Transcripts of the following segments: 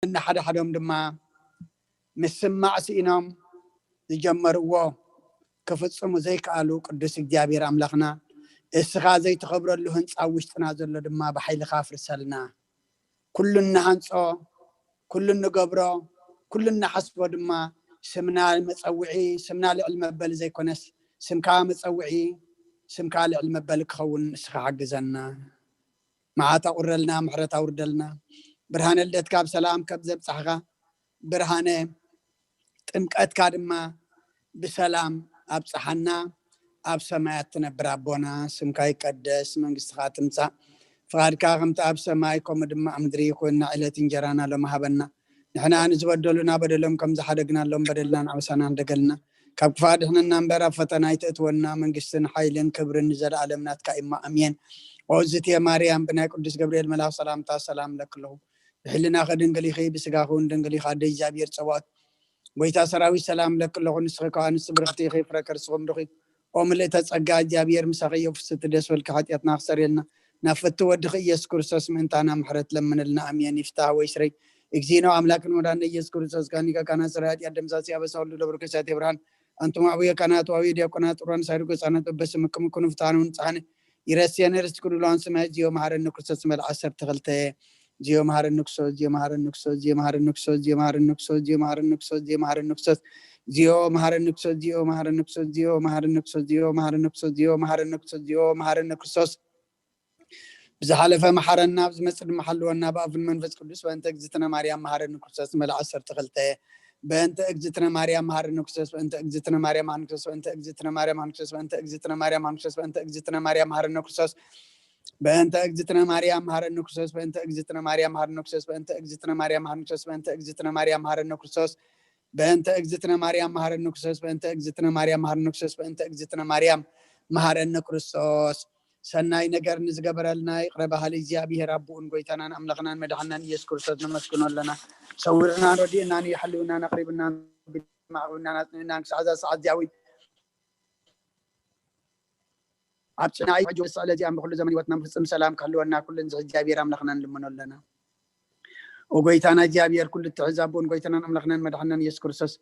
ንሓደ ሓዶም ድማ ምስማዕ ስኢኖም ዝጀመርዎ ክፍጽሙ ዘይከኣሉ፣ ቅዱስ እግዚኣብሔር ኣምላኽና፣ እስኻ ዘይትኸብረሉ ህንጻ ኣብ ውሽጥና ዘሎ ድማ ብሓይልኻ ኣፍርሰልና። ኩሉ እንሃንጾ፣ ኩሉ እንገብሮ፣ ኩሉ እንሓስቦ ድማ ስምና መጸውዒ፣ ስምና ልዕል መበሊ ዘይኮነስ፣ ስምካ መጸውዒ፣ ስምካ ልዕል መበሊ ክኸውን ንስኻ ሓግዘና። መዓት ኣቑረልና፣ ምሕረት ኣውርደልና። ብርሃነ ልደትካ ብሰላም ከም ዘብጻሕኻ፣ ብርሃነ ጥምቀትካ ድማ ብሰላም ኣብጽሓና። ኣብ ሰማያት ትነብር ኣቦና፣ ስምካ ይቀደስ፣ መንግስትኻ ትምጻእ፣ ፍቓድካ ከምቲ ኣብ ሰማይ ከምኡ ድማ ኣብ ምድሪ ይኹን። ዕለት እንጀራና ሎሚ ሃበና። ንሕና ንዝበደሉና በደሎም ከም ዝሓደግናሎም በደልናን ኣበሳናን ደገልና። ካብ ክፋእ ድሕነና እምበር፣ ኣብ ፈተና ኣይተእትወና። መንግስትን ሓይልን ክብርን ንዘለኣለም ናትካ እሞ፣ ኣሜን። ኦ ዝትየ ማርያም፣ ብናይ ቅዱስ ገብርኤል መልኣኽ ሰላምታ ሰላም እለኪ ኣለኹ። ብሕልናኺ ድንግል ኢኺ፣ ብስጋኺ እውን ድንግል ኢኺ። ኣደ እግዚኣብሔር ጸባኦት፣ ጎይታ ሰራዊት፣ ሰላም እለኪ ኣለኹ። ንስኺ ከኣ ኣንስቲ ብርኽቲ ኢኺ፣ ፍረ ከርስኺ እውን ብሩኽ እዩ። ኦ ምልእተ ጸጋ፣ እግዚኣብሔር ምሳኺ እዩ። ፍስሕቲ ደስ በልኪ፣ ሓጢኣትና ክሰርየልና፣ ናብ ፍትው ወድኺ ኢየሱስ ክርስቶስ ምእንታና ምሕረት ለምንልና። ኣሜን። ይፍታህ ወይ ስረይ። እግዚእነ ኣምላክን መድኃኒነ ኢየሱስ ክርስቶስ፣ ካህን ሊቀ ካህናት፣ ሠራይ ኃጢአት፣ ደምሳሲ ኣበሳ፣ ወልድ ለብሩክ እሳት ብርሃን፣ ኣንቱም አቡየ ካህናት ወአቡየ ዲያቆናት፣ ጥሩያን ሳይድጎ ህፃናት፣ በበስምክም ኩኑ ፍትሐነ ወንጽሐነ፣ ይረስየነ ርስቲ ኩሉ ለዋን ሰማይ። እግዚኦ መሐረነ ክርስቶስ። መልአ ዓሰርተ ክልተ። እግዚኦ መሐረነ ክርስቶስ፣ እግዚኦ መሐረነ ክርስቶስ፣ እግዚኦ መሐረነ ክርስቶስ፣ እግዚኦ መሐረነ ክርስቶስ፣ እግዚኦ መሐረነ ክርስቶስ፣ እግዚኦ መሐረነ ክርስቶስ፣ እግዚኦ መሐረነ ክርስቶስ፣ እግዚኦ መሐረነ ክርስቶስ፣ እግዚኦ መሐረነ ክርስቶስ፣ እግዚኦ መሐረነ ክርስቶስ፣ እግዚኦ መሐረነ ክርስቶስ፣ እግዚኦ መሐረነ ክርስቶስ። ብዝሓለፈ መሓረና፣ ኣብ ዝመጽእ ድማ ሓልወና፣ ብኣብ መንፈስ ቅዱስ። በእንተ እግዝእትነ ማርያም መሓረኒ ክርስቶስ። መልኣ ዓሰርተ ክልተ። በእንተ እግዝእትነ ማርያም መሓረኒ ክርስቶስ። በእንተ እግዝእትነ ማርያም መሓረኒ ክርስቶስ። በእንተ እግዝእትነ ማርያም መሓረኒ ክርስቶስ። በእንተ እግዝእትነ ማርያም መሓረኒ ክርስቶስ። በእንተ እግዝእትነ ማርያም መሓረኒ ክርስቶስ። በእንተ እግዝእትነ ማርያም መሓረኒ ክርስቶስ። በእንተ እግዝእትነ ማርያም መሓረኒ ክርስቶስ። በእንተ እግዝእትነ ማርያም መሓረኒ ክርስቶስ። በእንተ እግዝእትነ ማርያም መሓረኒ ክርስቶስ። በእንተ እግዝእትነ ማርያም መሓረኒ ክርስቶስ። በእንተ እግዝእትነ ማርያም መሓረኒ ክርስቶስ። ሰናይ ነገር ንዝገበረልና ይቕረ በሃሊ እግዚኣብሔር ኣቦኡን ጎይታናን ኣምላኽናን መድሓናን ኢየሱስ ክርስቶስ ነመስግኖ ኣለና። ሰዊርናን ረዲእናን እዩ፣ ሓልውናን ኣቕሪብናን፣ ኣቕሪብናን ኣጽኒዕናን ክሳዕ እዛ ሰዓት እዚኣ እውን ኣብ ጽንዓይ ሕጂ ወሳእ ለዚኣም ብኩሉ ዘመን ህይወትና ፍጽም ሰላም ክህልወና ኩሉ ንዚ እግዚኣብሔር ኣምላኽና ንልምኖ ኣለና። ኦጎይታና እግዚኣብሔር ኩሉ እትሕዝ ኣቦን ጎይታናን ኣምላኽናን መድሓናን ኢየሱስ ክርስቶስ፣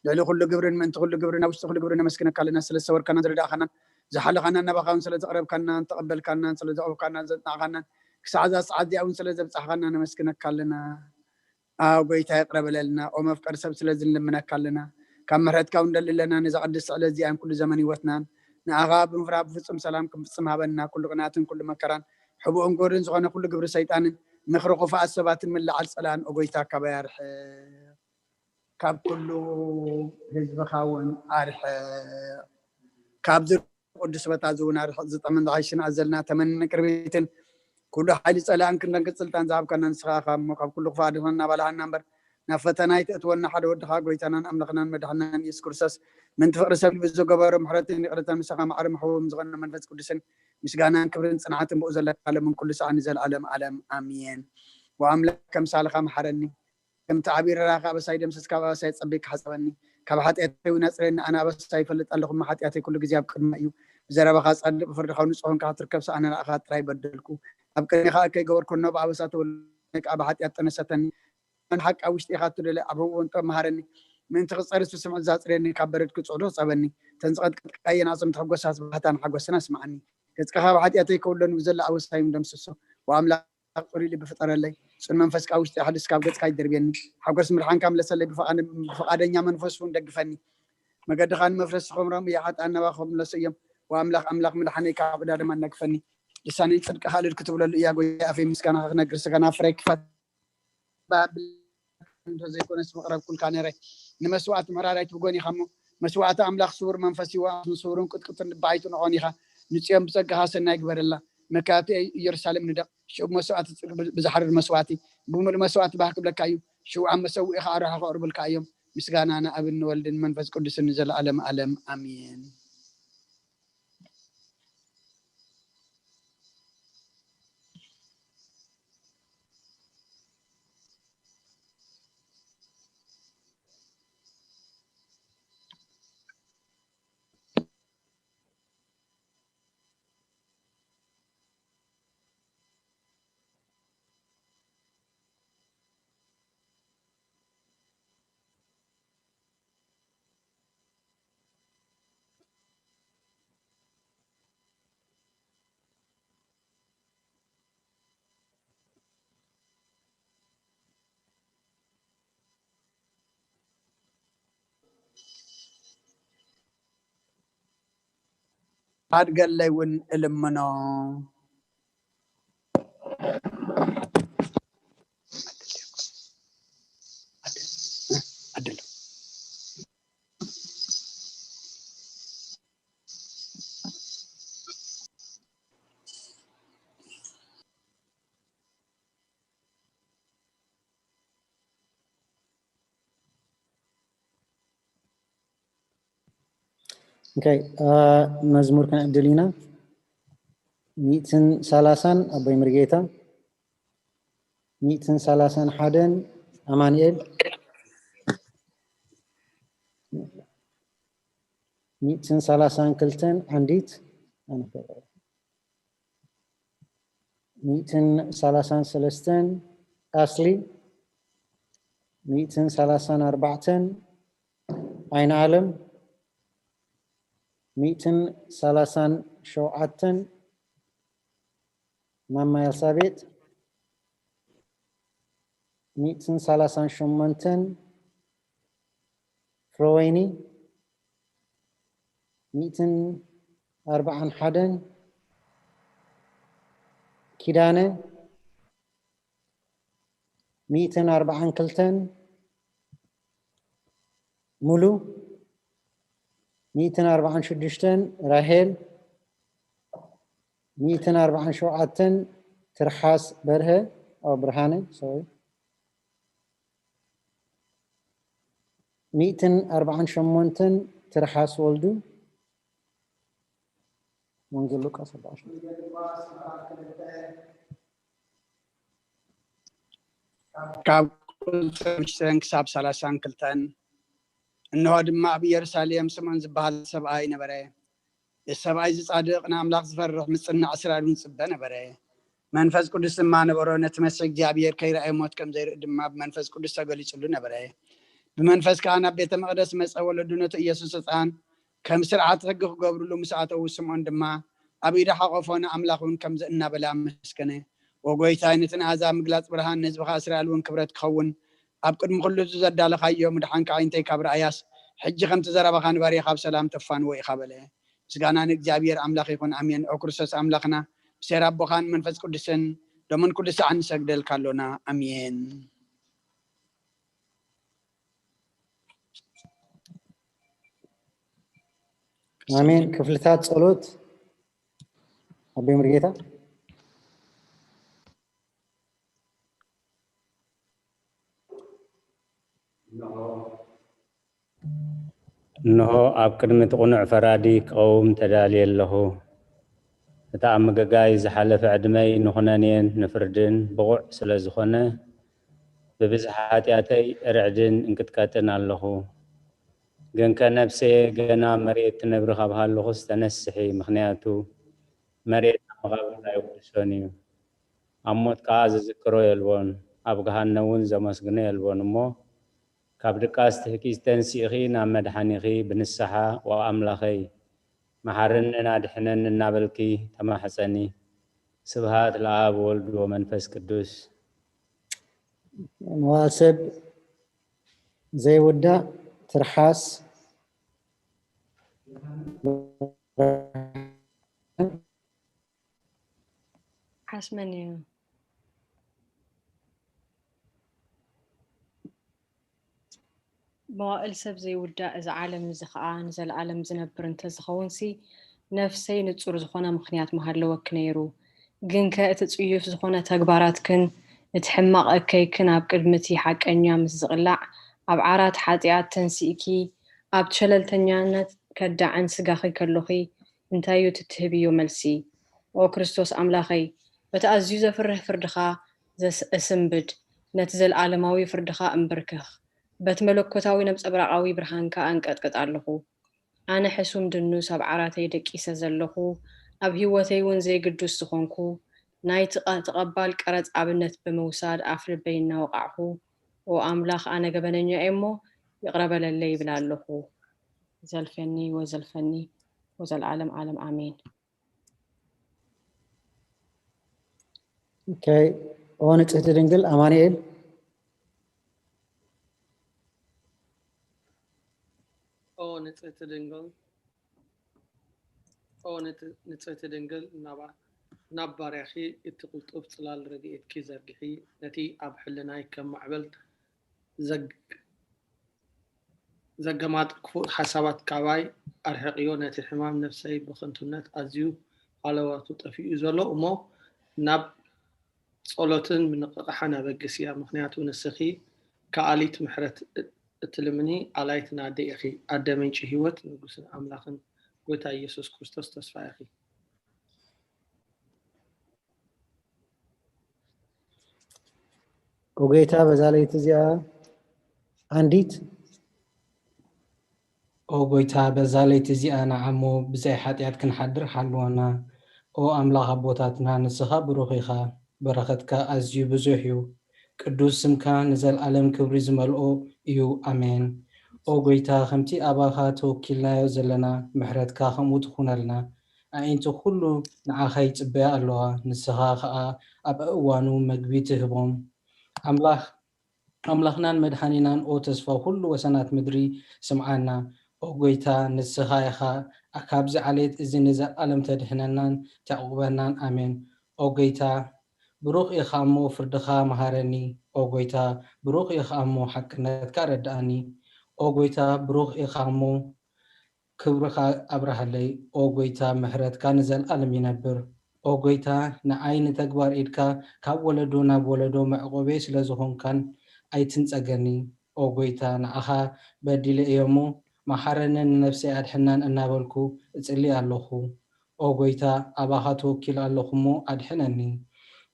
ልዕሊ ኩሉ ግብርን ምእንቲ ኩሉ ግብርን ኣብ ውሽጢ ኩሉ ግብርን ነመስግነካ ኣለና። ስለ ዝሰወርካናን ዝረዳእካናን ዝሓለኻናን ናባኻ እውን ስለ ዘቕረብካናን ተቐበልካናን ስለ ዘቕረብካናን ዘጽናዕካናን ክሳዕ እዛ ሰዓት እዚኣ እውን ስለ ዘብጻሕካና ነመስግነካ ኣለና። ኣው ጎይታ ይቕረ በለልና። ኦ መፍቀር ሰብ ስለዚ ንልምነካ ኣለና። ካብ ምሕረትካ እውን ንደሊ ኣለና። ነዛ ቅድስቲ ዕለት እዚኣን ኩሉ ዘመን ህይወትናን ንኣኻ ብምፍራህ ብፍጹም ሰላም ክንፍጽም ሃበና። ኩሉ ቅንኣትን ኩሉ መከራን ሕቡእን ጎርን ዝኾነ ኩሉ ግብሪ ሰይጣንን ምኽሪ ክፉኣት ሰባትን ምልዓል ጸላእን ኦ ጎይታ ካባይ ኣርሕቕ። ካብ ኩሉ ህዝብኻ እውን ኣርሕቕ። ካብዚ ቅዱስ ቦታ እዚ እውን ኣርሕቕ። ዝጠምን ዝሓይሽን ኣዘልና ተመንን ቅርቢትን ኩሉ ሓይሊ ጸላእን ክንደን ስልጣን ዝሃብካና ንስኻ ኢኻ እሞ፣ ካብ ኩሉ ክፉእ ኣድሕነና ባልሃና እምበር፣ ናብ ፈተና ኣይተእትወና። ሓደ ወድኻ ጎይታናን ኣምላኽናን መድሓናን ኢየሱስ ክርስቶስ፣ ምንቲ ፍቕሪ ሰብ ልቢ ዝገበሮ ምሕረትን ይቕረታን ምሳኻ ማዕረ መሕወም ዝኾነ መንፈስ ቅዱስን ምስጋናን ክብርን ጽንዓትን ብኡ ዘለካ ዓለምን ኩሉ ሰዓን ንዘለዓለም ዓለም ኣሜን። ወኣምላክ ከምሳልኻ መሓረኒ፣ ከምቲ ዓቢ ርራኻ ኣበሳይ ደምስስ፣ ካብ ኣበሳይ ጸቢብካ ሓጸበኒ። ካብ ሓጢኣተይ እውን ኣጽርየኒ፣ ኣነ ኣበሳይ ይፈልጥ ኣለኹ፣ እሞ ሓጢኣተይ ኩሉ ግዜ ኣብ ቅድመይ እዩ። ብዘረባኻ ጻድቕ፣ ብፍርድኻ ንጹህ ኮንካ ክትርከብ፣ ሰኣነ ንኣኻ ጥራይ በደልኩ። ኣብ ቅድሜኻ እከይ ገበርኩ፣ እነሆ ብኣበሳ ተወለድኩ፣ ከኣ ብሓጢኣት ጠነሰተኒ። መን ሓቂ ኣብ ውሽጢ ኢኻ እትደሊ፣ ኣብ ህቡእ ወንጦ መሃረኒ። ምእንቲ ክጸሪ ስስምዕ ዘጽርየኒ፣ ካብ በረድ ክጽዕዶ ጸበኒ። እተን ዝቐጥቀጥካየን ኣዕጽምቲ ሕጎሳት ባህታን ሓጎስን ኣስምዓኒ። ገጽካ ካብ ሓጢኣተይ ከውለኒ፣ ብዘሎ ኣበሳይ እውን ደምስሶ። ወኣምላኽ ጽሩይ ልቢ ፍጠረለይ። ጽን መንፈስ ካብ ውሽጢ ሓድስ፣ ካብ ገጽካ ይደርብየኒ። ሓጎስ ምድሓንካ ምለሰለይ፣ ብፍቓድ-፣ ብፍቓደኛ መንፈስ እውን ደግፈኒ። መገድኻ ንመፍረስ ክኾምሮም እያ፣ ሓጥኣን ናባኻ ክምለሱ እዮም። ወኣምላኽ ኣምላኽ ምድሓነይ፣ ካብ ዕዳ ድማ ኣናግፈኒ። ልሳነይ ጽድቅኻ እልል ክትብለሉ እያ፣ ጎይታ ኣፈይ ምስጋናኻ ክነግር፣ ስጋና ፍረ ክፈት። ባብል እንተ ዘይኮነስ ምቕረብኩልካ ነይረ። ንመስዋእቲ ምሕራር ኣይትብጎን ኢኻ እሞ፣ መስዋእቲ ኣምላኽ ስዉር መንፈስ እዩ፣ ንስዉርን ቅጥቅጥን ልቢ ኣይትንዖን ኢኻ። ንጽዮን ብጸጋኻ ሰናይ ግበረላ። መካብቲ ኢየሩሳሌም ንደቕ። ሽዑ ብመስዋእቲ ጽድቂ፣ ብዝሓርር መስዋእቲ፣ ብምሉእ መስዋእቲ ባህ ክብለካ እዩ። ሽዑ ኣብ መሰውኢኻ ኣርሑ ከቕርቡልካ እዮም። ምስጋና ንኣብን ንወልድን መንፈስ ቅዱስን ንዘለኣለም ኣለም ኣሜን። ኣድገለይ እውን እልምኖ። መዝሙር ክንዕድል ኢና። ሚእትን ሰላሳን ኣቦይ ምርጌታ፣ ሚእትን ሰላሳን ሓደን ኣማንኤል፣ ሚእትን ሰላሳን ክልተን ዓንዲት፣ ሚእትን ሰላሳን ሰለስተን ኣስሊ፣ ሚእትን ሰላሳን ኣርባዕተን ኣይንኣለም፣ ሚእትን ሰላሳን ሸውዓተን ማማ ኤልሳቤጥ፣ ሚእትን ሰላሳን ሸሞንተን ፍረወይኒ፣ ሚእትን ኣርባዓን ሓደን ኪዳነ፣ ሚእትን ኣርባዓን ክልተን ሙሉ፣ ሚእትን ኣርባዓን ሽዱሽተን ራሄል፣ ሚእትን ኣርባዓን ሸውዓተን ትርሓስ በርሀ፣ ኦ፣ ብርሃነ፣ ሶሪ፣ ሚእትን ኣርባዓን ሸሞንተን ትርሓስ ወልዱ፣ ወንጌል ሉቃስ ኣርባዓ ሽዱሽተ። ካብ ቁጽሪ ሽዱሽተ ክሳብ ሰላሳን ክልተን። እንሆ ድማ ኣብ ኢየሩሳሌም ስምዖን ዝበሃል ሰብኣይ ነበረ። እዚ ሰብኣይ እዚ ጻድቕ፣ ንኣምላኽ ዝፈርሕ፣ ምጽናዕ እስራኤል እውን ዝጽበ ነበረ። መንፈስ ቅዱስ ድማ ነበሮ። ነቲ መሲሕ እግዚኣብሔር ከይረኣየ ሞት ከም ዘይርኢ ድማ ብመንፈስ ቅዱስ ተገሊጹሉ ነበረ። ብመንፈስ ከኣ ናብ ቤተ መቕደስ መጸ። ወለዱ ነቲ ኢየሱስ ህጻን ከም ስርዓት ሕጊ ክገብርሉ ምስ ኣተዉ፣ ስምዖን ድማ ኣብ ኢዱ ሓቖፎ፣ ንኣምላኽ እውን ከምዚ እናበለ ኣመስገነ። "ኦ ጐይታይ፣ ነቲ ንኣህዛብ ምግላጽ ብርሃን፣ ንህዝብኻ እስራኤል እውን ክብረት ክኸውን፣ ኣብ ቅድሚ ኩሉ እዚ ዘዳለኻዮ ምድሓንካ ኣዒንተይ ካብ ረኣያስ፣ ሕጂ ከምቲ ዘረባኻ ንባርያኻ ብሰላም ተፋንዎ ኢኻ" በለ። ምስጋና ንእግዚኣብሔር ኣምላኽ ይኹን፣ ኣሜን። ኦ ክርስቶስ ኣምላኽና፣ ብሴር ኣቦኻን መንፈስ ቅዱስን፣ ሎምን ኩሉ ሰዓት ንሰግደልካ ኣሎና። ኣሜን። ኣሜን። ክፍልታት ጸሎት ኣቦይ ሙሉጌታ። እንሆ፣ ኣብ ቅድሚ እቲ ቅኑዕ ፈራዲ ክቐውም ተዳልየ ኣለኹ። እቲ ኣብ ምግጋይ ዝሓለፈ ዕድመይ ንኹነኔን ንፍርድን ብቑዕ ስለ ዝኾነ፣ ብብዝሒ ሓጢኣተይ ርዕድን እንቅጥቀጥን ኣለኹ። ግንከ ነፍሰየ፣ ገና ኣብ መሬት ትነብሪ ካብ ሃለኹስ ተነስሒ፣ ምኽንያቱ መሬት ኣብ መቓብር ኣይውድሶን እዩ። ኣብ ሞት ከኣ ዝዝክሮ የልቦን፣ ኣብ ገሃነም እውን ዘመስግኖ የልቦን። እሞ ካብ ድቃስ ትህኪ ተንሲእኺ ናብ መድሓኒኺ ብንስሓ፣ "ኦ ኣምላኸይ፣ መሓረንን ኣድሕነንን" እናበልኪ ተማሕጸኒ። ስብሃት ለኣብ ወወልድ ወመንፈስ ቅዱስ። መዋእል ሰብ ዘይውዳእ ትርሓስ። ሓስመን እዩ። መዋእል ሰብ ዘይውዳእ እዚ ዓለም እዚ ኸኣ ንዘለኣለም ዝነብር እንተዝኸውንሲ፣ ነፍሰይ ንጹር ዝኾነ ምኽንያት ምሃለወኪ ነይሩ። ግንከ እቲ ጽዩፍ ዝኾነ ተግባራትክን እቲ ሕማቕ እከይክን ኣብ ቅድሚ እቲ ሓቀኛ ምስ ዝቕላዕ፣ ኣብ ዓራት ሓጢኣት ተንሲእኪ፣ ኣብ ሸለልተኛነት ከዳዕን ስጋኺ ከሎኺ፣ እንታይ እዩ እቲ ትህብዮ መልሲ? ኦ ክርስቶስ ኣምላኸይ፣ በቲ ኣዝዩ ዘፍርህ ፍርድኻ ዘስ-፣ እስንብድ፣ ነቲ ዘለኣለማዊ ፍርድኻ እንብርክኽ፣ በቲ መለኮታዊ ነብጸብራቓዊ ብርሃንካ ኣንቀጥቅጥ ኣለኹ። ኣነ ሕሱም ድኑስ ኣብ ዓራተይ ደቂሰ ዘለኹ፣ ኣብ ህይወተይ እውን ዘይግዱስ ዝኾንኩ፣ ናይቲ ቐ-፣ ተቐባል ቀረጽ ኣብነት ብምውሳድ ኣፍልበይ እናወቓዕኹ፣ ኦ ኣምላኽ፣ ኣነ ገበነኛ እየ እሞ ይቕረ በለለይ ይብል ኣለኹ። ዘልፌኒ ወዘልፈኒ ወዘለዓለም ዓለም ኣሜን። ኦኬ። ኦ ንጽህቲ ድንግል ኣማኑኤል። ኦ ንጽህቲ ድንግል ኦ ንጽ- ንጽሕቲ ድንግል፣ ናባ- ናብ ባርያኺ እቲ ቅልጡፍ ጽላል ረድኤትኪ ዘርግሒ፣ ነቲ ኣብ ሕልናይ ከም ማዕበል ዘግ- ዘገማጥ ክፉእ ሓሳባት ካባይ ኣርሕቕዮ። ነቲ ሕማም ነፍሰይ ብኽንቱነት ኣዝዩ ሃለዋቱ ጠፊኡ ዘሎ እሞ ናብ ጸሎትን ምንቕቓሕን ኣበግስያ፣ ምኽንያቱ ንስኺ ከኣሊት ምሕረት እትልምኒ ኣላይትን ኣደ ኢኺ። ኣደ ምንጪ ህይወት፣ ንጉስን ኣምላኽን ጐይታ ኢየሱስ ክርስቶስ ተስፋ ኢኺ። ኦ ጐይታ፣ በዛ ለይቲ እዚኣ ኣንዲት ኦ ጐይታ፣ በዛ ለይቲ እዚኣ ንዓሞ ብዘይ ሓጢኣት ክንሓድር ሓልወና። ኦ ኣምላኽ ኣቦታትና፣ ንስኻ ብሩኽ ኢኻ፣ በረኸትካ ኣዝዩ ብዙሕ እዩ። ቅዱስ ስምካ ንዘለኣለም ክብሪ ዝመልኦ እዩ። ኣሜን። ኦ ጐይታ፣ ከምቲ ኣባኻ ተወኪልናዮ ዘለና፣ ምሕረትካ ከምኡ ትኹነልና። ኣዒንቲ ኩሉ ንዓኻ ይጽበያ ኣለዋ፣ ንስኻ ኸኣ ኣብ እዋኑ መግቢ ትህቦም። ኣምላኽ ኣምላኽናን መድሓኒናን ኦ ተስፋ ኩሉ ወሰናት ምድሪ ስምዓና። ኦ ጎይታ ንስኻ ኢኻ ካብዚ ዓሌት እዚ ንዘለኣለም ተድሕነናን ተዕቑበናን። ኣሜን። ኦ ጎይታ ብሩኽ ኢኻ እሞ ፍርድኻ መሃረኒ። ኦ ጎይታ ብሩኽ ኢኻ እሞ ሓቅነትካ ኣረድኣኒ። ኦ ጎይታ ብሩኽ ኢኻ እሞ ክብርኻ ኣብርሃለይ። ኦ ጎይታ ምሕረትካ ንዘልኣለም ይነብር። ኦ ጎይታ ንዓይ ንተግባር ኢድካ ካብ ወለዶ ናብ ወለዶ መዕቆበይ ስለ ዝኾንካን ኣይትንጸገኒ። ኦ ጎይታ ንዓኻ በዲለ እየ እሞ መሓረንን ንነፍሰይ ኣድሕናን እናበልኩ እጽሊ ኣለኹ። ኦ ጎይታ ኣባኻ ተወኪለ ኣለኹ እሞ ኣድሕነኒ።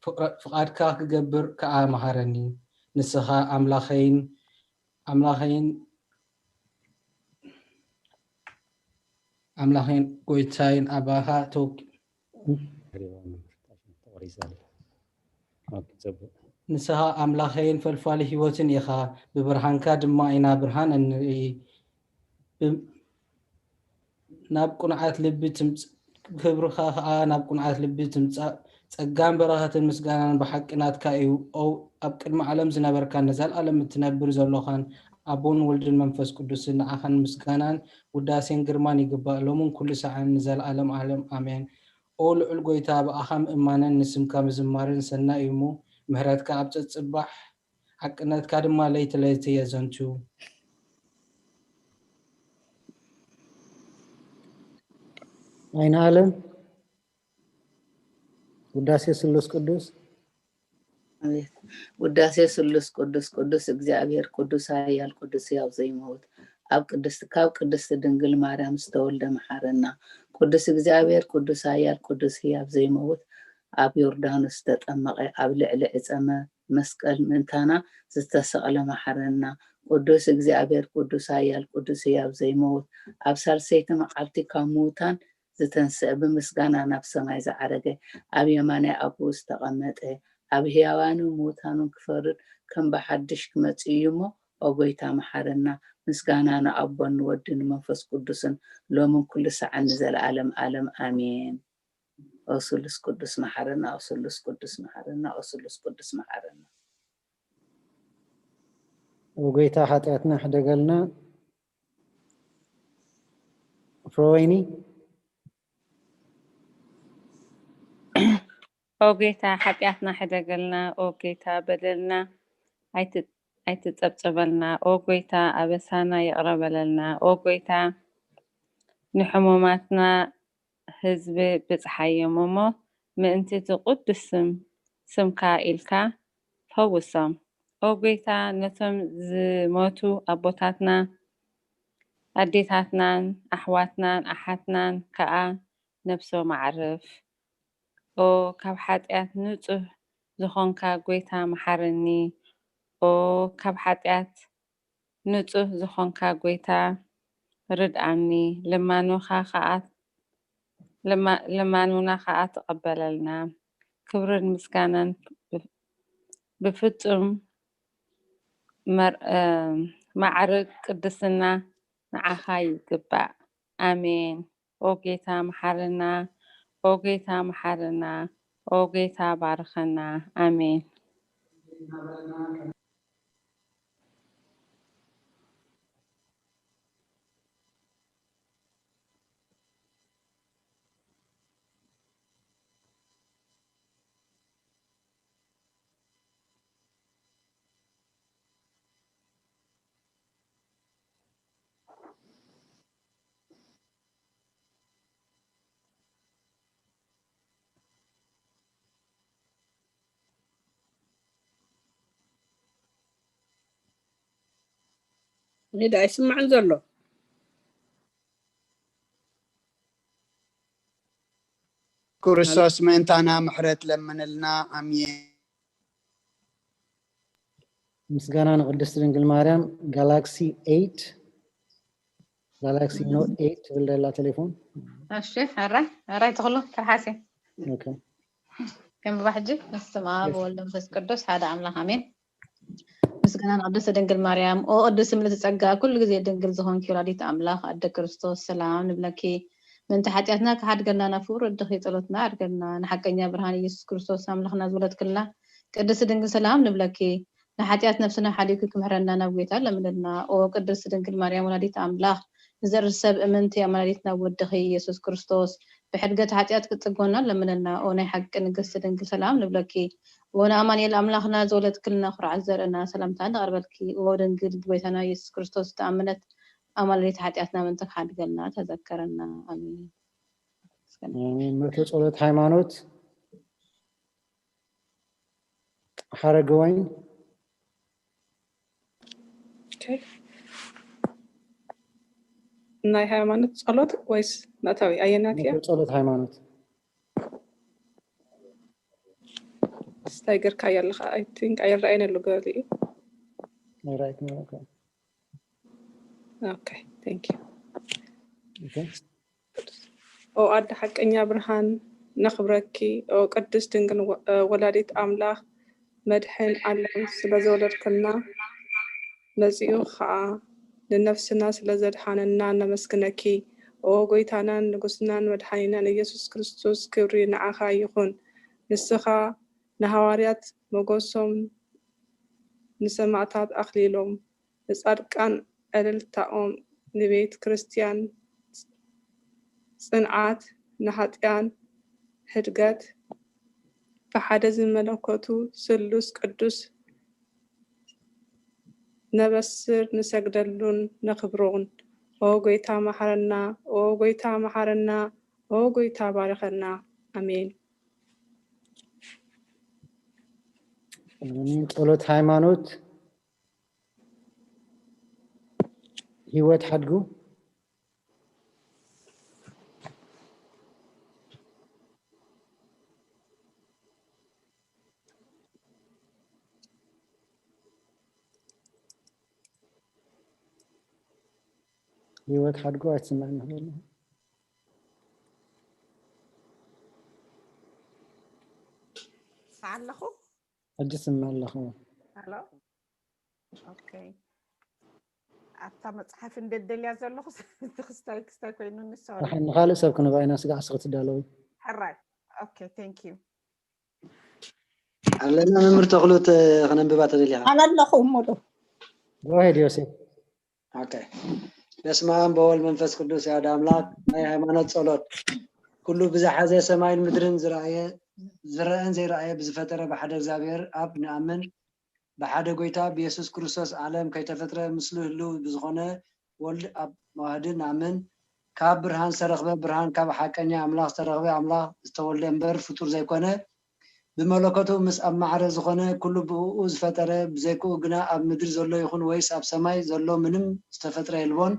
ፍቕረ- ፍቓድካ ክገብር ከኣ መሃረኒ። ንስኻ ኣምላኸይን ኣምላኸይን ኣምላኸይን ጎይታይን ኣባኻ ተወኪ ተቆሪጻ ኣላ። ኦኬ፣ ጽቡቅ። ንስኻ ኣምላኸይን ፈልፋሊ ህይወትን ኢኻ፣ ብብርሃንካ ድማ ኢና ብርሃን እንርኢ። ብ- ናብ ቁንዓት ልቢ ትምጽ- ክብርኻ ኸኣ ናብ ቁንዓት ልቢ ትምጻእ። ጸጋን በረኸትን ምስጋናን ብሓቂ ናትካ እዩ። ኦ ኣብ ቅድሚ ዓለም ዝነበርካን ንዘልኣለም እትነብር ዘሎኻን ኣቦን ወልድን መንፈስ ቅዱስን ንዓኻን ምስጋናን ውዳሴን ግርማን ይግባእ፣ ሎምን ኩሉ ሰዓን ንዘልኣለም ዓለም ኣሜን። ኦ ልዑል ጎይታ ብኣኻ ምእማንን ንስምካ ምዝማርን ሰናይ እዩ እሞ ምሕረትካ ኣብ ጸጽባሕ ሓቅነትካ ድማ ለይቲ ለይቲ የዘንቱ። ኣይነ ኣለም ውዳሴ ስሉስ ቅዱስ ኣቤት ውዳሴ ስሉስ ቅዱስ ቅዱስ እግዚኣብሔር ቅዱስ ኃያል ቅዱስ ሕያው ዘይመውት ኣብ ቅድስት ካብ ቅድስት ድንግል ማርያም ዝተወልደ መሓረና። ቅዱስ እግዚኣብሔር ቅዱስ ኃያል ቅዱስ ሕያው ዘይመውት ኣብ ዮርዳኖስ ዝተጠመቐ ኣብ ልዕሊ ዕፀ መ- መስቀል ምእንታና ዝተሰቕለ መሓረና። ቅዱስ እግዚኣብሔር ቅዱስ ኃያል ቅዱስ ሕያው ዘይመውት ኣብ ሳልሰይቲ መዓልቲ ካብ ምውታን ዝተንስአ ብምስጋና ናብ ሰማይ ዝዓረገ ኣብ የማናይ ኣቦኡ ዝተቐመጠ ኣብ ሕያዋንን ምውታኑን ክፈርድ ከም ብሓድሽ ክመጽእ እዩ እሞ ኦ ጐይታ መሓረና። ምስጋና ንኣቦን ንወድን ንመንፈስ ቅዱስን ሎምን ኩሉ ሰዓን ንዘለዓለም ዓለም ኣሜን። ኦ ስሉስ ቅዱስ መሓረና፣ ኦ ስሉስ ቅዱስ መሓረና፣ ኦ ስሉስ ቅዱስ መሓረና። ኦ ጐይታ ሓጢኣትና ሕደገልና። ፍረወይኒ ኦ ጌታ ሓጢኣትና ሕደገልና፣ ኦ ጌታ በደልና ኣይት- ኣይትጸብጸበልና፣ ኦ ጌታ ኣበሳና ይቕረ በለልና፣ ኦ ጌታ ንሕሙማትና ህዝቢ ብጽሓዮም እሞ ምእንቲ እቲ ቅዱስ ስም ስምካ ኢልካ ፈውሶም። ኦ ጌታ ነቶም ዝሞቱ ኣቦታትና ኣዴታትናን ኣሕዋትናን ኣሓትናን ከኣ ነብሶም ኣዕርፍ። ኦ ካብ ሓጢኣት ንጹህ ዝኾንካ ጐይታ መሓረኒ። ኦ ካብ ሓጢኣት ንጹህ ዝኾንካ ጐይታ ርድኣኒ። ልማኖኻ ከኣ ልማ- ልማኖና ከኣ ተቐበለልና። ክብርን ምስጋናን ብ- ብፍጹም መር- እ፣ ማዕርግ ቅድስና ንዓኻ ይግባእ። ኣሜን። ኦ ጌታ መሓረና፣ ኦ ጌታ መሓረና፣ ኦ ጌታ ባርኸና። ኣሜን። ኒዳ ኣይስማዕን ዘሎ። ክርስቶስ ምእንታና ምሕረት ለምንልና። ኣሜን። ምስጋና ንቅድስት ድንግል ማርያም። ጋላክሲ ኤይት ጋላክሲ ኖት ኤይት ትብል ደላ ቴሌፎን። እሺ ሕራይ ሕራይ ተኽሉ ተሓሴ ኦኬ ከም ብባሕጂ ንስም ኣብ ወልድ መንፈስ ቅዱስ ሓደ ኣምላኽ ኣሜን። ምስጋና ንቅድስት ድንግል ማርያም። ኦ ቅድስት ምልእቲ ጸጋ ኩሉ ግዜ ድንግል ዝኾንኪ ወላዲት ኣምላኽ ኣደ ክርስቶስ ሰላም ንብለኪ። ምእንቲ ሓጢኣትና ክሓድገልና ናብ ፍቁር ወድኺ ጸሎትና ኣድገልና። ንሓቀኛ ብርሃን ኢየሱስ ክርስቶስ ኣምላኽና ዝወለድክልና ቅድስት ድንግል ሰላም ንብለኪ። ንሓጢኣት ነፍስና ሓሊኩ ክምሕረና ናብ ጌታ ለምንልና። ኦ ቅድስት ድንግል ማርያም ወላዲት ኣምላኽ ንዘርኢ ሰብ እምንቲ ኣማላዲት ናብ ወድኺ ኢየሱስ ክርስቶስ ብሕድገት ሓጢኣት ክትጽጎና ለምንልና። ኦ ናይ ሓቂ ንግስቲ ድንግል ሰላም ንብለኪ። ኦ ንኣማኑኤል ኣምላኽና ዝወለድክልና ኩርዓት ዘርእና ሰላምታ ነቕርበልኪ። ኦ ድንግል ብጎይታና ኢየሱስ ክርስቶስ ዝተኣመነት ኣማላዲት ሓጢኣትና ምእንቲ ክሓድገልና ተዘከረና። ኣሜን። ኣሜን። መቶ ጸሎት ሃይማኖት ሓረገወይን ናይ ሃይማኖት ጸሎት ወይስ መእተዊ ኣየናት እያ? መቶ ጸሎት ሃይማኖት ስታይ ገርካ ኣለኻ? I think ኣይረኣየን ኣሎ ገሊኡ። ራይት ነው። ኦኬ Okay, thank you. ኦኬ ኦ ኣደ ሓቀኛ ብርሃን ነኽብረኪ። ኦ ቅድስት ድንግል ወ- ወላዲት ኣምላኽ መድሕን ዓለም ስለ ዘወለድክልና መጺኡ ኸኣ ንነፍስና ስለ ዘድሓነና ነመስግነኪ። ኦ ጎይታናን ንጉስናን መድሓኒናን ኢየሱስ ክርስቶስ ክብሪ ንዓኻ ይኹን። ንስኻ ንሃዋርያት ሞገሶም ንሰማእታት ኣኽሊሎም ንጻድቃን ዕልልታኦም ንቤት ክርስትያን ጽንዓት ንሓጥኣን ሕድገት ብሓደ ዝመለከቱ ስሉስ ቅዱስ ነበስር ንሰግደሉን ነኽብሮን። ኦ ጎይታ መሓረና፣ ኦ ጎይታ መሓረና፣ ኦ ጎይታ ባርኸና። ኣሜን። ጸሎት ሃይማኖት ህይወት ሓድጉ ህይወት ሓድጉ ኣይትስምዕን ይኽእል ኣለኹ ሕጂ ስምዕ ኣለኹ ኣሎ ኦኬ ኣብታ መፅሓፍ እንደደልያ ዘለኹ ክስታይ ክስታይ ኮይኑ ንሶሪ ንኻልእ ሰብ ክንባ ኢና ስጋዕ ስኽትዳለዊ ሕራይ ኦኬ thank you ኣለና መምህር ተኽሉት ክነንብባ ተደሊኻ ኣነ ኣለኹ ሙሉ go ahead ዮሴፍ ኦኬ በስመ ኣብ በወልድ መንፈስ ቅዱስ ያድ ኣምላክ ናይ ሃይማኖት ጸሎት ኩሉ ብዝሓዘ ሰማይን ምድርን ዝረኣየ ዝረአን ዘይረኣየ ብዝፈጠረ ብሓደ እግዚኣብሔር ኣብ ንኣምን ብሓደ ጎይታ ብየሱስ ክርስቶስ ዓለም ከይተፈጥረ ምስሉ ህልው ብዝኾነ ወልድ ኣብ መዋህድ ንኣምን ካብ ብርሃን ዝተረኽበ ብርሃን ካብ ሓቀኛ ኣምላኽ ዝተረኽበ ኣምላኽ ዝተወልደ እምበር ፍጡር ዘይኮነ ብመለኮቱ ምስ ኣብ ማዕረ ዝኾነ ኩሉ ብእኡ ዝፈጠረ ብዘይክኡ ግና ኣብ ምድሪ ዘሎ ይኹን ወይስ ኣብ ሰማይ ዘሎ ምንም ዝተፈጥረ የልቦን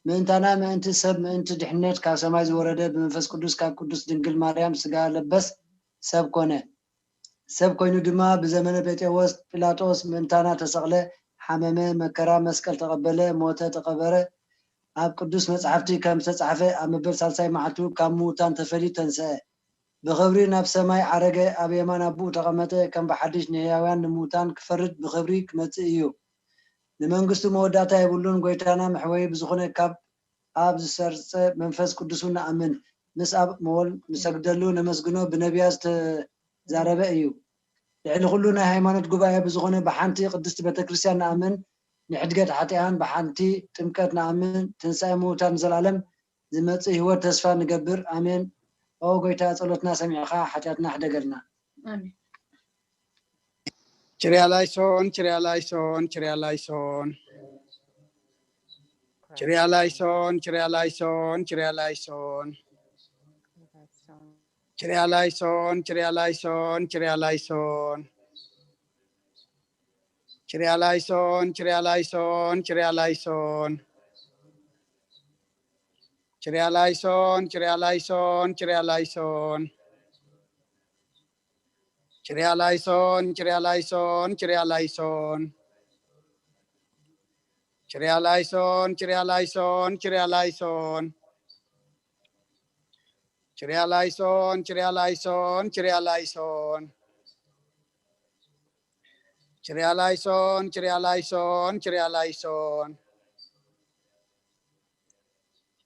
ምእንታና ምእንቲ ሰብ ምእንቲ ድሕነት ካብ ሰማይ ዝወረደ ብመንፈስ ቅዱስ ካብ ቅዱስ ድንግል ማርያም ስጋ ለበስ ሰብ ኮነ ሰብ ኮይኑ ድማ ብዘመነ ጴንጤዎስ ጲላጦስ ምእንታና ተሰቕለ ሓመመ መከራ መስቀል ተቐበለ ሞተ ተቐበረ ኣብ ቅዱስ መጻሕፍቲ ከም ዝተጻሕፈ ኣብ መበል ሳልሳይ መዓልቱ ካብ ምዉታን ተፈልዩ ተንስአ ብኽብሪ ናብ ሰማይ ዓረገ ኣብ የማን ኣቦኡ ተቐመጠ ከም ብሓድሽ ንህያውያን ንምዉታን ክፈርድ ብኽብሪ ክመጽእ እዩ ንመንግስቱ መወዳእታ የብሉን ጎይታና መሕወዪ ብዝኾነ ካብ ኣብ ዝሰርጸ መንፈስ ቅዱሱ ንኣምን ምስ ኣብ መወል ንሰግደሉ ነመስግኖ ብነቢያ ዝተዛረበ እዩ ልዕሊ ኩሉ ናይ ሃይማኖት ጉባኤ ብዝኾነ ብሓንቲ ቅድስቲ ቤተክርስትያን ንኣምን ንሕድገት ሓጢኣን ብሓንቲ ጥምቀት ንኣምን ትንሳኤ ምዉታን ንዘለኣለም ዝመጽእ ህይወት ተስፋ ንገብር ኣሜን ኦ ጎይታ ጸሎትና ሰሚዕኻ ሓጢኣትና ሕደገልና ችርያ ላይሶን ችርያ ላይሶን ችርያ ላይሶን ችርያ ላይሶን ችርያ ላይሶን ችርያ ላይሶን ችርያ ላይሶን ችርያ ላይሶን ችርያ ላይሶን Chiri alaison, chiri alaison, chiri alaison. Chiri alaison, chiri alaison, chiri alaison. Chiri alaison, chiri alaison, chiri alaison. Chiri alaison, chiri alaison, chiri alaison. Chiri alaison, chiri alaison, chiri alaison. Chiri alaison, chiri alaison, chiri alaison.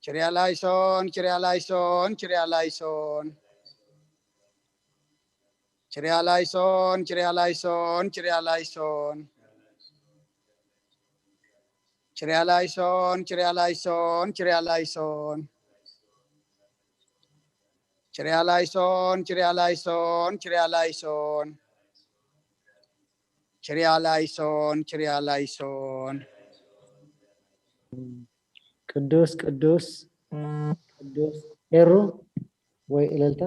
Chiri alaison, chiri alaison, chiri alaison. Chiri alaison, chiri alaison, chiri alaison. Chiri alaison, chiri alaison, chiri alaison. Chiri alaison, chiri alaison, chiri alaison. Chiri alaison፣ chiri alaison። ቅዱስ ቅዱስ ቅዱስ ኤሩ ወይ እልልታ።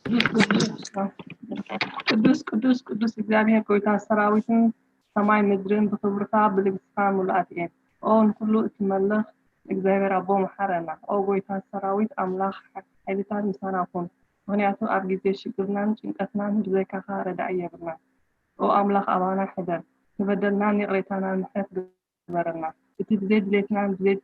ቅዱስ ቅዱስ ቅዱስ ቅዱስ እግዚኣብሔር ጎይታ ሰራዊትን ሰማይ ምድርን ብክብርካ ብልግስካ ምሉኣት እየን። ኦ ንኩሉ እትመልኽ እግዚኣብሔር ኣቦ መሓረና። ኦ ጎይታ ሰራዊት ኣምላኽ ሓይልታት ምሳና ኩን። ምኽንያቱ ኣብ ግዜ ሽግርናን ጭንቀትናን ብዘይካኻ ረዳኢ የብልናን። ኦ ኣምላኽ ኣባና ሕደር። ንበደልናን ይቕሬታናን ምሕረት ግበረልና። እቲ ብዘይ ድሌትናን ብዘይ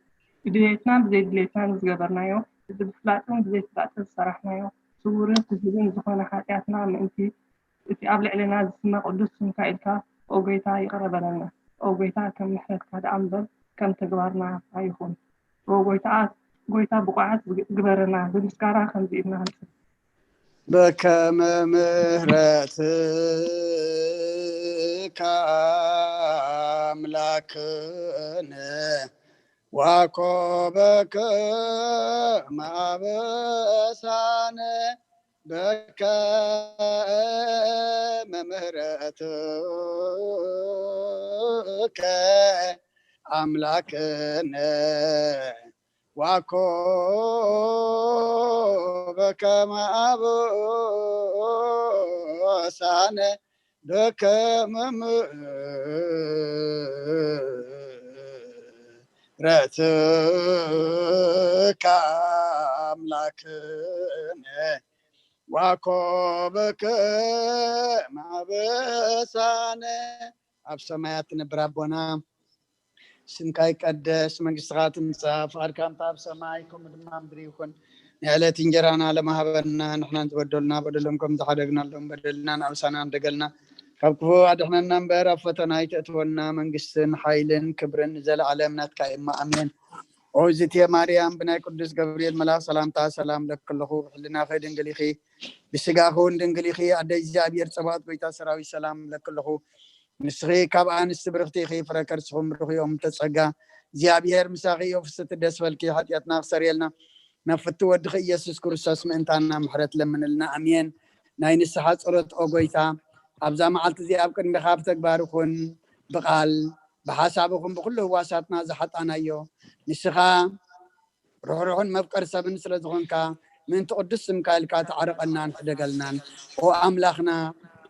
ብድሌትናን ብዘይ ድሌትናን ዝገበርናዮ፣ እዚ ብፍላጥን ብዘይ ፍላጥን ዝሰራሕናዮ፣ ስውርን ስሁልን ዝኾነ ሓጢኣትና ምእንቲ እቲ ኣብ ልዕሌና ዝስመ ቅዱስ ስምካ ኢልካ ኦ ጎይታ ይቕረ በለና። ኦ ጎይታ ከም ምሕረትካ ደኣ እምበር ከም ተግባርና ኣይኹን። ኦ ጎይታ ጎይታ ብቑዓት ግበረና ብምስጋና ከምዚ ኢልና ክንጽል። በከመ ምሕረትከ ኣምላክነ ዋኮ በከመ ኣበሳነ በከመ ምሕረትከ ኣምላክነ ዋኮ በከመ ኣበሳነ በከመ ምሕረትከ ኣምላክነ ዋኮ በከመ ኣበሳነ። ኣብ ሰማያት ትነብር ኣቦና፣ ስምካ ይቀደስ፣ መንግስትኻ ትምጻእ፣ ፍቓድካ እንተ ኣብ ሰማይ ከምኡ ድማ ምድሪ ይኹን። ንዕለት እንጀራና ለማሃበና፣ ንሕናን ዝበደሉና በደሎም ከም ዝሓደግናሎም በደልናን ኣበሳናን ደገልና፣ ካብ ክፉ ኣድሕነና እምበር ኣብ ፈተና ኣይተእትወና። መንግስትን ሓይልን ክብርን ንዘለኣለም ናትካ እማ ኣሜን። ኦ ዝቴ ማርያም፣ ብናይ ቅዱስ ገብርኤል መልኣኽ ሰላምታ ሰላም ለክለኹ፣ ብሕልናኺ ድንግል ኢኺ፣ ብስጋኺ እውን ድንግል ኢኺ። ኣደ እግዚኣብሔር ጸባኦት ጎይታ ሰራዊት ሰላም ለክለኹ። ንስኺ ካብ ኣንስቲ ብርኽቲ ኢኺ፣ ፍረ ከርስኹም ብሩኽ እዩ። እምተ ጸጋ እግዚኣብሔር ምሳኺ እዩ። ፍስቲ ደስ በልኪ፣ ሓጢኣትና ክሰርየልና ናብ ፍቱ ወድኺ ኢየሱስ ክርስቶስ ምእንታና ምሕረት ለምንልና። ኣሜን። ናይ ንስሓ ጸሎት ኦ ጎይታ፣ ኣብዛ መዓልቲ እዚኣ ኣብ ቅድሚኻ ብተግባር ይኹን ብቓል ብሓሳብ ይኹን ብኩሉ ህዋሳትና ዝሓጣናዮ ንስኻ ርሕሩሕን መፍቀር ሰብን ስለ ዝኾንካ ምእንቲ ቅዱስ ስምካ ኢልካ ተዓርቐናን ሕደገልናን። ኦ ኣምላኽና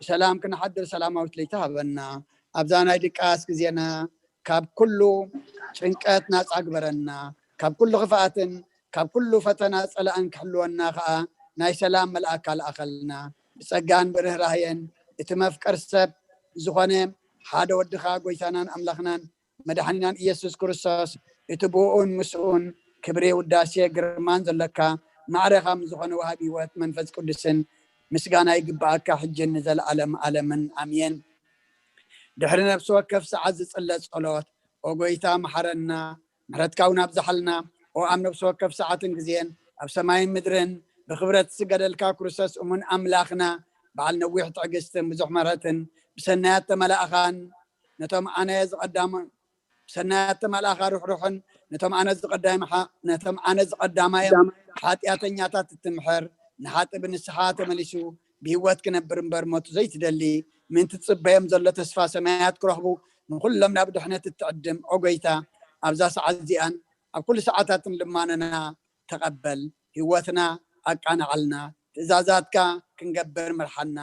ብሰላም ክንሓድር ሰላማዊት ለይቲ ሃበና። ኣብዛ ናይ ድቃስ ግዜና ካብ ኩሉ ጭንቀት ናጻ ግበረና። ካብ ኩሉ ክፍኣትን ካብ ኩሉ ፈተና ጸላእን ክሕልወና ከኣ ናይ ሰላም መልኣካ ልኣኸልና። ብጸጋን ብርህራህየን እቲ መፍቀር ሰብ ዝኾነ ሓደ ወድኻ ጎይታናን ኣምላኽናን መድሓኒናን ኢየሱስ ክርስቶስ እቲ ብኡኡን ምስኡን ክብሪ ውዳሴ ግርማን ዘለካ ማዕረ ከም ዝኾነ ወሃቢ ህይወት መንፈስ ቅዱስን ምስጋና ይግብኣካ ሕጅን ንዘለኣለም ኣለምን ኣሜን። ድሕሪ ነፍሲ ወከፍ ሰዓት ዝጽለ ጸሎት ኦ ጎይታ መሓረና ምሕረትካ እውን ኣብዝሓልና። ኦ ኣብ ነፍሲ ወከፍ ሰዓትን ግዜን ኣብ ሰማይን ምድርን ብክብረት ዝገደልካ ክርስቶስ እሙን ኣምላኽና በዓል ነዊሕ ትዕግስትን ብዙሕ ምሕረትን ብሰናያት ተመላእኻን ነቶም ኣነ ዝቐዳሞ ብሰናያት ተመላእኻ ርሕሩሕን ነቶም ኣነ ዝቐዳይ ነቶም ኣነ ዝቐዳማዮም ሓጢኣተኛታት እትምሕር ንሓጢ ብንስሓ ተመሊሱ ብህይወት ክነብር እምበር ሞቱ ዘይትደሊ ምእንቲ ትጽበዮም ዘሎ ተስፋ ሰማያት ክረኽቡ ንኹሎም ናብ ድሕነት እትዕድም ኦ ጎይታ ኣብዛ ሰዓት እዚኣን ኣብ ኩሉ ሰዓታትን ልማነና ተቐበል። ህይወትና ኣቃናዓልና። ትእዛዛትካ ክንገብር ምርሓና።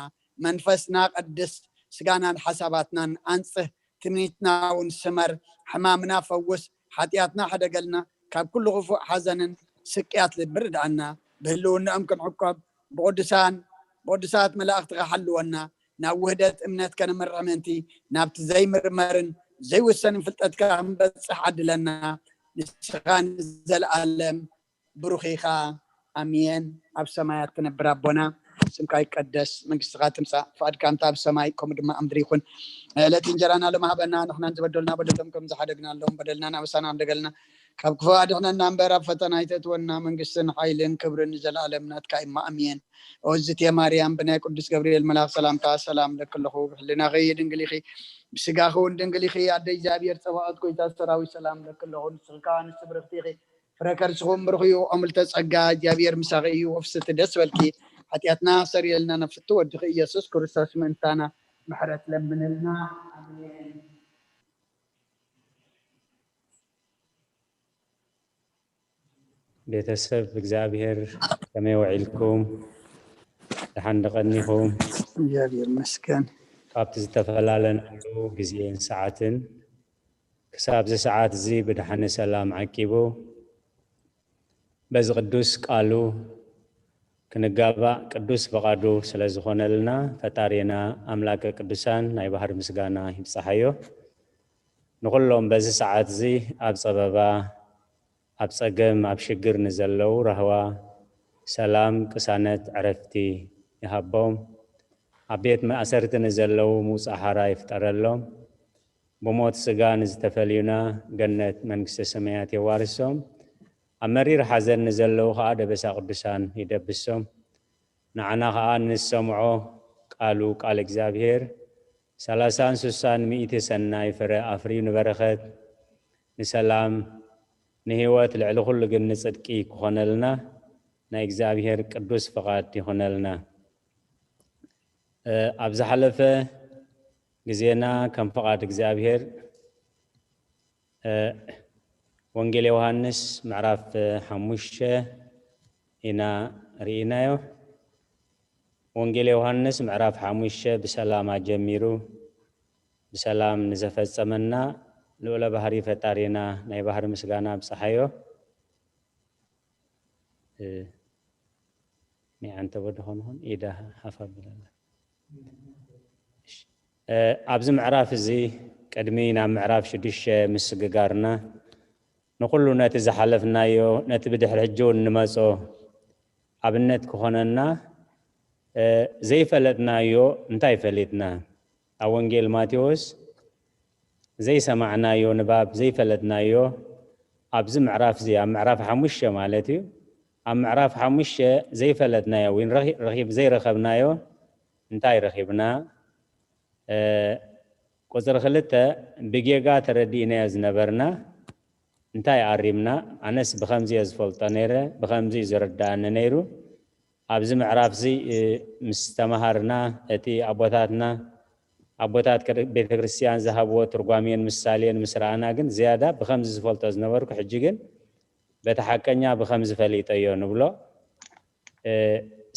መንፈስና ቀድስ። ስጋናን ሓሳባትናን ኣንጽህ፣ ትምኒትና እውን ስመር፣ ሕማምና ፈውስ፣ ሓጢኣትና ሕደገልና፣ ካብ ኩሉ ክፉእ ሓዘንን ስቅያት ልቢ ርድኣና። ብህልውናኦም ክንዕቆብ፣ ብቅዱሳን ብቅዱሳት መላእኽትኻ ሓልወና። ናብ ውህደት እምነት ከነምርሕ ምእንቲ፣ ናብቲ ዘይምርመርን ዘይውሰንን ፍልጠትካ ክንበጽሕ ዓድለና። ንስኻ ንዘለኣለም ብሩኽ ኢኻ። ኣሜን። ኣብ ሰማያት ትነብር ኣቦና፣ ስምካ ይቀደስ፣ መንግስትኻ ትምጻእ፣ ፍቓድካ እንተ ኣብ ሰማይ ከምኡ ድማ ኣብ ምድሪ ይኹን። ዕለት እንጀራና ሎም ሃበና፣ ንሕናን ዝበደሉና በደሎም ከም ዝሓደግናሎም በደልና ናበሳና ኣንደገልና፣ ካብ ክፉ ኣድሕነና እምበር፣ ኣብ ፈተና ኣይተእትወና፣ መንግስትን ሓይልን ክብርን ንዘለኣለም ናትካ እማ። ኣሜን። ኦዝቴ ማርያም፣ ብናይ ቅዱስ ገብርኤል መልኣኽ ሰላምታ ሰላም ለኪ ኣለኹ፣ ብሕልናኺ ድንግል ኢኺ፣ ብስጋኺ እውን ድንግል ኢኺ። ኣደ እግዚኣብሔር ጸባኦት፣ ጎይታ ሰራዊት፣ ሰላም ለኪ ኣለኹ። ንስኺ ከኣ ንስብርኽቲ ኢኺ፣ ፍረ ከርስኹም ብሩኽ እዩ። ኦምልተ ጸጋ፣ እግዚኣብሔር ምሳኺ እዩ። ወፍስቲ ደስ በልኪ፣ ሓጢኣትና ሰሪየልና፣ ነፍቲ ወድኺ ኢየሱስ ክርስቶስ ምእንታና ምሕረት ለምንልና። ኣሜን። ቤተሰብ እግዚኣብሔር ከመይ ውዒልኩም? ደሓን ዶ ቀኒኹም? እግዚኣብሔር ይመስገን። ካብቲ ዝተፈላለናሉ ግዜን ሰዓትን ክሳብ እዚ ሰዓት እዚ ብደሓነ ሰላም ዓቂቡ በዚ ቅዱስ ቃሉ ክንጋባእ ቅዱስ ፍቓዱ ስለ ዝኾነልና ፈጣሪና ኣምላከ ቅዱሳን ናይ ባህር ምስጋና ይብጽሓዮ። ንኹሎም በዚ ሰዓት እዚ ኣብ ጸበባ፣ ኣብ ጸገም፣ ኣብ ሽግር ንዘለዉ ራህዋ፣ ሰላም፣ ቅሳነት፣ ዕረፍቲ ይሃቦም። ኣብ ቤት ማእሰርቲ ንዘለዉ ምውጻእ ሓራ ይፍጠረሎም። ብሞት ስጋ ንዝተፈልዩና ገነት መንግስተ ሰማያት የዋርሶም። ኣብ መሪር ሓዘን ንዘለዉ ኸኣ ደበሳ ቅዱሳን ይደብሶም። ንዓና ኸኣ ንሰምዖ ቃሉ ቃል እግዚኣብሔር ሰላሳን ስሳን ሚእቲ ሰናይ ፍረ ኣፍርዩ ንበረኸት ንሰላም ንህይወት ልዕሊ ኩሉ ግን ንጽድቂ ክኾነልና ናይ እግዚኣብሔር ቅዱስ ፍቓድ ይኾነልና። ኣብ ዝሓለፈ ግዜና ከም ፍቓድ እግዚኣብሔር ወንጌል ዮሃንስ ምዕራፍ ሓሙሽተ ኢና ርኢናዮ። ወንጌል ዮሃንስ ምዕራፍ ሓሙሽተ ብሰላም ኣጀሚሩ ብሰላም ንዘፈጸመና ልኡለ ባህሪ ፈጣሪና ናይ ባህሪ ምስጋና ኣብጽሓዮ። ኒዓንተ ወደ ኾንኹን ኢዳ ሓፍ ኣብለላ። ኣብዚ ምዕራፍ እዚ ቅድሚ ናብ ምዕራፍ ሽዱሽተ ምስግጋርና ንኹሉ ነቲ ዝሓለፍናዮ ነቲ ብድሕሪ ሕጂ እውን ንመጾ ኣብነት ክኾነና ዘይፈለጥናዮ እንታይ ፈሊጥና? ኣብ ወንጌል ማቴዎስ ዘይሰማዕናዮ ንባብ ዘይፈለጥናዮ ኣብዚ ምዕራፍ እዚ ኣብ ምዕራፍ ሓሙሽተ ማለት እዩ። ኣብ ምዕራፍ ሓሙሽተ ዘይፈለጥናዮ ወይ ረኺብ ዘይረኸብናዮ እንታይ ረኺብና? ቁፅሪ ክልተ ብጌጋ ተረዲእናዮ ዝነበርና እንታይ ኣሪምና? ኣነስ ብኸምዚ እየ ዝፈልጦ ነይረ፣ ብኸምዚ እዩ ዝረዳእኒ ነይሩ። ኣብዚ ምዕራፍ እዚ ምስ ተምሃርና እቲ ኣቦታትና ኣቦታት ቤተ ክርስቲያን ዝሃብዎ ትርጓሜን ምሳሌን ምስ ረኣና ግን ዝያዳ ብኸምዚ ዝፈልጦ ዝነበርኩ ሕጂ ግን በቲ ሓቀኛ ብኸምዚ ፈሊጠዮ ንብሎ።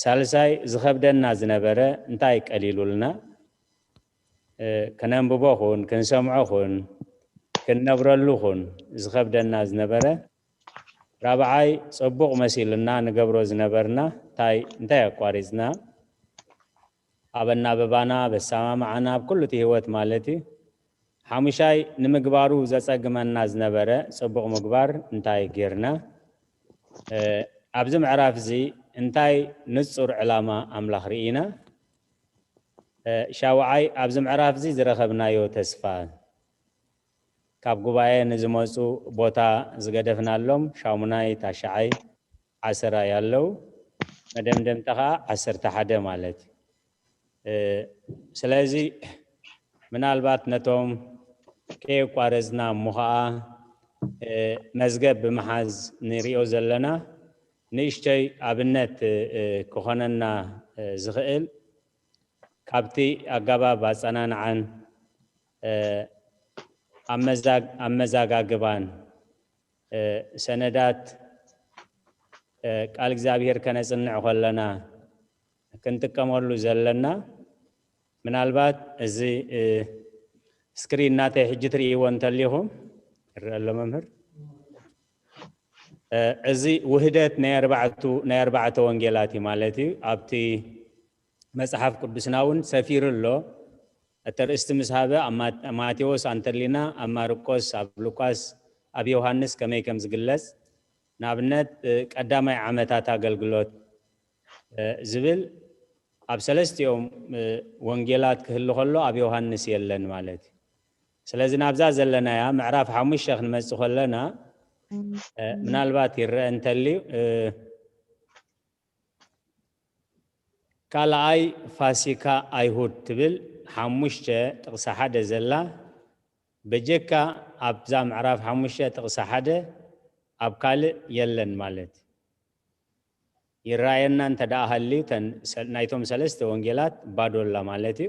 ሳልሳይ ዝኸብደና ዝነበረ እንታይ ቀሊሉልና? ከነንብቦ ኹን ክንሰምዖ ኹን ክንነብረሉ ኹን ዝኸብደና ዝነበረ ራብዓይ፣ ጽቡቕ መሲሉና ንገብሮ ዝነበርና እንታይ እንታይ ኣቋሪጽና? ኣብ ኣናብባና፣ ኣብ ኣሰማምዓና፣ ኣብ ኩሉ እቲ ህይወት ማለት እዩ። ሓሙሻይ፣ ንምግባሩ ዘጸግመና ዝነበረ ጽቡቕ ምግባር እንታይ ጌርና? ኣብዚ ምዕራፍ እዚ እንታይ ንጹር ዕላማ ኣምላኽ ርኢና? ሻውዓይ፣ ኣብዚ ምዕራፍ እዚ ዝረኸብናዮ ተስፋ ካብ ጉባኤ ንዝመፁ ቦታ ዝገደፍናሎም ሻሙናይ፣ ታሽዓይ፣ ዓሰራይ ኣለዉ። መደምደምታ ከዓ ዓሰርተ ሓደ ማለት እዩ። ስለዚ ምናልባት ነቶም ከየቋረፅና እሞ ከዓ መዝገብ ብምሓዝ ንሪኦ ዘለና ንእሽተይ ኣብነት ክኾነና ዝኽእል ካብቲ ኣገባብ ኣጸናንዓን ኣመዛጋግባን ሰነዳት ቃል እግዚኣብሔር ከነጽንዕ ከለና ክንጥቀመሉ ዘለና ምናልባት እዚ ስክሪን ናተይ ሕጂ ትርእይዎ እንተሊኹም፣ ይረአ ኣሎ መምህር። እዚ ውህደት ናይ ኣርባዕቱ ናይ ኣርባዕተ ወንጌላት እዩ ማለት እዩ። ኣብቲ መጽሓፍ ቅዱስና እውን ሰፊሩ ኣሎ። እቲ ርእስቲ ምስ ሃበ ኣብ ማቴዎስ ኣንተሊና፣ ኣብ ማርቆስ፣ ኣብ ሉቃስ፣ ኣብ ዮሃንስ ከመይ ከም ዝግለጽ፣ ንኣብነት ቀዳማይ ዓመታት ኣገልግሎት ዝብል ኣብ ሰለስቲኦም ወንጌላት ክህሉ ከሎ ኣብ ዮሃንስ የለን ማለት እዩ። ስለዚ ናብዛ ዘለናያ ምዕራፍ ሓሙሽተ ክንመጽእ ከለና ምናልባት ይረአ እንተልዩ ካልኣይ ፋሲካ ኣይሁድ ትብል ሓሙሽተ ጥቕሲ ሓደ ዘላ በጀካ ኣብዛ ምዕራፍ ሓሙሽተ ጥቕሲ ሓደ ኣብ ካልእ የለን ማለት ይረኣየና እንተ ደኣ ሃልዩ ናይቶም ሰለስተ ወንጌላት ባዶ ኣላ ማለት እዩ።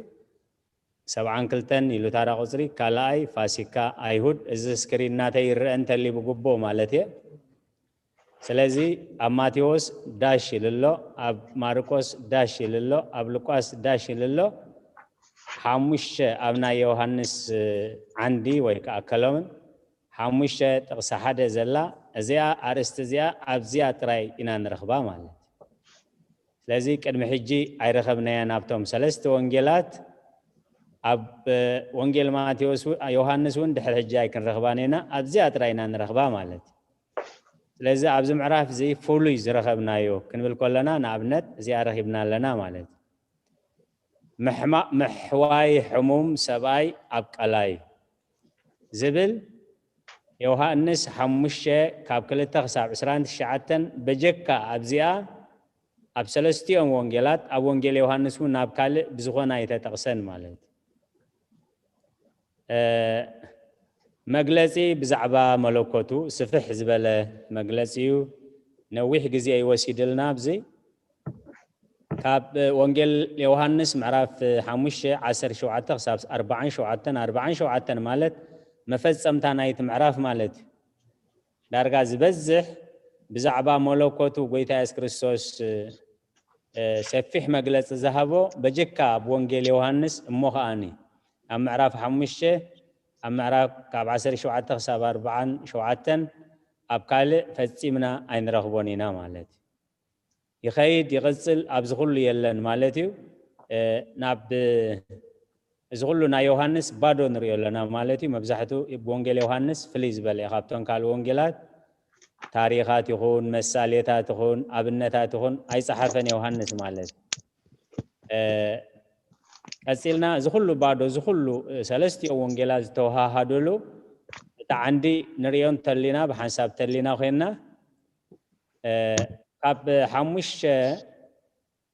ሰብዓን ክልተን ኢሉ ታራ ቁጽሪ ካልኣይ ፋሲካ ኣይሁድ። እዚ ስክሪን ናተይ ይረአ እንተልዩ ብግቡእ ማለት እየ። ስለዚ ኣብ ማቴዎስ ዳሽ ኢሉ ኣሎ፣ ኣብ ማርቆስ ዳሽ ኢሉ ኣሎ፣ ኣብ ሉቃስ ዳሽ ኢሉ ኣሎ። ሓሙሽተ ኣብ ናይ ዮሃንስ ዓንዲ ወይ ከዓ ከለምን ሓሙሽተ ጥቕሲ ሓደ ዘላ እዚኣ ኣርእስቲ እዚኣ ኣብዚኣ ጥራይ ኢና ንረኽባ ማለት እዩ። ስለዚ ቅድሚ ሕጂ ኣይረኸብናያን ኣብቶም ሰለስተ ወንጌላት። ኣብ ወንጌል ማቴዎስ ዮሃንስ እውን ድሕሪ ሕጂ ኣይክንረኽባን ኢና፣ ኣብዚኣ ጥራይ ኢና ንረኽባ ማለት እዩ። ስለዚ ኣብዚ ምዕራፍ እዚ ፍሉይ ዝረኸብናዮ ክንብል ከለና ንኣብነት እዚኣ ረኺብና ኣለና ማለት እዩ። ምሕዋይ ሕሙም ሰብኣይ ኣብ ቀላይ ዝብል ዮሃንስ ሓሙሽተ ካብ ክልተ ክሳብ ዕስራን ትሽዓተን በጀካ ኣብዚኣ ኣብ ሰለስቲኦም ወንጌላት ኣብ ወንጌል ዮሃንስ እውን ናብ ካልእ ብዝኾነ ኣይተጠቕሰን ማለት እዩ። መግለጺ ብዛዕባ መለኮቱ ስፍሕ ዝበለ መግለጺ እዩ። ነዊሕ ግዜ ይወሲድልና ኣብዚ ካብ ወንጌል ዮሃንስ ምዕራፍ ሓሙሽተ ዓሰርተ ሸውዓተ ክሳብ ኣርባዓን ሸውዓተን ኣርባዓን ሸውዓተን ማለት መፈጸምታ ናይቲ ምዕራፍ ማለት እዩ። ዳርጋ ዝበዝሕ ብዛዕባ መለኮቱ ጎይታ የሱስ ክርስቶስ ሰፊሕ መግለጺ ዝሃቦ በጀካ ኣብ ወንጌል ዮሃንስ እሞ ከኣኒ ኣብ ምዕራፍ ሓሙሽተ ኣብ ምዕራፍ ካብ ዓሰርተ ሸውዓተ ክሳብ ኣርባዓን ሸውዓተን ኣብ ካልእ ፈጺምና ኣይንረኽቦን ኢና ማለት እዩ። ይኸይድ ይቕጽል ኣብዚ ኩሉ የለን ማለት እዩ። ናብ እዚ ኩሉ ናይ ዮሃንስ ባዶ ንሪኦ ኣለና ማለት እዩ። መብዛሕቱ ብወንጌል ዮሃንስ ፍልይ ዝበለ እዩ ካብቶም ካልእ ወንጌላት። ታሪኻት ይኹን መሳሌታት ይኹን ኣብነታት ይኹን ኣይጸሓፈን ዮሃንስ ማለት እዩ። ቀጺልና እዚ ኩሉ ባዶ እዚ ኩሉ ሰለስቲኦ ወንጌላት ዝተወሃሃደሉ እቲ ዓንዲ ንሪኦ እንተሊና ብሓንሳብ ተሊና ኮይንና ካብ ሓሙሽተ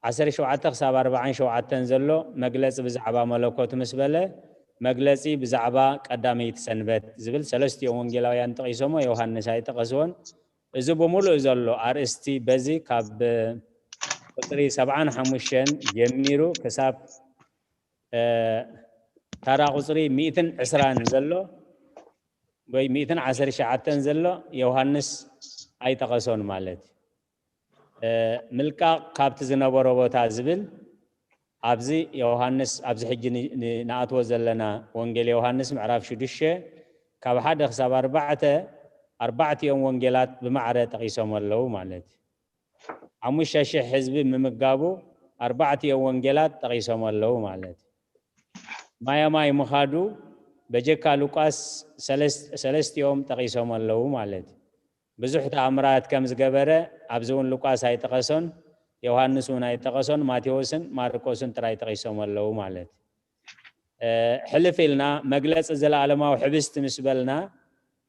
ዓሰርተ ሸውዓተ ክሳብ ኣርባዓን ሸውዓተን ዘሎ መግለጺ ብዛዕባ መለኮት ምስ በለ መግለጺ ብዛዕባ ቀዳመይቲ ሰንበት ዝብል ሰለስቲኦም ወንጌላውያን ጠቒሶሞ ዮሃንስ ኣይጠቐስዎን። እዚ ብምሉእ ዘሎ ኣርእስቲ በዚ ካብ ቁጽሪ ሰብዓን ሓሙሽተን ጀሚሩ ክሳብ ታራ ቁጽሪ ሚእትን ዕስራን ዘሎ ወይ ሚእትን ዓሰርተ ሸዓተን ዘሎ ዮሃንስ ኣይጠቐሶን ማለት እዩ። ምልቃቕ ካብቲ ዝነበሮ ቦታ ዝብል ኣብዚ ዮሃንስ ኣብዚ ሕጂ ንኣትዎ ዘለና ወንጌል ዮሃንስ ምዕራፍ ሽዱሽተ ካብ ሓደ ክሳብ ኣርባዕተ ኣርባዕቲኦም ወንጌላት ብማዕረ ጠቒሶም ኣለዉ ማለት እዩ። ሓሙሽተ ሽሕ ህዝቢ ምምጋቡ ኣርባዕቲኦም ወንጌላት ጠቒሶም ኣለዉ ማለት እዩ። ማያማይ ምኻዱ በጀካ ሉቃስ ሰለስቲኦም ጠቒሶም ኣለዉ ማለት እዩ። ብዙሕ ተኣምራት ከም ዝገበረ ኣብዚ እውን ሉቃስ ኣይጠቐሶን፣ ዮሃንስ እውን ኣይጠቐሶን፣ ማቴዎስን ማርቆስን ጥራይ ጠቒሶም ኣለዉ ማለት እዩ። ሕልፍ ኢልና መግለፂ ዘለኣለማዊ ሕብስቲ ምስ በልና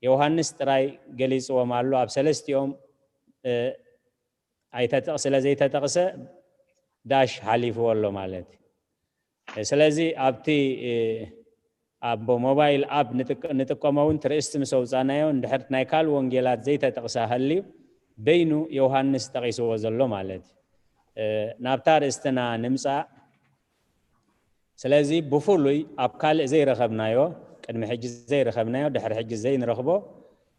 ዮሃንስ ጥራይ ገሊፅዎም ኣሎ። ኣብ ሰለስቲኦም ኣይተጠቕ ስለ ዘይተጠቕሰ ዳሽ ሓሊፍዎ ኣሎ ማለት እዩ። ስለዚ ኣብቲ ኣብ ሞባይል ኣፕ ንጥቀሞ እውን ትርእስቲ ምስ ኣውፃናዮ እንድሕር ናይ ካልእ ወንጌላት ዘይተጠቕሰ ሃልዩ በይኑ ዮሃንስ ጠቒስዎ ዘሎ ማለት እዩ። ናብታ ርእስትና ንምፃእ። ስለዚ ብፍሉይ ኣብ ካልእ ዘይረኸብናዮ ቅድሚ ሕጂ ዘይረኸብናዮ ድሕሪ ሕጂ ዘይንረኽቦ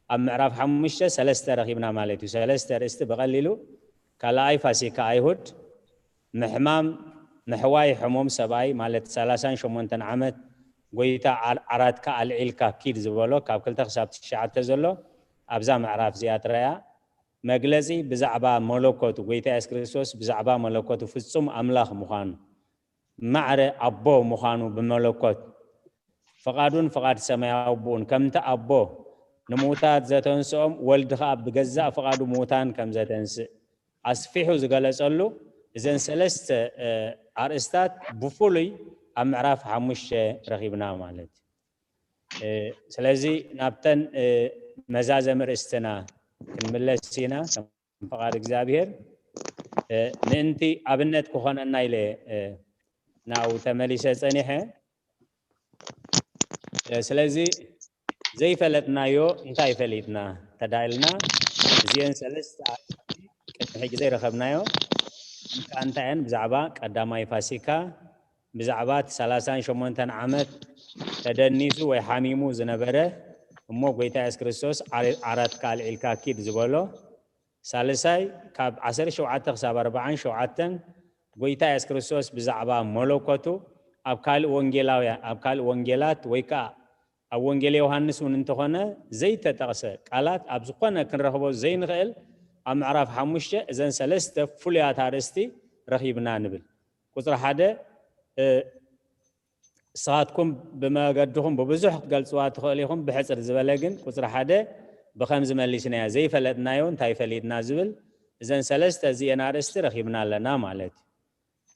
ኣብ ምዕራፍ ሓሙሽተ ሰለስተ ረኺብና ማለት እዩ። ሰለስተ ርእስቲ ብቐሊሉ ካልኣይ ፋሲካ ኣይሁድ፣ ምሕማም ምሕዋይ ሕሙም ሰብኣይ ማለት ሰላሳን ሸሞንተን ዓመት ጎይታ ዓር-፣ ዓራትካ ኣልዒልካ ኪድ ዝበሎ ካብ ክልተ ክሳብ ትሽዓተ ዘሎ ኣብዛ ምዕራፍ እዚኣ ጥራያ መግለጺ ብዛዕባ መለኮቱ፣ ጎይታ የሱስ ክርስቶስ ብዛዕባ መለኮቱ ፍጹም ኣምላኽ ምዃኑ፣ ማዕረ ኣቦ ምዃኑ ብመለኮት፣ ፍቓዱን ፍቓድ ሰማያዊ ኣቦኡን ከምቲ ኣቦ ንምዉታት ዘተንስኦም ወልዲ ኸኣ ብገዛእ ፍቓዱ ምዉታን ከም ዘተንስእ ኣስፊሑ ዝገለጸሉ እዘን ሰለስተ፣ እ፣ ኣርእስታት ብፍሉይ ኣብ ምዕራፍ ሓሙሽተ ረኺብና ማለት እዩ። እ፣ ስለዚ ናብተን፣ እ፣ መዛዘሚ ርእስትና ክንምለስ ኢና ከም ፍቓድ እግዚኣብሔር። እ፣ ምእንቲ ኣብነት ክኾነና ኢለ፣ እ፣ ናብኡ ተመሊሰ ጸኒሐ። እ፣ ስለዚ ዘይፈለጥናዮ እንታይ ፈሊጥና ተዳኢልና እዚአን ሰለስተ ኣርእስቲ ቅድሚ ሕጂ ዘይረኸብናዮ እንታይ እየን? ብዛዕባ ቀዳማይ ፋሲካ፣ ብዛዕባ እቲ ሰላሳን ሸሞንተን ዓመት ተደኒሱ ወይ ሓሚሙ ዝነበረ እሞ ጎይታ የሱስ ክርስቶስ ዓረ-፣ ዓራትካ ኣልዒልካ ኪድ ዝበሎ፣ ሳልሳይ ካብ ዓሰርተ ሸውዓተ ክሳብ ኣርባዓን ሸውዓተን ጎይታ የሱስ ክርስቶስ ብዛዕባ መለኮቱ ኣብ ካልእ ወንጌላውያን፣ ኣብ ካልእ ወንጌላት ወይ ከኣ ኣብ ወንጌል ዮሃንስ እውን እንተኾነ ዘይተጠቕሰ ቃላት ኣብ ዝኾነ ክንረኽቦ ዘይንኽእል ኣብ ምዕራፍ ሓሙሽተ እዘን ሰለስተ ፍሉያት ኣርእስቲ ረኺብና ንብል። ቁጽሪ ሓደ፣ እ፣ ንስኻትኩም ብመገድኹም ብብዙሕ ክትገልጽዋ ትኽእሉ ኢኹም፣ ብሕጽር ዝበለ ግን ቁጽሪ ሓደ ብኸምዚ መሊስናዮ፣ ዘይፈለጥናዮ እንታይ ፈሊጥና ዝብል እዘን ሰለስተ እዚአን ኣርእስቲ ረኺብና ኣለና ማለት እዩ።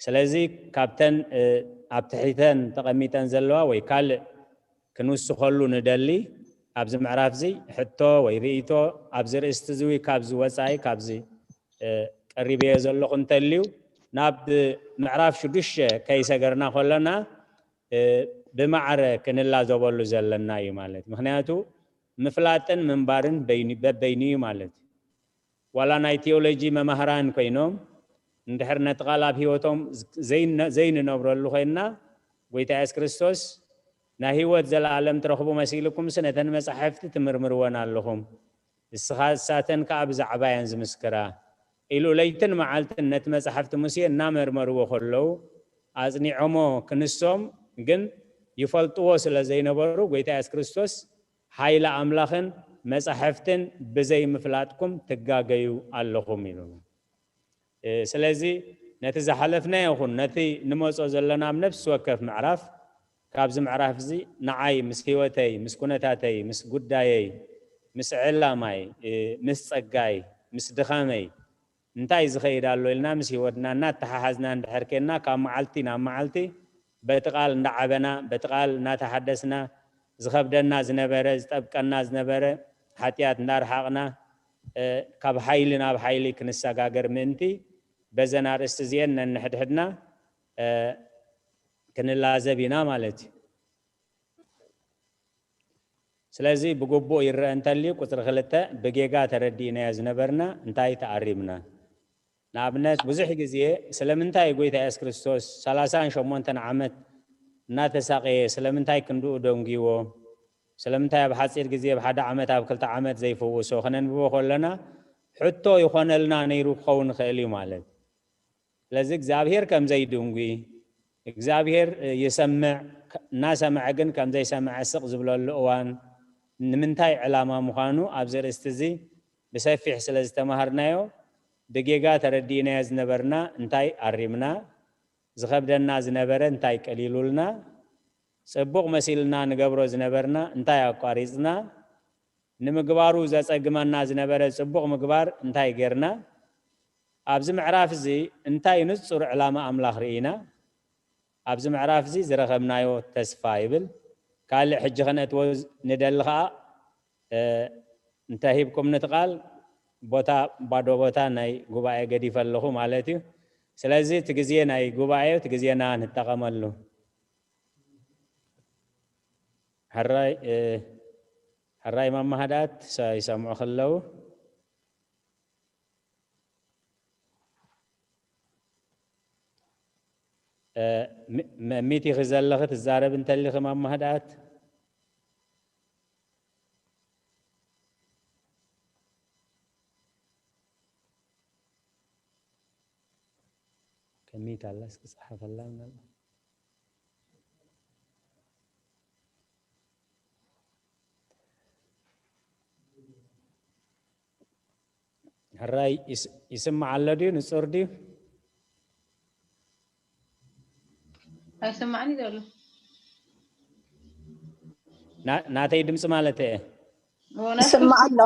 ስለዚ ካብተን፣ እ፣ ኣብ ትሕተን ተቐሚጠን ዘለዋ ወይ ካልእ ክንውስኸሉ ንደሊ ኣብዚ ምዕራፍ እዚ ሕቶ ወይ ርእይቶ ኣብዚ ርእስቲ እዚ ወይ ካብዚ ወጻኢ ካብዚ፣ እ፣ ቀሪበዮ ዘለኹ እንተልዩ ናብ ምዕራፍ ሽዱሽተ ከይሰገርና ከለና፣ እ፣ ብማዕረ ክንላዘበሉ ዘለና እዩ ማለት እዩ። ምኽንያቱ ምፍላጥን ምንባርን በይኑ፣ በበይኑ እዩ ማለት እዩ። ዋላ ናይ ቴዎሎጂ መማህራን ኮይኖም እንድሕር ነቲ ቃል ኣብ ህይወቶም ዘይነ-፣ ዘይንነብረሉ ኮይንና ጎይታ የሱስ ክርስቶስ ናይ ህይወት ዘለኣለም ትረኽቡ መሲልኩምስ ነተን መጻሕፍቲ ትምርምርወን ኣለኹም። ንስኻ፣ ንሳተን ከኣ ብዛዕባ እየን ዝምስክራ ኢሉ ለይትን መዓልትን ነቲ መጻሕፍቲ ሙሴ እናመርመርዎ ከለዉ ኣጽኒዖሞ ክንሶም ግን ይፈልጥዎ ስለ ዘይነበሩ ጎይታ የሱስ ክርስቶስ ሓይሊ ኣምላኽን መጻሕፍትን ብዘይ ምፍላጥኩም ትጋገዩ ኣለኹም ኢሉ። እ፣ ስለዚ ነቲ ዝሓለፍናዮ ይኹን ነቲ ንመጾ ዘለና ኣብ ነፍሲ ወከፍ ምዕራፍ፣ ካብዚ ምዕራፍ እዚ ንዓይ ምስ ህይወተይ፣ ምስ ኩነታተይ፣ ምስ ጉዳየይ፣ ምስ ዕላማይ፣ እ፣ ምስ ጸጋይ፣ ምስ ድኻመይ እንታይ ዝኸይድ ኣሎ ኢልና ምስ ህይወትና እናተሓሓዝና እንድሕር ኬንና ካብ መዓልቲ ናብ መዓልቲ በቲ ቃል እንዳዓበና፣ በቲ ቃል እናተሓደስና፣ ዝኸብደና ዝነበረ፣ ዝጠብቀና ዝነበረ ሓጢኣት እንዳርሓቕና፣ እ፣ ካብ ሓይሊ ናብ ሓይሊ ክንሰጋገር ምእንቲ በዘን ኣርእስቲ እዚአን ነንሕድሕድና፣ እ፣ ክንላዘብ ኢና ማለት እዩ። ስለዚ ብግቡእ ይረአ እንተልዩ ቁጽሪ ክልተ ብጌጋ ተረዲእናዮ ዝነበርና እንታይ ተኣሪምና? ንኣብነት ብዙሕ ግዜ ስለምንታይ ጎይታ የሱስ ክርስቶስ ሰላሳን ሸሞንተን ዓመት እናተሳቐየ ስለምንታይ ክንድኡ ደንጉይዎ? ስለምንታይ ኣብ ሓጺር ግዜ ኣብ ሓደ ዓመት ኣብ ክልተ ዓመት ዘይፈወሶ? ከነንብቦ ከለና ሕቶ ይኾነልና ነይሩ ክኸውን ይኽእል እዩ ማለት። ስለዚ እግዚኣብሔር ከም ዘይድንጉይ፣ እግዚኣብሔር፣ እ፣ ይሰምዕ፣ ከ-፣ እናሰምዐ ግን ከም ዘይሰምዐ ስቕ ዝብለሉ እዋን ንምንታይ ዕላማ ምዃኑ ኣብዚ ርእስቲ እዚ ብሰፊሕ ስለ ዝተማሃርናዮ ብጌጋ ተረዲእናዮ ዝነበርና እንታይ ኣሪምና፣ ዝኸብደና ዝነበረ እንታይ ቀሊሉልና፣ ጽቡቕ መሲልና ንገብሮ ዝነበርና እንታይ ኣቋሪጽና፣ ንምግባሩ ዘጸግመና ዝነበረ ጽቡቕ ምግባር እንታይ ጌርና፣ ኣብዚ ምዕራፍ እዚ እንታይ ንጹር ዕላማ ኣምላኽ ርኢና፣ ኣብዚ ምዕራፍ እዚ ዝረኸብናዮ ተስፋ ይብል። ካልእ ሕጂ ከነእትዎ ዝ-፣ ንደሊ ኸኣ፣ እ፣ እንተ ሂብኩምኒ እቲ ቃል፣ ቦታ፣ ባዶ ቦታ ናይ ጉባኤ ገዲፈ ኣለኹ ማለት እዩ። ስለዚ እቲ ግዜ ናይ ጉባኤ፣ እቲ ግዜና ንጠቐመሉ። ሕራይ፣ እ፣ ሕራይ ማማ ሃድኣት፣ ሰ-፣ ይሰምዑ ከለዉ። እ፣ ሚ-፣ ሚ-፣ ሚት ኢኺ ዘለኺ ትዛረቢ እንተሊኺ ማማ ህድኣት። ከመይ ኣላ እስኪ ጸሓፈላ ምናልባት። ሕራይ ይስ- ይስማዕ ኣሎ ድዩ? ንጹር ድዩ? ኣይሰማዕን እዩ ዘሎ። ና- ናተይ ድምፂ ማለት እየ። እዎ፣ ናትኩም ይስማዕ ኣሎ።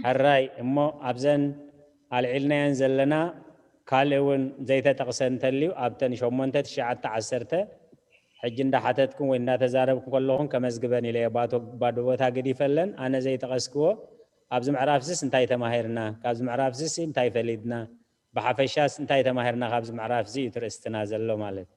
ሕራይ እሞ ኣብዘን ኣልዒልናየን ዘለና ካልእ እውን ዘይተጠቕሰ እንተልዩ ኣብተን ሸሞንተ ትሽዓተ ዓሰርተ ሕጂ እንዳሓተትኩም ወይ እንዳተዛረብኩም ከለኹም ከመዝግበን ኢለ እየ። ባቶ- ባዶ ቦታ ገዲፈለን ኣነ ዘይጠቐስክዎ ኣብዚ ምዕራፍ ዝስ እንታይ ተማሂርና፣ ካብዚ ምዕራፍ ዝስ እንታይ ፈሊጥና፣ ብሓፈሻስ እንታይ ተማሂርና ካብዚ ምዕራፍ እዚ እዩ ትርእስትና ዘሎ ማለት።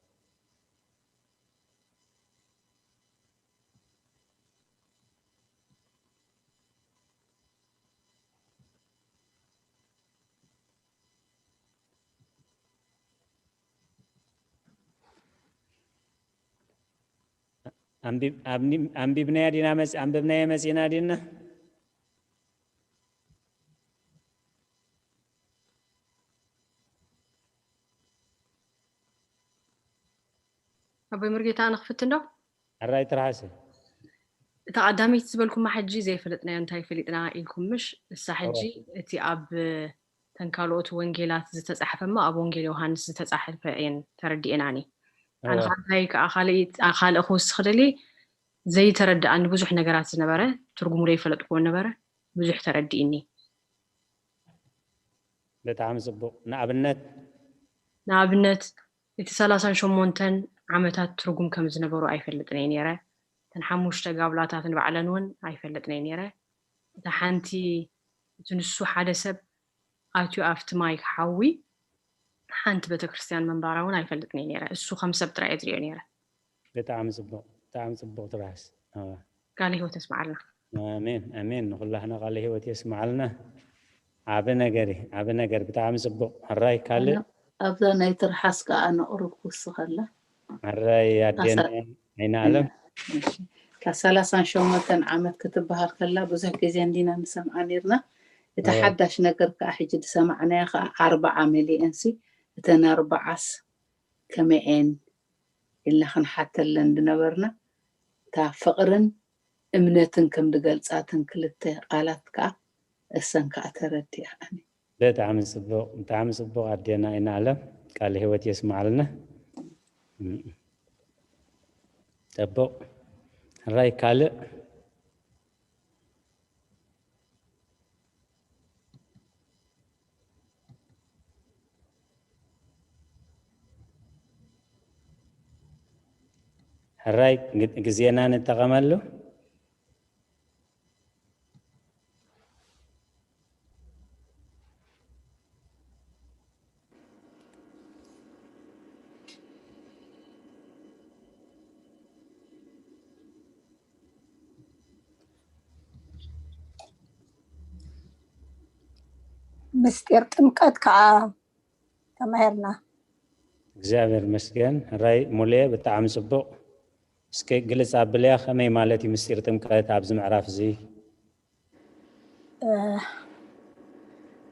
ኣንቢብ- ኣብኒ- ኣንቢብናያ ዲና መፅ- ኣንብብናዮ መፂና ዲና። ኣቦይ ሙርጌታ ንክፍት እንዶ? ሕራይ ትርሓሰ። እታ ቀዳመይቲ ዝበልኩማ ሕጂ ዘይፈለጥናዮ እንታይ ፈሊጥና ኢልኩም ምሽ? እሳ ሕጂ እቲ ኣብ ተን ካልኦት ወንጌላት ዝተጻሕፈ እሞ ኣብ ወንጌል ዮሃንስ ዝተጻሕፈ እየን ተረዲኤናኒ። ኣነ እወ። ካብ እንታይ ከዓ ካልእ ካልእ ክውስኽ ደሊ ዘይተረድኣኒ ብዙሕ ነገራት ዝነበረ ትርጉሙ ዘይፈለጥክዎ ነበረ ብዙሕ ተረዲእኒ። ብጣዕሚ ፅቡቅ። ንኣብነት ንኣብነት እቲ ሰላሳን ሸሞንተን ዓመታት ትርጉም ከም ዝነበሩ ኣይፈልጥን እየ ነይረ። እተን ሓሙሽተ ጋብላታት ንባዕለን እውን ኣይፈልጥን እየ ነይረ። እታ ሓንቲ እቲ ንሱ ሓደ ሰብ ኣትዩ ኣብቲ ማይ ሓዊ ሓንቲ ቤተክርስትያን ምንባራ እውን ኣይፈልጥን እየ ነይረ። እሱ ከም ሰብ ጥራይ እየ ዝሪኦ ነይረ። ብጣዕሚ ፅቡቅ ብጣዕሚ ፅቡቅ ትርሓስ። እወ። ቃለ ህይወት የስምዓልና። ኣሜን ኣሜን። ንኩላህና ቃለ ህይወት የስምዓልና። ዓቢ ነገር እዩ ዓቢ ነገር ብጣዕሚ ፅቡቅ። ሕራይ ካልእ ኣብዛ ናይ ትርሓስ ከዓ ነቕርብ ክውስኸላ ሕራይ ኣዴና ኣሳ- ዓይኒ ኣለም እሺ። ካብ ሰላሳን ሸሞንተን ዓመት ክትበሃል ከላ ብዙሕ ግዜ እንዲና ንሰምዓ ነርና። እቲ እወ። ሓዳሽ ነገር ከዓ ሕጂ ዝሰማዕናዮ ከዓ ኣርባዓ ሚሊየን ሲ እተን ኣርባዓስ ከመይኤን ኢልና ክንሓተለን ዝነበርና እታ ፍቕርን እምነትን ከም ዝገልፃትን ክልተ ቃላት ከዓ እሰን ከዓ ተረዲኣኒ። ብጣዕሚ ፅቡቕ ብጣዕሚ ፅቡቕ ኣዴና ኢና ኣለም ቃለ ህይወት የስማዓልና። ፅቡቕ ሕራይ ካልእ ሕራይ ግ- ግዜና ንጠቐመሉ። ምስጢር ጥምቀት ከዓ ተማሂርና። እግዚኣብሔር ይመስገን። ሕራይ ሙሌ ብጣዕሚ ፅቡቕ። እስኪ ግልፅ ኣብልያ ከመይ ማለት እዩ ምስጢር ጥምቀት ኣብዚ ምዕራፍ እዚ?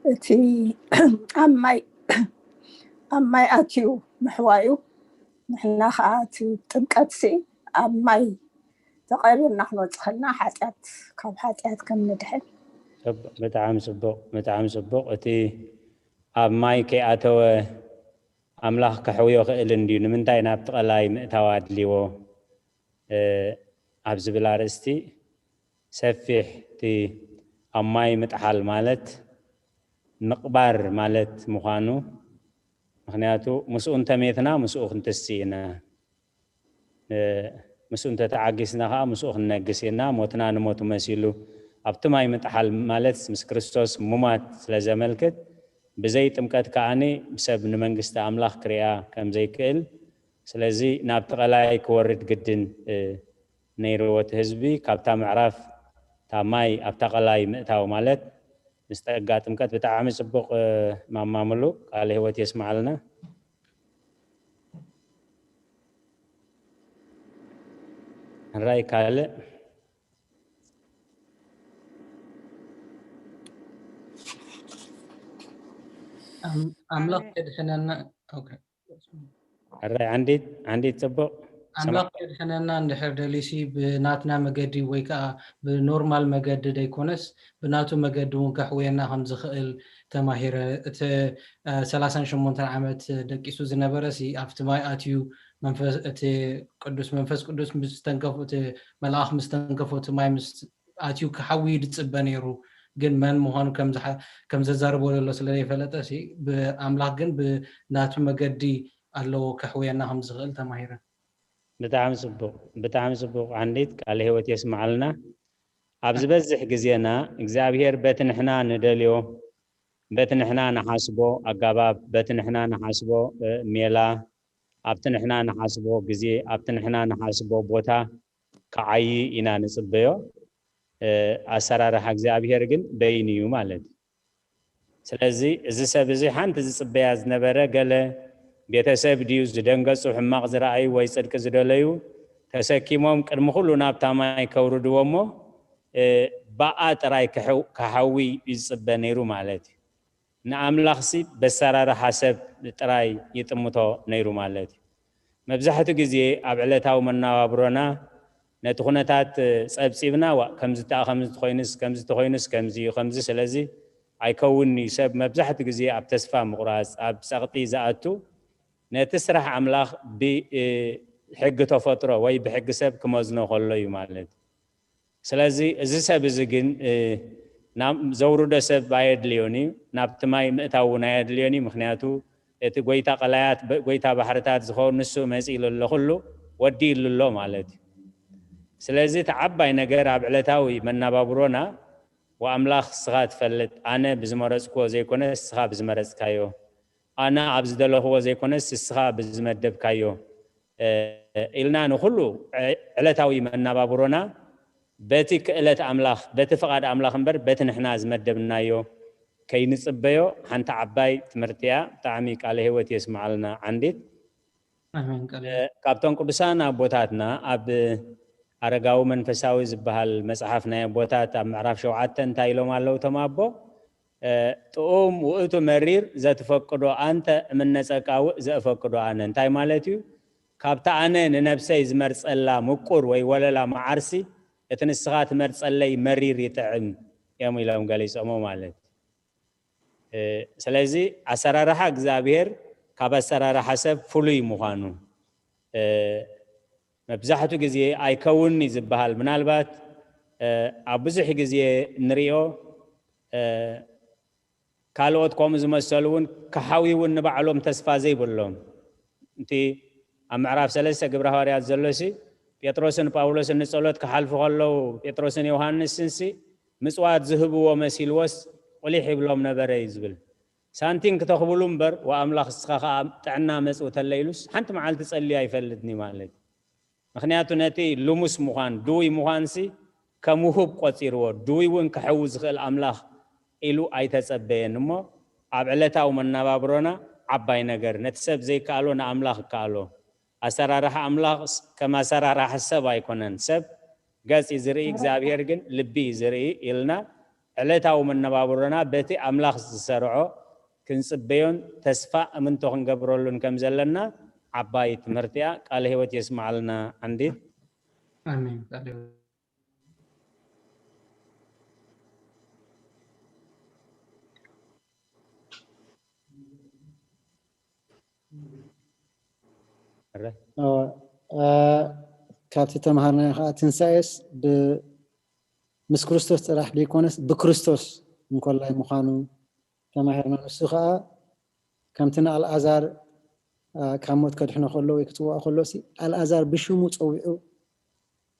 እቲ ኣብ ማይ ኣብ ማይ ኣትዩ ምሕዋዩ ንሕና ከዓ እቲ ጥምቀት ሲ ኣብ ማይ ተቐቢርና ክንወፅእ ከለና ሓጢኣት ካብ ሓጢኣት ከም ንድሕን ብጣዕሚ ፅቡቕ ብጣዕሚ ፅቡቕ። እቲ ኣብ ማይ ከይኣተወ ኣምላኽ ከሕውዮ ክእል እንድዩ ንምንታይ ናብቲ ቀላይ ምእታው ኣድልዎ ኣብ ዝብል ኣርእስቲ ሰፊሕ እቲ ኣብ ማይ ምጥሓል ማለት ምቕባር ማለት ምዃኑ ምኽንያቱ ምስኡ እንተሜትና ምስኡ ክንትሲ ኢና ምስኡ እንተተዓጊስና ከዓ ምስኡ ክንነግስ ኢና ሞትና ንሞቱ መሲሉ ኣብቲ ማይ ምጥሓል ማለት ምስ ክርስቶስ ሙማት ስለ ዘመልክት ብዘይ ጥምቀት ከዓኒ ሰብ ንመንግስቲ ኣምላኽ ክሪኣ ከም ዘይክእል ስለዚ ናብቲ ቀላይ ክወርድ ግድን ነይርዎ እቲ ህዝቢ ካብታ ምዕራፍ እታ ማይ ኣብታ ቀላይ ምእታው ማለት ምስ ጸጋ ጥምቀት ብጣዕሚ ጽቡቕ ማማ ምሉእ ቃለ ህይወት የስምዓልና። ሕራይ ካልእ ኣም- ኣምላኽ ኣሜን። የድሕነና። ኦኬ። ሕራይ ዓንዲት ዓንዲት ጽቡቕ ኣምላኽ የድሕነና እንድሕር ደሊሲ ብናትና መገዲ ወይ ከዓ ብኖርማል መገዲ ደይኮነስ ብናቱ መገዲ እውን ከሕውየና ከም ዝኽእል ተማሂረ። እቲ አ፣ ሰላሳን ሸሞንተን ዓመት ደቂሱ ዝነበረ ሲ ኣብቲ ማይ ኣትዩ መንፈስ እቲ ቅዱስ መንፈስ ቅዱስ ምስ ተንከፎ እቲ መልኣኽ ምስ ተንከፎ እቲ ማይ ምስ ኣትዩ ክሓዊ ድጽበ ነይሩ። ግን መን ምዃኑ ከም ዝሓ- ከም ዘዛርቦ ዘሎ ስለ ዘይፈለጠ ሲ ብኣምላኽ ግን ብናቱ መገዲ ኣለዎ ከሕውየና ከም ዝኽእል ተማሂረ። ብጣዕሚ ጽቡቕ ብጣዕሚ ጽቡቕ ዓንዲት ቃለ ህይወት የስምዓልና። ኣብ ዝበዝሕ ግዜና እግዚኣብሔር በቲ ንሕና ንደልዮ በቲ ንሕና ንሓስቦ ኣጋባብ በቲ ንሕና ንሓስቦ እ፣ ሜላ ኣብቲ ንሕና ንሓስቦ ግዜ ኣብቲ ንሕና ንሓስቦ ቦታ ክዓዪ ኢና ንጽበዮ። እ፣ ኣሰራርሓ እግዚኣብሔር ግን በይኑ እዩ ማለት እዩ። ስለዚ እዚ ሰብ እዚ ሓንቲ ዝጽበያ ዝነበረ ገለ ቤተሰብ ድዩ ዝደንገጹ ሕማቕ ዝረኣዩ ወይ ጽድቂ ዝደለዩ ተሰኪሞም ቅድሚ ኩሉ ናብታ ማይ ከውርድዎ እሞ እ፣ ብኣ ጥራይ ክሕው- ክሓዊ እዩ ዝጽበ ነይሩ ማለት እዩ። ንኣምላኽሲ በሰራርሓ ሰብ ጥራይ ይጥምቶ ነይሩ ማለት እዩ። መብዛሕቱ ግዜ ኣብ ዕለታዊ መነባብሮና ነቲ ኩነታት ጸብጺብና ዋ ከምዚ ተኣ ከምዚ ተኮይኑስ ከምዚ ተኮይኑስ ከምዚ እዩ ከምዚ ስለዚ ኣይከውን እዩ ሰብ መብዛሕቱ ግዜ ኣብ ተስፋ ምቁራጽ ኣብ ጸቕጢ ዝኣቱ ነቲ ስራሕ ኣምላኽ ብሕጊ ተፈጥሮ ወይ ብሕጊ ሰብ ክመዝኖ ከሎ እዩ ማለት እዩ። ስለዚ እዚ ሰብ እዚ ግን እ፣ ናብ ዘውርዶ ሰብ ኣየድልዮን እዩ፣ ናብቲ ማይ ምእታው እውን ኣየድልዮን እዩ። ምክንያቱ እቲ ጎይታ ቀላያት በ- ጎይታ ባሕርታት ዝኸውን ንሱ መጺእ ዘሎ ኩሉ ወዲእሉ ኣሎ ማለት እዩ። ስለዚ እቲ ዓባይ ነገር ኣብ ዕለታዊ መናባብሮና ወኣምላኽ እስኻ ትፈልጥ ኣነ ብዝመረጽክዎ ዘይኮነ እስኻ ብዝመረጽካዮ ኣነ ኣብ ዝደለኽዎ ዘይኮነስ እስኻ ብዝመደብካዮ እ፣ ኢልና ንኹሉ ዕ- ዕለታዊ መናባብሮና በቲ ክእለት ኣምላኽ በቲ ፍቓድ ኣምላኽ እምበር በቲ ንሕና ዝመደብናዮ ከይንጽበዮ ሓንቲ ዓባይ ትምህርቲ እያ። ብጣዕሚ ቃለ ህይወት የስምዓልና ዓንዲት። ኣሜን። ቃል እ፣ ካብቶም ቅዱሳን ኣቦታትና ኣብ ኣረጋዊ መንፈሳዊ ዝበሃል መጽሓፍ ናይ ኣቦታት ኣብ ምዕራፍ ሸውዓተ እንታይ ኢሎም ኣለዉ እቶም ኣቦ? እ፣ ጥኡም ውእቱ መሪር ዘትፈቅዶ ኣንተ እምነ ጸቃውእ ዘእፈቅዶ ኣነ። እንታይ ማለት እዩ? ካብታ ኣነ ንነብሰይ ዝመርጸላ ምቁር ወይ ወለላ መዓርሲ እቲ ንስኻ ትመርጸለይ መሪር ይጥዕም እዮም ኢሎም ገሊጾሞ ማለት እዩ። እ፣ ስለዚ ኣሰራርሓ እግዚኣብሔር ካብ ኣሰራርሓ ሰብ ፍሉይ ምዃኑ እ፣ መብዛሕቱ ግዜ ኣይከውን እዩ ዝበሃል። ምናልባት እ፣ ኣብ ብዙሕ ግዜ ንሪኦ እ፣ ካልኦት ከምኡ ዝመሰሉ እውን ክሓውዩ እውን ንባዕሎም ተስፋ ዘይብሎም እቲ ኣብ ምዕራፍ ሰለስተ ግብረ ሃዋርያት ዘሎ ሲ ጴጥሮስን ጳውሎስን ንጸሎት ክሓልፉ ከለዉ ጴጥሮስን ዮሃንስን ሲ ምጽዋት ዝህብዎ መሲልዎስ ቁሊሕ ይብሎም ነበረ እዩ ዝብል። ሳንቲም ክተኽብሉ እምበር ወኣምላኽ እስኻ ከዓ ጥዕና መጽውተለ ኢሉስ ሓንቲ መዓልቲ ጸልዩ ኣይፈልጥን እዩ ማለት እዩ። ምክንያቱ ነቲ ልሙስ ምዃን ድውይ ምዃንሲ ከም ውሁብ ቆጺርዎ ድውይ እውን ክሕዊ ዝኽእል ኣምላኽ ኢሉ ኣይተጸበየን እሞ ኣብ ዕለታዊ መነባብሮና ዓባይ ነገር ነቲ ሰብ ዘይከኣሎ ንኣምላኽ ይከኣሎ። ኣሰራርሓ ኣምላኽ ከም ኣሰራርሓ ሰብ ኣይኮነን። ሰብ ገጽ እዩ ዝርኢ እግዚኣብሔር ግን ልቢ እዩ ዝርኢ ኢልና ዕለታዊ መነባብሮና በቲ ኣምላኽ ዝሰርዖ ክንጽበዮን ተስፋ እምንቶ ክንገብረሉን ከም ዘለና ዓባይ ትምህርቲ እያ። ቃለ ህይወት የስምዓልና ዓንዲት። ኣሜን። ቃል ህይወት። እረ እ፣ እ፣ ካብቲ ተምሃርናዮ ከዓ ትንሳኤስ ብ- ምስ ክርስቶስ ጥራሕ ዘይኮነስ ብክርስቶስ እንኮላይ ምዃኑ ተማሂርና። ንሱ ከዓ ከምቲ ንኣልኣዛር እ፣ ካብ ሞት ከድሕኖ ከሎ ወይ ክፅውዖ ከሎ ሲ ኣልኣዛር ብሽሙ ፀዊዑ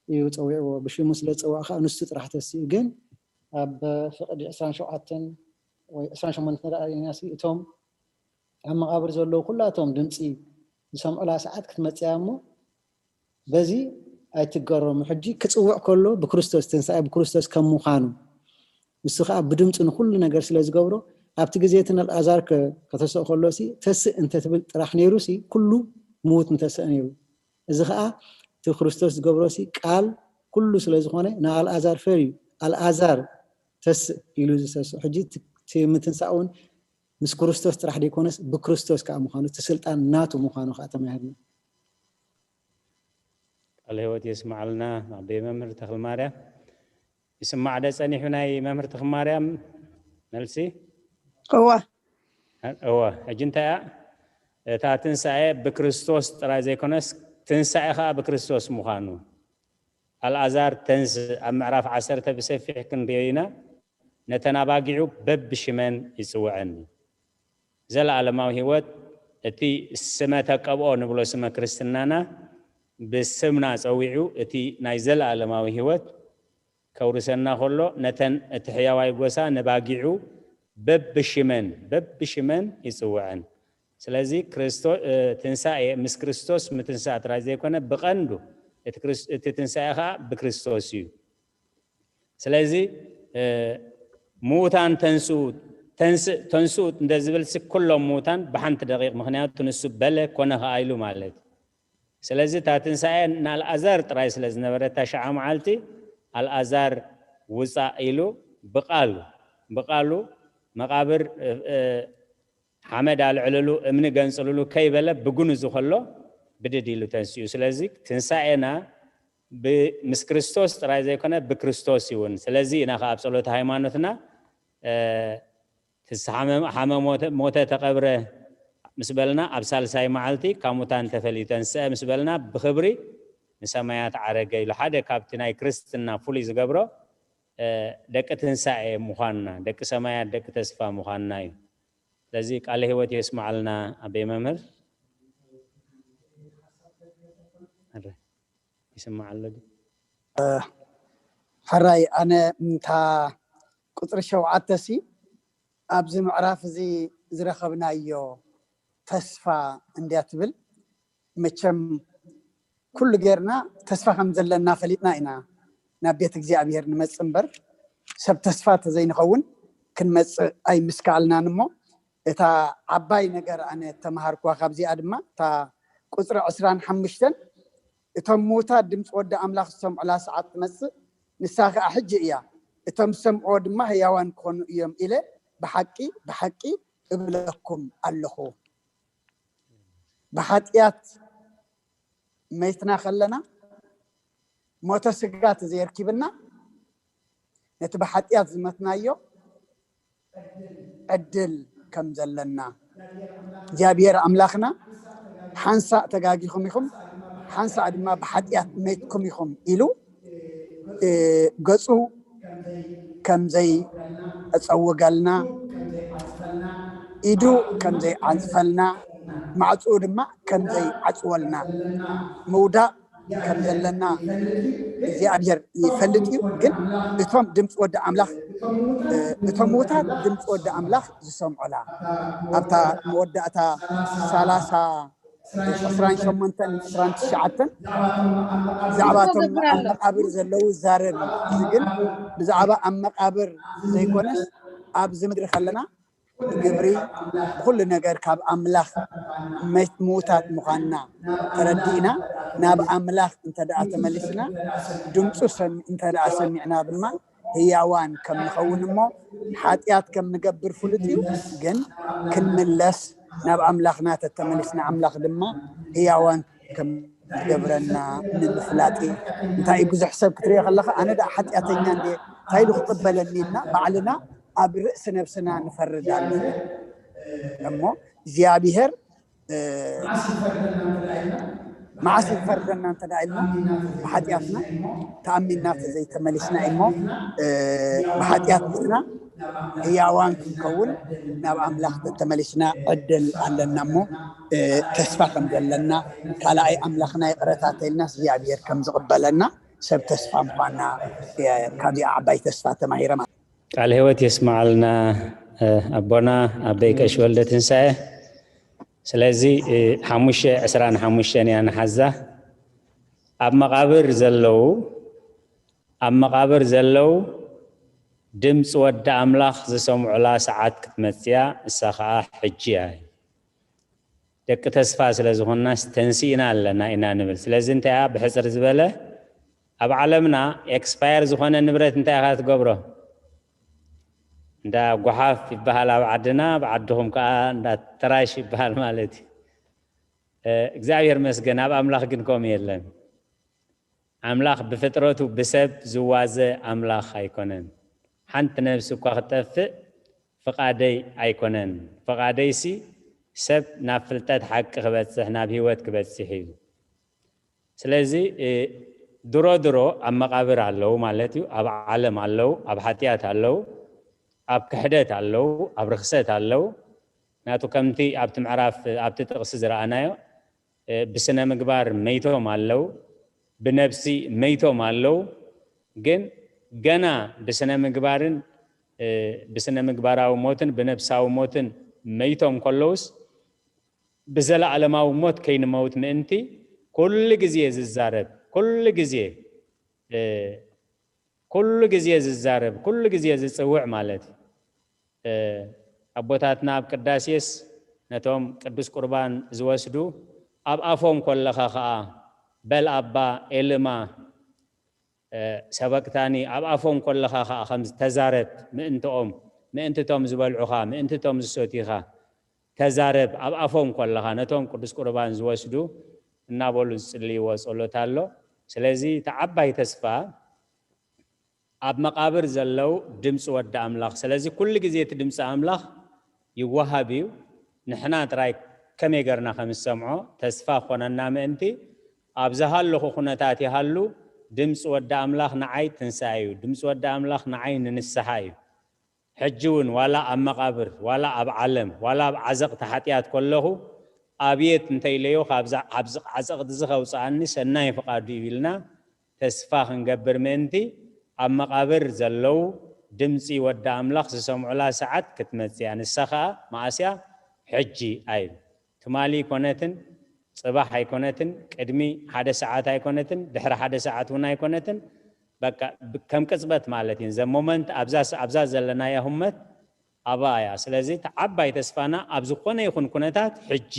እዩ ፀዊዕዎ። ብሽሙ ስለ ዝፀውዖ ከዓ ንሱ ጥራሕ ተሲኡ። ግን ኣብ ፍቕዲ ዕስራን ሸውዓተን ወይ ዕስራን ሸሞንተን ርኢና ሲ እቶም ኣብ መቓብር ዘለዉ ኩላቶም ድምፂ ዝሰምዑላ ሰዓት ክትመፅእ እያ እሞ በዚ ኣይትገረሙ። ሕጂ ክፅውዕ ከሎ ብክርስቶስ ትንሳኤ ብክርስቶስ ከም ምዃኑ ንሱ ከዓ ብድምፁ ንኩሉ ነገር ስለ ዝገብሮ ኣብቲ ግዜ እቲ ንኣልኣዛር ከ- ከተስእ ከሎ ሲ ተስእ እንተትብል ጥራሕ ነይሩ ሲ ኩሉ ምዉት ምተስአ ነይሩ። እዚ ከዓ እቲ ክርስቶስ ዝገብሮ ሲ ቃል ኩሉ ስለ ዝኾነ ንኣልኣዛር ፈርዩ ኣልኣዛር ተስእ ኢሉ ዝሰስኦ ሕጂ እቲ- እቲ ምትንሳእ እውን ምስ ክርስቶስ ጥራሕ ዘይኮነስ ብክርስቶስ ከዓ ምዃኑ፣ እቲ ስልጣን ናቱ ምዃኑ ከዓ ተማሂርና። ቃለ ህይወት የስማዓልና ኣቦይ መምህር ተኽለ ማርያም። ይስማዕ ደ ጸኒሑ ናይ መምህር ተኽለ ማርያም መልሲ? እወ እወ። ሕጂ እንታይ እያ እታ ትንሳኤ? ብክርስቶስ ጥራይ ዘይኮነስ ትንሳኤ ከዓ ብክርስቶስ ምዃኑ። ኣልኣዛር ተንስ ኣብ ምዕራፍ ዓሰርተ ብሰፊሕ ክንሪኦ ኢና። ነተን ኣባጊዑ በብሽመን ይጽውዐን። ዘለኣለማዊ ህይወት፣ እቲ ስመ ተቀብኦ ንብሎ ስመ ክርስትናና ብስምና ጸዊዑ እቲ ናይ ዘለኣለማዊ ህይወት ከውርሰና ከሎ ነተን እቲ ሕያዋይ ጎሳ ነባጊዑ በብሽመን በብሽመን ይጽውዐን። ስለዚ ክርስቶ ትንሳኤ ምስ ክርስቶስ ምትንሳእ ጥራይ ዘይኮነ ብቐንዱ እቲ ትንሳኤ ከዓ ብክርስቶስ እዩ። ስለዚ ምዉታን ተንስኡ ተንስኡ እንደ ዝብል ሲ ኩሎም ምዉታን ብሓንቲ ደቂቕ፣ ምክንያቱ ንሱ በለ ኮነ ከዓ ኢሉ ማለት እዩ። ስለዚ እታ ትንሳኤ ንኣልኣዛር ጥራይ ስለ ዝነበረ እታ ሸዓ መዓልቲ ኣልኣዛር ውፃእ ኢሉ ብቃሉ ብቃሉ መቃብር ሓመድ ኣልዕልሉ እምኒ ገንፅልሉ ከይበለ ብጉኑ ዝከሎ ብድድ ኢሉ ተንስኡ። ስለዚ ትንሳኤና ምስ ክርስቶስ ጥራይ ዘይኮነ ብክርስቶስ ይውን። ስለዚ ኢና ከ ኣብ ጸሎተ ሃይማኖትና ሓመ ሞተ ተቐብረ ምስ በልና ኣብ ሳልሳይ መዓልቲ ካብ ሙታን ተፈልዩ ተንስአ ምስ በልና ብክብሪ ንሰማያት ዓረገ ኢሉ። ሓደ ካብቲ ናይ ክርስትና ፍሉይ ዝገብሮ ደቂ ትንሳኤ ምዃንና፣ ደቂ ሰማያት፣ ደቂ ተስፋ ምዃንና እዩ። ስለዚ ቃለ ህይወት የስማዓልና ኣበይ መምህር። ይስማዕ ኣሎ ድዩ? ሕራይ ኣነ እምታ ቁፅሪ ሸውዓተ ሲ ኣብዚ ምዕራፍ እዚ ዝረኸብናዮ ተስፋ እንድያ ትብል። መቸም ኩሉ ጌርና ተስፋ ከም ዘለና ፈሊጥና ኢና ናብ ቤት እግዚኣብሔር ንመጽእ እምበር ሰብ ተስፋ ተዘይንኸውን ክንመጽእ ኣይምስከኣልናን። እሞ እታ ዓባይ ነገር ኣነ ተምሃርኩዋ ካብዚኣ ድማ እታ ቁፅሪ ዕስራን ሓሙሽተን እቶም ምዉታት ድምፂ ወዲ ኣምላኽ ዝሰምዑላ ሰዓት ትመፅእ፣ ንሳ ከዓ ሕጂ እያ፣ እቶም ዝሰምዕዎ ድማ ህያዋን ክኾኑ እዮም ኢለ ብሓቂ ብሓቂ እብለኩም ኣለኹ። ብሓጢኣት መይትና ከለና ሞተ ስጋ ተዘየርኪብና ነቲ ብሓጢኣት ዝመትናዮ ዕድል ከም ዘለና እግዚኣብሔር ኣምላኽና ሓንሳእ ተጋጊኹም ኢኹም ሓንሳእ ድማ ብሓጢኣት መይትኩም ኢኹም ኢሉ ገፁ ከምዘይ ኣፀውገልና ኢዱ ከምዘይ ዓፅፈልና ማዕፅኡ ድማ ከምዘይ ዓፅወልና ምውዳእ ከም ዘለና እግዚኣብሔር ይፈልጥ እዩ። ግን እቶም ድምፂ ወዲ ኣምላኽ እቶም ምውታት ድምፂ ወዲ ኣምላኽ ዝሰምዑላ ኣብታ መወዳእታ ሰላሳ ዕስራን ሸሞንተን ዕስራን ትሽዓተን ብዛዕባ እቶም ኣብ መቃብር ዘለዉ ይዛረብ እዩ። እዚ ግን ብዛዕባ ኣብ መቃብር ዘይኮነስ ኣብዚ ምድሪ ከለና ብግብሪ ብኩሉ ነገር ካብ ኣምላኽ ምዉታት ምዃንና ተረዲእና ናብ ኣምላኽ እንተ ደኣ ተመሊስና ድምፁ እንተ ደኣ ሰሚዕና ድማ ህያዋን ከም ንኸውን እሞ ሓጢኣት ከም ንገብር ፍሉጥ እዩ። ግን ክንምለስ ናብ ኣምላኽና ተተመሊስና ኣምላኽ ድማ ህያዋን ከም ዝገብረና ንምፍላጥ እዩ። እንታይ ብዙሕ ሰብ ክትሪኦ ከለካ ኣነ ደኣ ሓጢኣተኛ እንደ እንታይ ኢሉ ክቅበለኒ ኢልና ባዕልና ኣብ ርእሲ ነብስና ንፈርድ ኣለና። እሞ እግዚኣብሔር መዓስ ይፈርደና እንተ ደኣ ኢልና ብሓጢኣትና ተኣሚንና ተዘይተመሊስና እሞ ብሓጢኣትና ህያዋን ክንከውን ናብ ኣምላኽ ተተመሊስና ዕድል ኣለና እሞ ተስፋ ከም ዘለና ካልኣይ ኣምላኽና ይቕረታ ተይልና እግዚኣብሔር ከም ዝቕበለና ሰብ ተስፋ ምዃንና ካብዚኣ ዓባይ ተስፋ ተማሂረ ማለት። ቃል ህይወት የስማዓልና ኣቦና ኣቦይ ቀሺ ወልደ ትንሳኤ። ስለዚ ሓሙሽተ ዕስራን ሓሙሽተን እያ ንሓዛ። ኣብ መቓብር ዘለዉ ኣብ መቓብር ዘለዉ ድምፂ ወዲ ኣምላኽ ዝሰምዑላ ሰዓት ክትመፅያ እሳ ከዓ ሕጂ እያ። ደቂ ተስፋ ስለ ዝኾንናስ ተንሲእና ኣለና ኢና ንብል። ስለዚ እንታይ እያ ብሕፅር ዝበለ ኣብ ዓለምና ኤክስፓየር ዝኾነ ንብረት እንታይ ኢኻ ትገብሮ? እንዳ ጓሓፍ ይበሃል ኣብ ዓድና፣ ኣብ ዓድኹም ከዓ እንዳ ተራሽ ይበሃል ማለት እዩ። እግዚኣብሔር መስገን፣ ኣብ ኣምላኽ ግን ከምኡ የለን። ኣምላኽ ብፍጥረቱ ብሰብ ዝዋዘ ኣምላኽ ኣይኮነን። ሓንቲ ነብሲ እኳ ክትጠፍእ ፍቓደይ ኣይኮነን። ፍቓደይሲ ሰብ ናብ ፍልጠት ሓቂ ክበጽሕ፣ ናብ ህይወት ክበጽሕ እዩ። ስለዚ ድሮ ድሮ ኣብ መቓብር ኣለዉ ማለት እዩ። ኣብ ዓለም ኣለዉ፣ ኣብ ሓጢኣት ኣለዉ፣ ኣብ ክሕደት ኣለዉ፣ ኣብ ርኽሰት ኣለዉ። ናቱ ከምቲ ኣብቲ ምዕራፍ ኣብቲ ጥቕሲ ዝረኣናዮ ብስነ ምግባር መይቶም ኣለዉ፣ ብነብሲ መይቶም ኣለዉ። ግን ገና ብስነ ምግባርን ብስነ ምግባራዊ ሞትን ብነብሳዊ ሞትን መይቶም ከለውስ ብዘለኣለማዊ ሞት ከይንመውት ምእንቲ ኩሉ ግዜ ዝዛረብ፣ ኩሉ ግዜ ኩሉ ግዜ ዝዛረብ፣ ኩሉ ግዜ ዝጽውዕ ማለት እዩ። ኣቦታትና ኣብ ቅዳሴስ ነቶም ቅዱስ ቁርባን ዝወስዱ ኣብ ኣፎም ኮለኻ ኸኣ በል ኣባ ኤልማ ሰበቅታኒ፣ ኣብ ኣፎም ኮለኻ ኸኣ ከም ተዛረብ ምእንትኦም፣ ምእንትቶም ዝበልዑኻ፣ ምእንትቶም ዝሰትዩኻ ተዛረብ፣ ኣብ ኣፎም ኮለኻ ነቶም ቅዱስ ቁርባን ዝወስዱ እናበሉ ዝጽልይዎ ጸሎት ኣሎ። ስለዚ እቲ ዓባይ ተስፋ ኣብ መቓብር ዘለዉ ድምፂ ወዲ ኣምላኽ። ስለዚ ኩሉ ግዜ እቲ ድምፂ ኣምላኽ ይወሃብ እዩ። ንሕና ጥራይ ከመይ ገርና ከም ዝሰምዖ ተስፋ ክኾነና ምእንቲ ኣብ ዝሃለኹ ኩነታት ይሃሉ ድምፂ ወዲ ኣምላኽ ንዓይ ትንሳኤ እዩ። ድምፂ ወዲ ኣምላኽ ንዓይ ንንስሓ እዩ። ሕጂ እውን ዋላ ኣብ መቓብር ዋላ ኣብ ዓለም ዋላ ኣብ ዓዘቕቲ ሓጢኣት ከለኹ ኣብየት እንተኢለዮ ካብዚ ዓዘቕቲ እዚ ከውፅኣኒ ሰናይ ፍቓዱ እዩ ኢልና ተስፋ ክንገብር ምእንቲ ኣብ መቓብር ዘለዉ ድምፂ ወዲ ኣምላኽ ዝሰምዑላ ሰዓት ክትመፅእ እያ። ንሳ ኸዓ መዓስ እያ? ሕጂ ኣይብል። ትማሊ ኣይኮነትን፣ ፅባሕ ኣይኮነትን፣ ቅድሚ ሓደ ሰዓት ኣይኮነትን፣ ድሕሪ ሓደ ሰዓት እውን ኣይኮነትን። በቃ ከም ቅፅበት ማለት እዩ። ዘ ሞመንት ኣብዛ ዘለናያ ህመት ኣብኣ እያ። ስለዚ እቲ ዓባይ ተስፋና ኣብ ዝኾነ ይኹን ኩነታት ሕጂ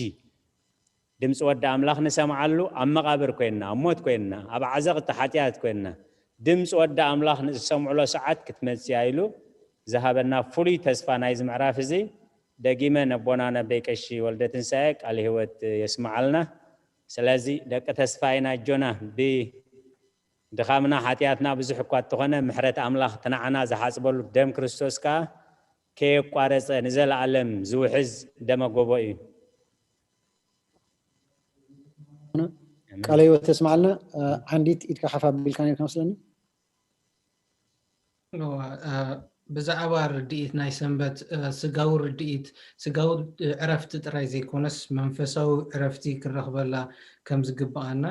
ድምፂ ወዲ ኣምላኽ ንሰምዓሉ፣ ኣብ መቓብር ኮይንና፣ ኣብ ሞት ኮይንና፣ ኣብ ዓዘቕቲ ሓጢኣት ኮይንና ድምፂ ወዲ ኣምላኽ ንዝሰምዕሎ ሰዓት ክትመፅእ እያ ኢሉ ዝሃበና ፍሉይ ተስፋ ናይዚ ምዕራፍ እዚ ደጊመ ነቦና ነበይ ቀሺ ወልደ ትንሳኤ ቃለ ህይወት የስምዓልና። ስለዚ ደቂ ተስፋ ኢና ኣጆና። ብድኻምና ሓጢኣትና ብዙሕ እኳ እተኾነ ምሕረት ኣምላኽ እቲ ንዓና ዝሓፅበሉ ደም ክርስቶስ ከኣ ከየቋረፀ ንዘለኣለም ዝውሕዝ ደመ ጎቦ እዩ። ቃለ ህይወት የስምዓልና። ዓንዲት ኢድካ ሓፍ ኣቢልካ ነርካ መስለኒ። ብዛዕባ ርድኢት ናይ ሰንበት ስጋዊ ርድኢት ስጋዊ ዕረፍቲ ጥራይ ዘይኮነስ መንፈሳዊ ዕረፍቲ ክንረኽበላ ከም ዝግብኣና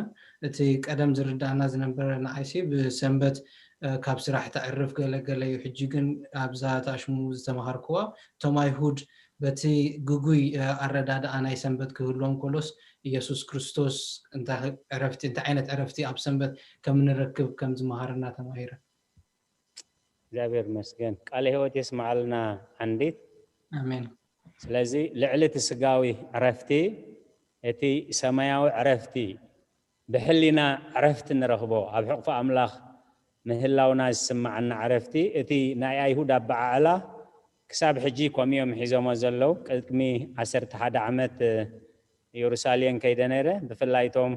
እቲ ቀደም ዝርዳእና ዝነበረ ንዓይሲ ብሰንበት ካብ ስራሕ ተዕርፍ ገለ ገለ እዩ። ሕጂ ግን ኣብዛ ታሽሙ ዝተምሃርክዋ እቶም ኣይሁድ በቲ ግጉይ ኣረዳድኣ ናይ ሰንበት ክህልዎም ከሎስ ኢየሱስ ክርስቶስ እንታይ ዕረፍቲ እንታይ ዓይነት ዕረፍቲ ኣብ ሰንበት ከም ንረክብ ከም ዝመሃረና ተማሂረ። እግዚኣብሔር ይመስገን። ቃለ ህይወት የስምዓልና ዓንዲት። ኣሜን። ስለዚ ልዕሊ እቲ ስጋዊ ዕረፍቲ እቲ ሰማያዊ ዕረፍቲ ብሕሊና ዕረፍቲ ንረኽቦ ኣብ ሕቕፎ ኣምላኽ ምህላውና ዝስምዓና ዕረፍቲ እቲ ናይ ኣይሁድ ኣበዓዕላ ክሳብ ሕጂ ከምኡ እዮም ሒዞሞ ዘለዉ። ቅድሚ ዓሰርተ ሓደ ዓመት ኢየሩሳሌም ከይደ ነይረ። ብፍላይ እቶም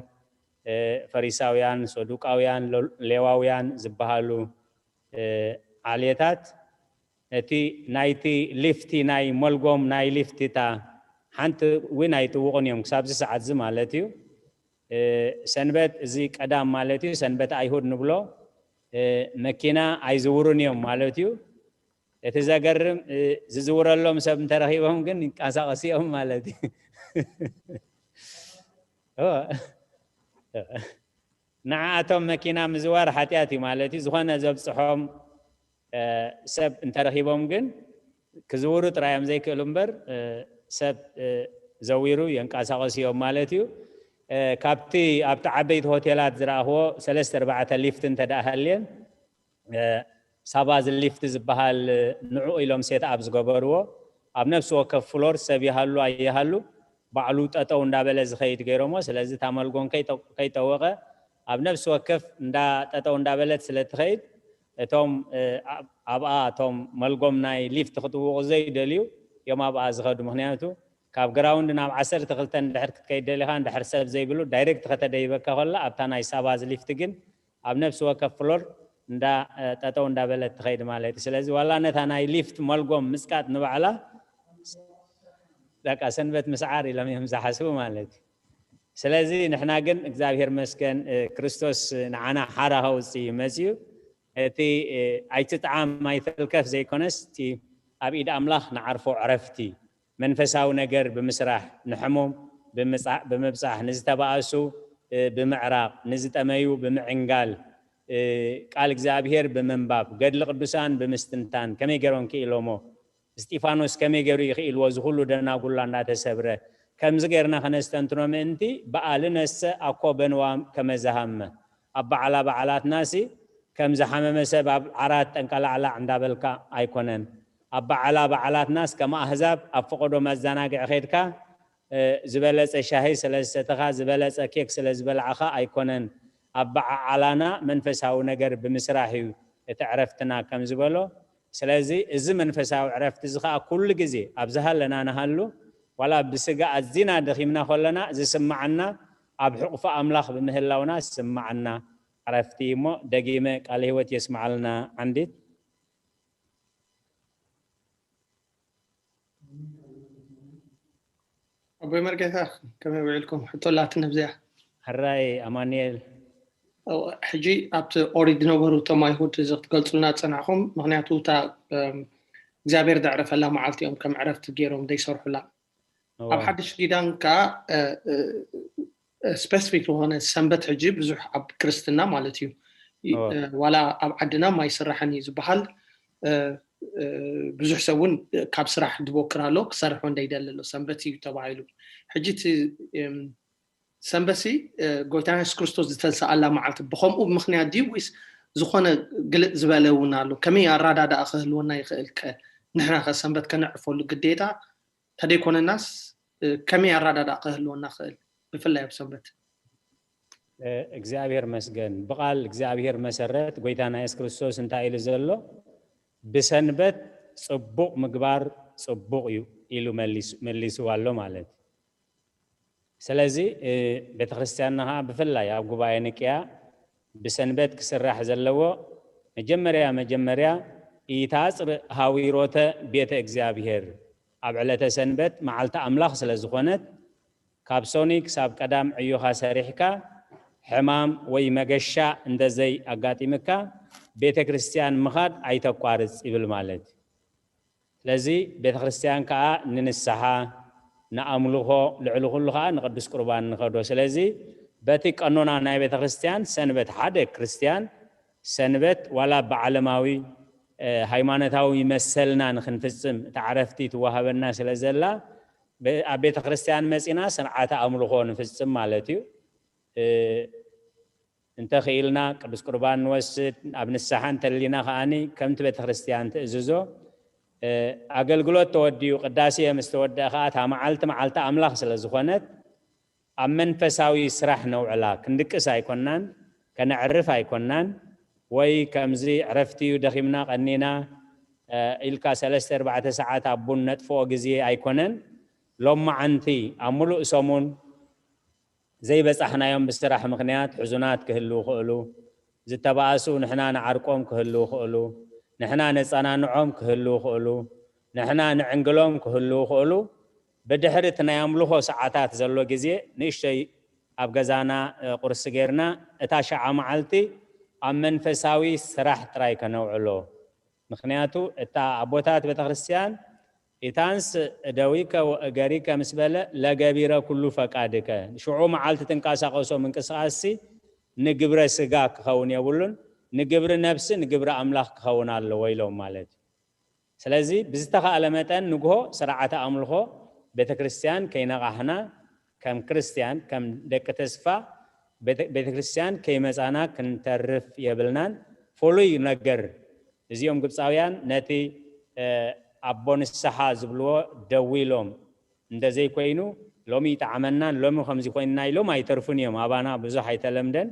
ፈሪሳውያን፣ ሰዱቃውያን፣ ሌዋውያን ዝበሃሉ ዓሌታት እቲ ናይቲ ሊፍቲ ናይ መልጎም ናይ ሊፍቲ እታ ሓንቲ እውን ኣይጥውቕን እዮም ክሳብዚ ሰዓት እዚ ማለት እዩ። ሰንበት እዚ ቀዳም ማለት እዩ። ሰንበት ኣይሁድ ንብሎ መኪና ኣይዝውሩን እዮም ማለት እዩ። እቲ ዘገርም ዝዝውረሎም ሰብ እንተረኺቦም ግን ይንቀሳቐሱ እዮም ማለት እዩ። ንዓኣቶም መኪና ምዝዋር ሓጢኣት እዩ ማለት እዩ። ዝኾነ ዘብፅሖም ሰብ እንተረኺቦም ግን ክዝውሩ ጥራዮም ዘይክእሉ እምበር ሰብ ዘዊሩ የንቀሳቐሱ እዮም ማለት እዩ። ካብቲ ኣብቲ ዓበይቲ ሆቴላት ዝረኣኽዎ ሰለስተ ኣርባዕተ ሊፍት እንተ ደኣ ሃልየን ሳባዝ ሊፍት ዝበሃል ንዕኡ ኢሎም ሴት ኣብ ዝገበርዎ ኣብ ነፍሲ ወከፍ ፍሎር ሰብ ይሃሉ ኣይሃሉ ባዕሉ ጠጠው እንዳበለ ዝኸይድ ገይሮሞ። ስለዚ እታ መልጎን ከይጠወቐ ኣብ ነፍሲ ወከፍ እንዳ ጠጠው እንዳበለት ስለ ትኸይድ እቶም ኣብኣ እቶም መልጎም ናይ ሊፍት ክትውቑ ዘይደልዩ እዮም ኣብኣ ዝኸዱ። ምክንያቱ ካብ ግራውንድ ናብ ዓሰርተ ክልተ እንድሕር ክትከይድ ደሊኻ፣ እንድሕር ሰብ ዘይብሉ ዳይሬክት ከተደይበካ ከላ፣ ኣብታ ናይ ሳባዝ ሊፍት ግን ኣብ ነፍሲ ወከፍ ፍሎር እንዳ ጠጠው እንዳበለት ትኸይድ ማለት እዩ። ስለዚ ዋላ ነታ ናይ ሊፍት መልጎም ምጽቃጥ ንባዕላ በቃ ሰንበት ምስዓር ኢሎም እዮም ዝሓስቡ ማለት እዩ። ስለዚ ንሕና ግን እግዚኣብሔር መስገን ክርስቶስ ንዓና ሓራ ከውፅእ እዩ መፅዩ። እቲ ኣይትጥዓም ኣይትልከፍ ዘይኮነስ እቲ ኣብ ኢድ ኣምላኽ ንዓርፎ ዕረፍቲ መንፈሳዊ ነገር ብምስራሕ፣ ንሕሙም ብምብፃሕ፣ ንዝተባእሱ ብምዕራቕ፣ ንዝጠመዩ ብምዕንጋል፣ ቃል እግዚኣብሔር ብምንባብ፣ ገድሊ ቅዱሳን ብምስትንታን ከመይ ገይሮም ክኢሎሞ፣ እስጢፋኖስ ከመይ ገይሩ ይኽኢልዎ እዚ ኩሉ ደናጉላ እንዳተሰብረ? ከምዚ ገይርና ከነስተንትኖ ምእንቲ በኣል ነሰ ኣኮ በንዋም ከመዝሃመ ኣብ በዓላ በዓላትናሲ ከም ዝሓመመ ሰብ ኣብ ዓራት ጠንቀላዕላዕ እንዳበልካ ኣይኮነን። ኣብ በዓላ በዓላትናስ ከም ኣህዛብ ኣብ ፈቐዶ መዘናግዒ ኸይድካ ዝበለፀ ሻሂ ስለ ዝሰተኻ፣ ዝበለፀ ኬክ ስለ ዝበላዕኻ ኣይኮነን። ኣበዓዓላና መንፈሳዊ ነገር ብምስራሕ እዩ እቲ ዕረፍትና ከም ዝበሎ። ስለዚ እዚ መንፈሳዊ ዕረፍቲ እዚ ኸዓ ኩሉ ግዜ ኣብ ዝሃለና ንሃሉ፣ ዋላ ብስጋ ኣዚና ደኺምና ከለና ዝስማዓና ኣብ ሕቑፊ ኣምላኽ ብምህላውና ዝስማዓና ዕረፍቲ እሞ ደጊመ ቃለ ህይወት የስምዓልና። ዓንዲት ኣቦይ መርጌታ ከመይ ውዒልኩም? ሕቶ ኣላትኒ ኣብዚኣ። ሕራይ ኣማኑኤል። ሕጂ ኣብቲ ኦሪት ዝነበሩ እቶም ኣይሁድ እዚ ክትገልፁልና ዝፀናሕኹም፣ ምክንያቱ እታ እግዚኣብሔር ዘዕረፈላ መዓልቲ እዮም ከም ዕረፍቲ ገይሮም ዘይሰርሑላ። ኣብ ሓድሽ ኪዳን ከዓ ስፔሲፊክ ዝኾነ ሰንበት ሕጂ ብዙሕ ኣብ ክርስትና ማለት እዩ፣ ዋላ ኣብ ዓድና ማይስራሕን እዩ ዝበሃል። ብዙሕ ሰብ እውን ካብ ስራሕ ድቦክር ኣሎ፣ ክሰርሕ እውን ደይደሊ ኣሎ፣ ሰንበት እዩ ተባሂሉ። ሕጂ እቲ ሰንበትሲ ጎይታና የሱስ ክርስቶስ ዝተንስኣላ መዓልቲ ብኸምኡ ምኽንያት ድዩ ወይስ ዝኾነ ግልፅ ዝበለ እውን ኣሎ? ከመይ ኣራዳድኣ ክህልወና ይኽእል ከ? ንሕና ከ ሰንበት ከነዕርፈሉ ግዴታ ተደይኮነናስ ከመይ ኣራዳድኣ ክህልወና ክእል ብፍላይ ኣብ ሰንበት? እግዚኣብሔር መስገን። ብቓል እግዚኣብሔር መሰረት ጎይታና የሱስ ክርስቶስ እንታይ ኢሉ ዘሎ? ብሰንበት ጽቡቕ ምግባር ጽቡቕ እዩ ኢሉ መሊስዋ ኣሎ ማለት እዩ። ስለዚ ቤተክርስትያንና ከዓ ብፍላይ ኣብ ጉባኤ ንቅያ ብሰንበት ክስራሕ ዘለዎ መጀመርያ መጀመርያ ኢታጽር ሃዊሮተ ቤተ እግዚኣብሔር ኣብ ዕለተ ሰንበት መዓልቲ ኣምላኽ ስለ ዝኾነት ካብ ሶኒ ክሳብ ቀዳም ዕዮኻ ሰሪሕካ ሕማም ወይ መገሻ እንደዘይ ኣጋጢምካ ቤተ ክርስቲያን ምኻድ ኣይተቋርጽ ይብል ማለት እዩ። ስለዚ ቤተ ክርስቲያን ከዓ ንንስሓ ንኣምልኾ ልዕሊ ኩሉ ከዓ ንቅዱስ ቁርባን ንኸዶ። ስለዚ በቲ ቀኖና ናይ ቤተ ክርስቲያን ሰንበት ሓደ ክርስቲያን ሰንበት ዋላ ብዓለማዊ ሃይማኖታዊ መሰልና ንክንፍፅም እቲ ዕረፍቲ ትወሃበና ስለ ዘላ ኣብ ቤተ ክርስቲያን መፂና ስርዓተ ኣምልኾ ንፍፅም ማለት እዩ። እንተኽኢልና ቅዱስ ቁርባን ንወስድ፣ ኣብ ንስሓ እንተሊና ከዓኒ ከምቲ ቤተክርስትያን ትእዝዞ ኣገልግሎት ተወዲኡ ቅዳሴ ምስ ተወደአ ከዓ እታ መዓልቲ መዓልቲ ኣምላኽ ስለ ዝኾነት ኣብ መንፈሳዊ ስራሕ ነውዕላ። ክንድቅስ ኣይኮናን፣ ከነዕርፍ ኣይኮናን፣ ወይ ከምዚ ዕረፍቲ እዩ ደኺምና ቀኒና ኢልካ ሰለስተ ኣርባዕተ ሰዓት ኣብ ቡን ነጥፍኦ ግዜ ኣይኮነን። ሎማዓንቲ ኣብ ሙሉእ ሰሙን ዘይበጻሕናዮም ብስራሕ ምኽንያት ሕዙናት ክህልዉ ይኽእሉ፣ ዝተባእሱ ንሕና ንዓርቆም ክህልዉ ይኽእሉ፣ ንሕና ነጸናንዖም ክህልዉ ይኽእሉ፣ ንሕና ንዕንግሎም ክህልዉ ይኽእሉ። ብድሕሪ እቲ ናይ ኣምልኾ ሰዓታት ዘሎ ግዜ ንእሽተይ ኣብ ገዛና ቁርሲ ጌርና እታ ሸዓ መዓልቲ ኣብ መንፈሳዊ ስራሕ ጥራይ ከነውዕሎ። ምኽንያቱ እታ ኣቦታት ቤተክርስትያን ኢታንስ እደዊከ ወእገሪከ ምስ በለ ለገቢረ ኩሉ ፈቃድከ ሽዑ መዓልቲ ትንቀሳቀሶ ምንቅስቃስሲ ንግብረ ስጋ ክኸውን የብሉን ንግብሪ ነብሲ ንግብሪ ኣምላኽ ክኸውን ኣለዎ ኢሎም ማለት እዩ። ስለዚ ብዝተኻእለ መጠን ንግሆ ስርዓተ ኣምልኾ ቤተክርስትያን ከይነቓሕና ከም ክርስትያን ከም ደቂ ተስፋ ቤተክርስትያን ከይመጻና ክንተርፍ የብልናን። ፍሉይ ነገር እዚኦም ግብፃውያን ነቲ ኣቦ ንስሓ ዝብልዎ ደዊሎም እንደዘይኮይኑ ሎሚ ይጠዓመናን ሎሚ ከምዚ ኮይንና ኢሎም ኣይተርፉን እዮም። ኣባና ብዙሕ ኣይተለምደን።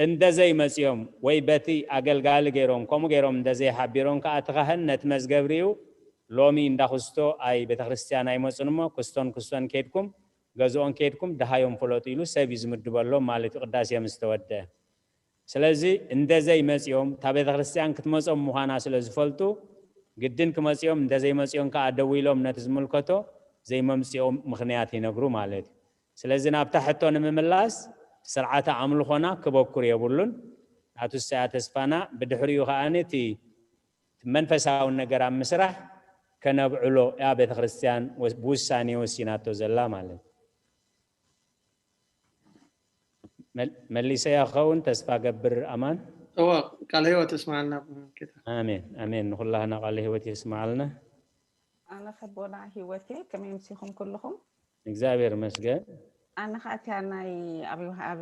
እንደዘይመፅዮም ወይ በቲ ኣገልጋሊ ገይሮም ከምኡ ገይሮም እንደዘይሓቢሮም ከዓ እቲ ካህን ነቲ መዝገብ ሪኡ ሎሚ እንዳ ክስቶ ኣይ ቤተክርስትያን ኣይመፁን እሞ ክስቶን ክስቶን ከይድኩም ገዝኦን ከይድኩም ድሃዮም ፍለጡ ኢሉ ሰብ እዩ ዝምድበሎም ማለት እዩ ቅዳሴ ምስ ተወደ። ስለዚ እንደዘይ መፂኦም እታ ቤተክርስትያን ክትመፆም ምዃና ስለ ዝፈልጡ ግድን ክመፅኦም እንደዘይ መፅኦም ከዓ ደው ኢሎም ነቲ ዝምልከቶ ዘይመምፅኦም ምኽንያት ይነግሩ ማለት እዩ። ስለዚ ናብታ ሕቶ ንምምላስ ስርዓተ ኣምልኾና ክበኩር የብሉን። ናቱ ሰያ ተስፋና ብድሕሪኡ ከዓ እቲ መንፈሳዊ ነገር ኣብ ምስራሕ ከነብዕሎ እያ ቤተክርስትያን ብውሳኔ ወሲናቶ ዘላ ማለት እዩ። መሊሰያ ክኸውን ተስፋ ገብር ኣማን። እወ፣ ቃለ ህይወት እስማልና። ኣሜን ኣሜን። ንኩላህና ቃለ ህይወት የስማዓልና። ኣነ ከቦና ህይወቴ ከመይ ምሲኹም ኩልኹም? እግዚኣብሔር መስገን። ኣነ ከዓ እቲያ ናይ ኣብ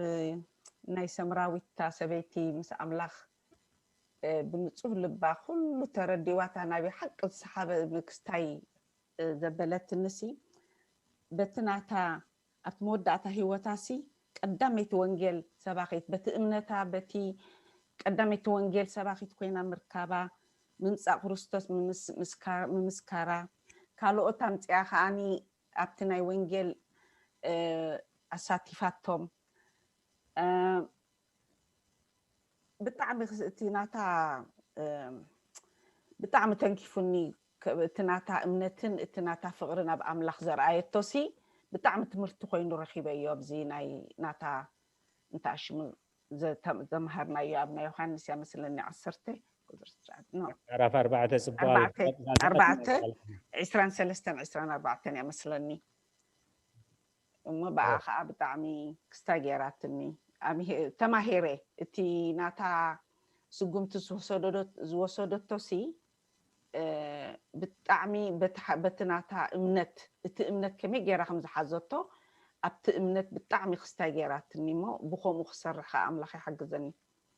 ናይ ሰምራዊታ ሰበይቲ ምስ ኣምላኽ ብንጹህ ልባ ኩሉ ተረዲዋታ ናብይ ሓቂ ዝሰሓበ ምክስታይ ዘበለትንሲ በቲ ናታ ኣብቲ መወዳእታ ህይወታሲ ቀዳመይቲ ወንጌል ሰባኺት በቲ እምነታ በቲ ቀዳመይቲ ወንጌል ሰባኺት ኮይና ምርካባ ምምጻእ ክርስቶስ ምምስካራ ካልኦት ኣምፅኣ ከዓኒ ኣብቲ ናይ ወንጌል ኣሳቲፋቶም ብጣዕሚ እቲ ናታ ብጣዕሚ ተንኪፉኒ እቲ ናታ እምነትን እቲ ናታ ፍቕርን ኣብ ኣምላኽ ዘርኣየቶሲ ብጣዕሚ ትምህርቲ ኮይኑ ረኺበዮ ኣብዚ ናይ ናታ እንተኣሽሙ ዘምሃርናዮ ኣብ ናይ ዮሃንስ እያ መስለኒ ዓሰርተ ምዕራፍ ኣርባዕተ ጽቡቕ ኣርባዕተ ዕስራን ሰለስተን ዕስራን ኣርባዕተን እያ መስለኒ እሞ ብኣ ከዓ ብጣዕሚ ክስታይ ገይራትኒ ተማሂረ እቲ ናታ ስጉምቲ ዝወሰደቶ ሲ ብጣዕሚ በቲ ናታ እምነት እቲ እምነት ከመይ ገይራ ከም ዝሓዘቶ ኣብቲ እምነት ብጣዕሚ ክስታይ ገይራትኒ እሞ ብከምኡ ክሰርሕ ከዓ ኣምላኽ ይሓግዘኒ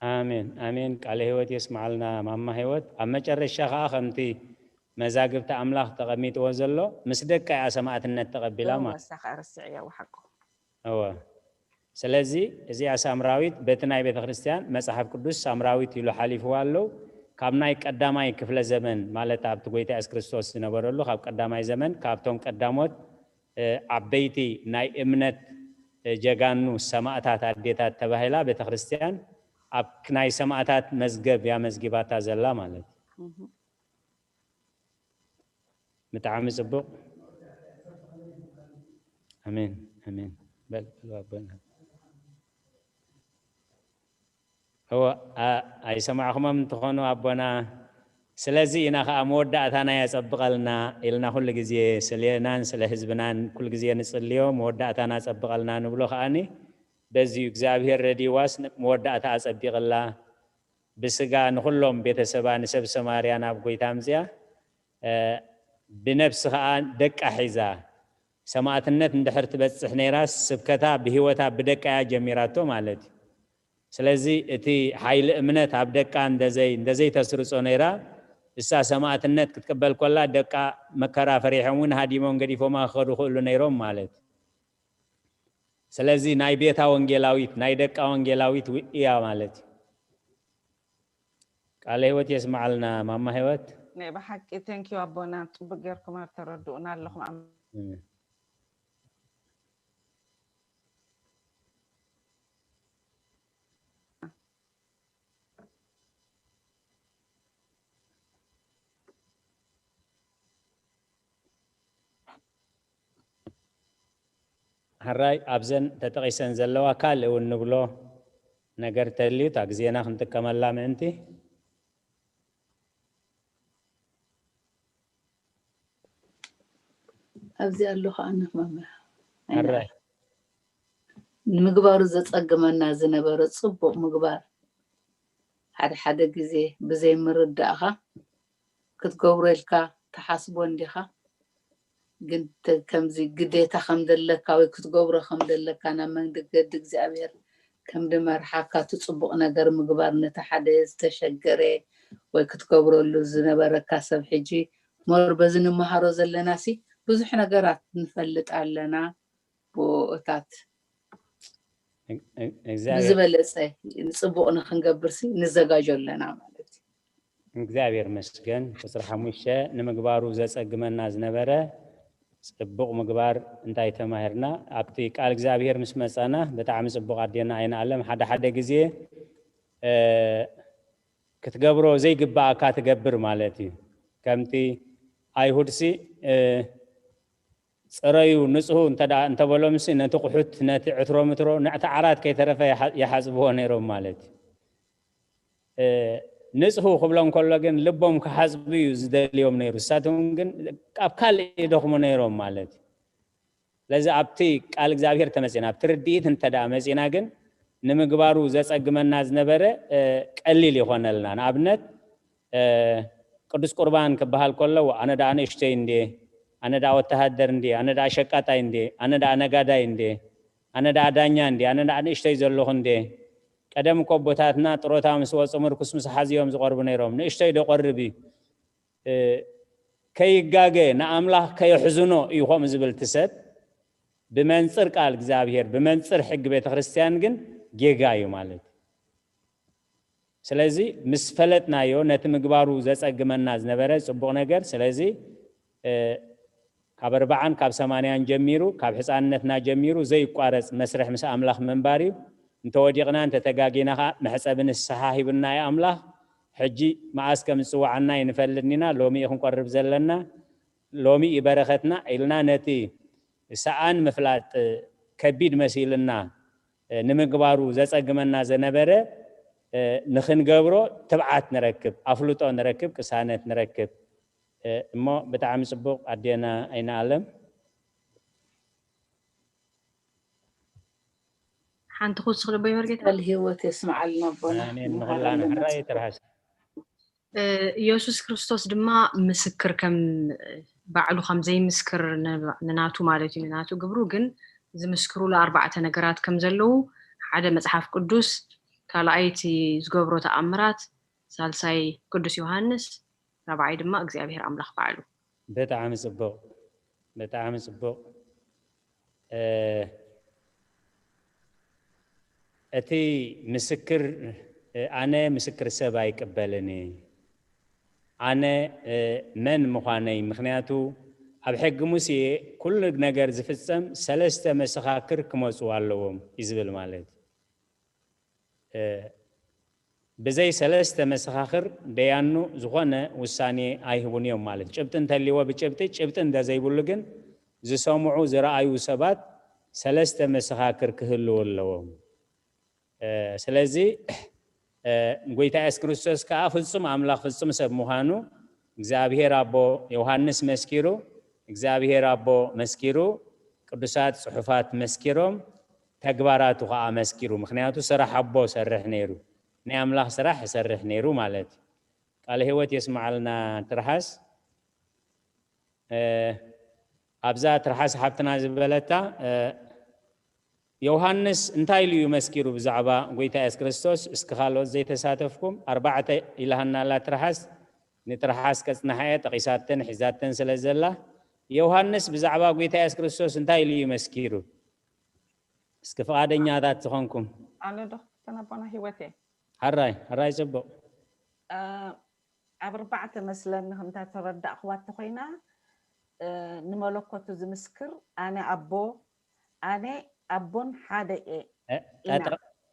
ኣሜን ኣሜን። ቃለ ህይወት የስምዓልና ማማ ህይወት። ኣብ መጨረሻ ከዓ ከምቲ መዛግብቲ ኣምላኽ ተቐሚጥዎ ዘሎ ምስ ደቃ እያ ሰማእትነት ተቐቢላ ማለት። እሳ ከዓ ረስዕያ ወሓቁ። እወ። ስለዚ እዚኣ ሳምራዊት በቲ ናይ ቤተ ክርስቲያን መጽሓፍ ቅዱስ ሳምራዊት ኢሉ ሓሊፍዋ ኣለዉ። ካብ ናይ ቀዳማይ ክፍለ ዘመን ማለት ኣብቲ ጎይታ የሱስ ክርስቶስ ዝነበረሉ ካብ ቀዳማይ ዘመን ካብቶም ቀዳሞት ዓበይቲ ናይ እምነት ጀጋኑ ሰማእታት ኣዴታት ተባሂላ ቤተክርስትያን ኣብ ናይ ሰማእታት መዝገብ እያ መዝጊባታ ዘላ ማለት እዩ። ብጣዕሚ ፅቡቅ። ኣሜን ኣሜን። በል በል ኣቦና። እወ፣ ኣይሰማዕኹሞም እንትኾኑ ኣቦና፣ ስለዚ ኢና ኸዓ መወዳእታና የጸብቐልና ኢልና ኩሉ ግዜ ስሌናን ስለ ህዝብናን ኩሉ ግዜ ንጽልዮ፣ መወዳእታና ጸብቐልና ንብሎ ኸዓኒ በዚ እዩ። እግዚኣብሔር ረድይዋስ መወዳእታ ኣጸቢቕላ፣ ብስጋ ንኹሎም ቤተሰባ ንሰብ ሰማርያ ናብ ጐይታ ኣምጺኣ፣ ብነብሲ ኸዓ ደቃ ሒዛ ሰማእትነት እንድሕር ትበጽሕ ነይራስ ስብከታ ብህይወታ ብደቃ እያ ጀሚራቶ ማለት እዩ። ስለዚ እቲ ሓይሊ እምነት ኣብ ደቃ እንደዘይ እንደዘይ ተስርጾ ነይራ እሳ ሰማእትነት ክትቅበል ኮላ ደቃ መከራ ፈሪሖም እውን ሃዲሞም ገዲፎማ ክኸዱ ክእሉ ነይሮም ማለት እዩ። ስለዚ ናይ ቤታ ወንጌላዊት ናይ ደቃ ወንጌላዊት እያ ማለት እዩ። ቃለ ህይወት የስምዓልና ማማ ህይወት። ናይ ብሓቂ ቴንኪዩ ኣቦና ጽቡቅ ጌርኩም ኣብ ተረድኡና ኣለኹም። ሕራይ ኣብዘን ተጠቒሰን ዘለዋ ካልእ እውን ንብሎ ነገር ተልዩ እታ ግዜና ክንጥቀመላ ምእንቲ ኣብዚ ኣሎ ከዓ ንመምህር ንምግባሩ ዘፀግመና ዝነበረ ፅቡቅ ምግባር ሓደ ሓደ ግዜ ብዘይምርዳእካ ክትገብሮ ኢልካ ትሓስቦ እንዲኻ ግን ከምዚ ግዴታ ከም ዘለካ ወይ ክትገብሮ ከም ዘለካ ናብ መንገዲ እግዚኣብሔር ከም ድመርሓካ እቲ ፅቡቅ ነገር ምግባር ነቲ ሓደ ዝተሸገረ ወይ ክትገብረሉ ዝነበረካ ሰብ ሕጂ ሞር በዚ ንመሃሮ ዘለና ሲ ብዙሕ ነገራት ንፈልጥ ኣለና ብኦታት እግዚኣብሔር ብዝበለፀ ንፅቡቕ ንክንገብርሲ ንዘጋጆ ኣለና ማለት እዩ። እግዚኣብሔር መስገን። ቁፅሪ ሓሙሽተ ንምግባሩ ዘፀግመና ዝነበረ ፅቡቕ ምግባር እንታይ ተማሂርና? ኣብቲ ቃል እግዚኣብሔር ምስ መፃና ብጣዕሚ ፅቡቕ ኣዴና ኣይንኣለም። ሓደ ሓደ ግዜ ክትገብሮ ዘይግባኣካ ትገብር ማለት እዩ። ከምቲ ኣይሁድሲ ፅረዩ ንፅሁ እንተበሎምሲ ነቲ ቁሑት ነቲ ዕትሮ ምትሮ ነቲ ዓራት ከይተረፈ ይሓፅብዎ ነይሮም ማለት እዩ። ንፅሁ ክብሎም ከሎ ግን ልቦም ክሓፅቡ እዩ ዝደልዮም ነይሩ። እሳቶም ግን ኣብ ካልእ ይደኽሙ ነይሮም ማለት እዩ። ስለዚ ኣብቲ ቃል እግዚኣብሔር ተመፂና ኣብቲ ርድኢት እንተ መፂና ግን ንምግባሩ ዘፀግመና ዝነበረ ቀሊል ይኾነልና። ንኣብነት ቅዱስ ቁርባን ክበሃል ከለዎ ኣነ ደኣ ንእሽተይ እንዴ፣ ኣነ ደኣ ወተሃደር እንዴ፣ ኣነ ደኣ ሸቃጣይ እንዴ፣ ኣነ ደኣ ነጋዳይ እንዴ፣ ኣነ ደኣ ዳኛ እንዴ፣ ኣነ ደኣ ንእሽተይ ዘለኹ እንዴ። ቀደም እኮ ኣቦታትና ጥሮታ ምስ ወፁ ምርኩስ ምስ ሓዝዮም ዝቐርቡ ነይሮም። ንእሽተይ ዶ ቆርብ እዩ? ከይጋገ ንኣምላኽ ከየሕዝኖ እዩ ከምኡ ዝብል እቲ ሰብ። ብመንፅር ቃል እግዚኣብሔር ብመንፅር ሕጊ ቤተክርስትያን ግን ጌጋ እዩ ማለት እዩ። ስለዚ ምስ ፈለጥናዮ ነቲ ምግባሩ ዘፀግመና ዝነበረ ፅቡቕ ነገር፣ ስለዚ ካብ ኣርባዓን ካብ ሰማንያን ጀሚሩ ካብ ሕፃንነትና ጀሚሩ ዘይቋረፅ መስርሕ ምስ ኣምላኽ ምንባር እዩ። እንተወዲቕና እንተተጋጊና ከዓ መሕፀቢ ንስሓ ሂብና እዩ ኣምላኽ። ሕጂ መዓስ ከም ዝፅዋዓና ይንፈልጥን ኢና። ሎሚ እዩ ክንቆርብ ዘለና፣ ሎሚ እዩ በረኸትና ኢልና ነቲ ሰኣን ምፍላጥ ከቢድ መሲልና ንምግባሩ ዘፀግመና ዘነበረ ንክንገብሮ ትብዓት ንረክብ፣ ኣፍልጦ ንረክብ፣ ቅሳነት ንረክብ። እሞ ብጣዕሚ ፅቡቕ ኣዴና ኣይንኣለም። ሓንቲ ክውስኽ ልቦይ መርጌታ። ቃል ህይወት የስምዓልና ኣቦና። ኣሜን። ንኹላና ሕራይ ትርሃስ። ኢየሱስ ክርስቶስ ድማ ምስክር ከም ባዕሉ ከም ዘይምስክር ንናቱ ማለት እዩ፣ ንናቱ ግብሩ ግን ዝምስክሩሉ ኣርባዕተ ነገራት ከም ዘለዉ፣ ሓደ መጽሓፍ ቅዱስ፣ ካልኣይ እቲ ዝገብሮ ተኣምራት፣ ሳልሳይ ቅዱስ ዮሃንስ፣ ራብዓይ ድማ እግዚኣብሔር ኣምላኽ ባዕሉ። ብጣዕሚ ጽቡቕ፣ ብጣዕሚ ጽቡቕ። እቲ ምስክር ኣነ ምስክር ሰብ ኣይቅበልን፣ ኣነ መን ምዃነይ፣ ምኽንያቱ ኣብ ሕጊ ሙሴ ኩሉ ነገር ዝፍጸም ሰለስተ መሰኻክር ክመፁ ኣለዎም እዩ ዝብል ማለት እዩ። ብዘይ ሰለስተ መሰኻኽር ደያኑ ዝኾነ ውሳኔ ኣይህቡን እዮም ማለት። ጭብጢ እንተልይዎ ብጭብጢ፣ ጭብጢ እንተዘይብሉ ግን ዝሰምዑ ዝረኣዩ ሰባት ሰለስተ መሰኻክር ክህልዉ ኣለዎም። ስለዚ ጎይታ የሱስ ክርስቶስ ከዓ ፍጹም ኣምላኽ ፍጹም ሰብ ምዃኑ እግዚኣብሔር ኣቦ ዮሃንስ መስኪሩ፣ እግዚኣብሔር ኣቦ መስኪሩ፣ ቅዱሳት ጽሑፋት መስኪሮም፣ ተግባራቱ ከዓ መስኪሩ። ምኽንያቱ ስራሕ ኣቦ ሰርሕ ነይሩ፣ ናይ ኣምላኽ ስራሕ ይሰርሕ ነይሩ ማለት እዩ። ቃለ ህይወት የስምዓልና ትርሓስ። ኣብዛ ትርሓስ ሓብትና ዝበለታ ዮሃንስ እንታይ ኢሉ እዩ መስኪሩ ብዛዕባ ጎይታ የሱስ ክርስቶስ? እስኪ ካልኦት ዘይተሳተፍኩም ኣርባዕተ ኢላሃና ኣላ ትርሓስ። ንትርሓስ ከጽንሓ እየ፣ ጠቒሳተን ሒዛተን ስለ ዘላ። ዮሃንስ ብዛዕባ ጎይታ የሱስ ክርስቶስ እንታይ ኢሉ እዩ መስኪሩ? እስኪ ፍቓደኛታት ዝኾንኩም። ኣሎ ዶ ተነቦና ህይወት እየ። ሕራይ ሕራይ፣ ጽቡቕ። ኣብ ኣርባዕተ መስለኒ ከምታ ተረዳእኽዋ እንተኾይና፣ ንመለኮቱ ዝምስክር ኣነ ኣቦ፣ ኣነ ኣቦን ሓደ እየ ኢና።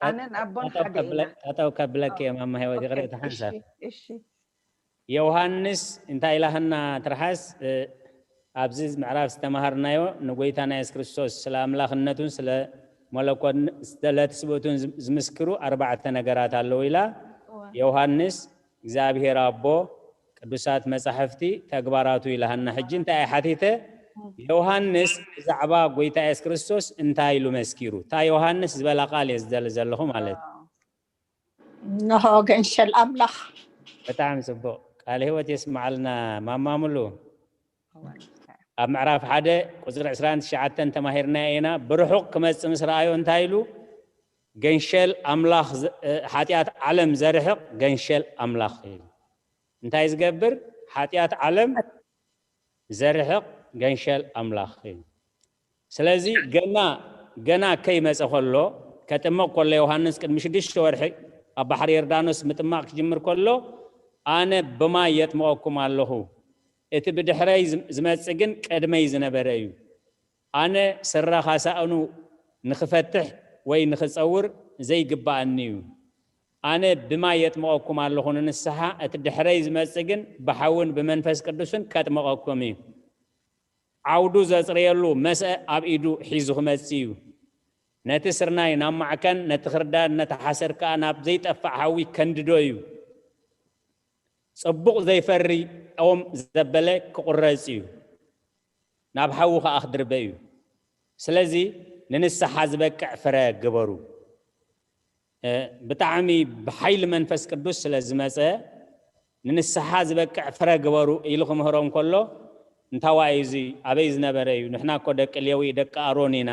ኣነን ኣቦን ሓደ ኢና። ጠጠው ከብለክ እየ ማማ ህይወት፣ ይቕሬታ ሓንሳብ። እሺ። ዮሃንስ እንታይ ኢላህና ትርሓስ? ኣብዚ ምዕራፍ ዝተማሃርናዮ ንጎይታና የሱስ ክርስቶስ ስለ ኣምላኽነቱን ስለ መለኮትን ስለ ትስብእቱን ዝምስክሩ ኣርባዕተ ነገራት ኣለዉ ኢላ። ዮሃንስ እግዚኣብሔር ኣቦ፣ ቅዱሳት መጻሕፍቲ፣ ተግባራቱ ኢላሃና። ሕጂ እንታይ እየ ሓቲተ? ዮሃንስ ብዛዕባ ጎይታ የሱስ ክርስቶስ እንታይ ኢሉ መስኪሩ? እታ ዮሃንስ ዝበላ ቃል እየ ዝደሊ ዘለኹ ማለት እዩ። እንሆ ገንሸል ኣምላኽ። ብጣዕሚ ጽቡቕ፣ ቃለ ህይወት የስምዓልና ማማ ሙሉ። ኣብ ምዕራፍ ሓደ ቁጽሪ ዕስራን ትሽዓተን ተማሂርናዮ ኢና። ብርሑቕ ክመጽእ ምስ ረኣዮ እንታይ ኢሉ? ገንሸል ኣምላኽ፣ ሓጢኣት ዓለም ዘርሕቕ ገንሸል ኣምላኽ እዩ። እንታይ ዝገብር? ሓጢኣት ዓለም ዘርሕቕ ገንሸል ኣምላኽ እዩ። ስለዚ ገና ገና ከይመጸ ከሎ ከጥምቕ ከሎ፣ ዮሃንስ ቅድሚ ሽዱሽተ ወርሒ ኣብ ባሕሪ ዮርዳኖስ ምጥማቕ ክጅምር ከሎ፣ ኣነ ብማይ የጥምቐኩም ኣለኹ፣ እቲ ብድሕረይ ዝም-፣ ዝመጽእ ግን ቅድመይ ዝነበረ እዩ። ኣነ ስረ ካሳእኑ ንኽፈትሕ ወይ ንኽጸውር ዘይግብኣኒ እዩ። ኣነ ብማይ የጥምቐኩም ኣለኹ ንንስሓ፣ እቲ ድሕረይ ዝመጽእ ግን ብሓውን ብመንፈስ ቅዱስን ከጥምቐኩም እዩ። ዓውዱ ዘጽርየሉ መስአ ኣብ ኢዱ ሒዙ ክመጽእ እዩ። ነቲ ስርናይ ናብ ማዕከን፣ ነቲ ክርዳድ፣ ነቲ ሓሰር ከኣ ናብ ዘይጠፍእ ሓዊ ከንድዶ እዩ። ጽቡቕ ዘይፈሪ ኦም ዘበለ ክቑረጽ እዩ፣ ናብ ሓዊ ከኣ ክድርበ እዩ። ስለዚ ንንስሓ ዝበቅዕ ፍረ ግበሩ። እ፣ ብጣዕሚ ብሓይሊ መንፈስ ቅዱስ ስለ ዝመጸ፣ ንንስሓ ዝበቅዕ ፍረ ግበሩ ኢሉ ክምህሮም ከሎ፣ እንታዋይ እዚ ኣበይ ዝነበረ እዩ? ንሕና እኮ ደቂ ሌዊ፣ ደቂ ኣሮን ኢና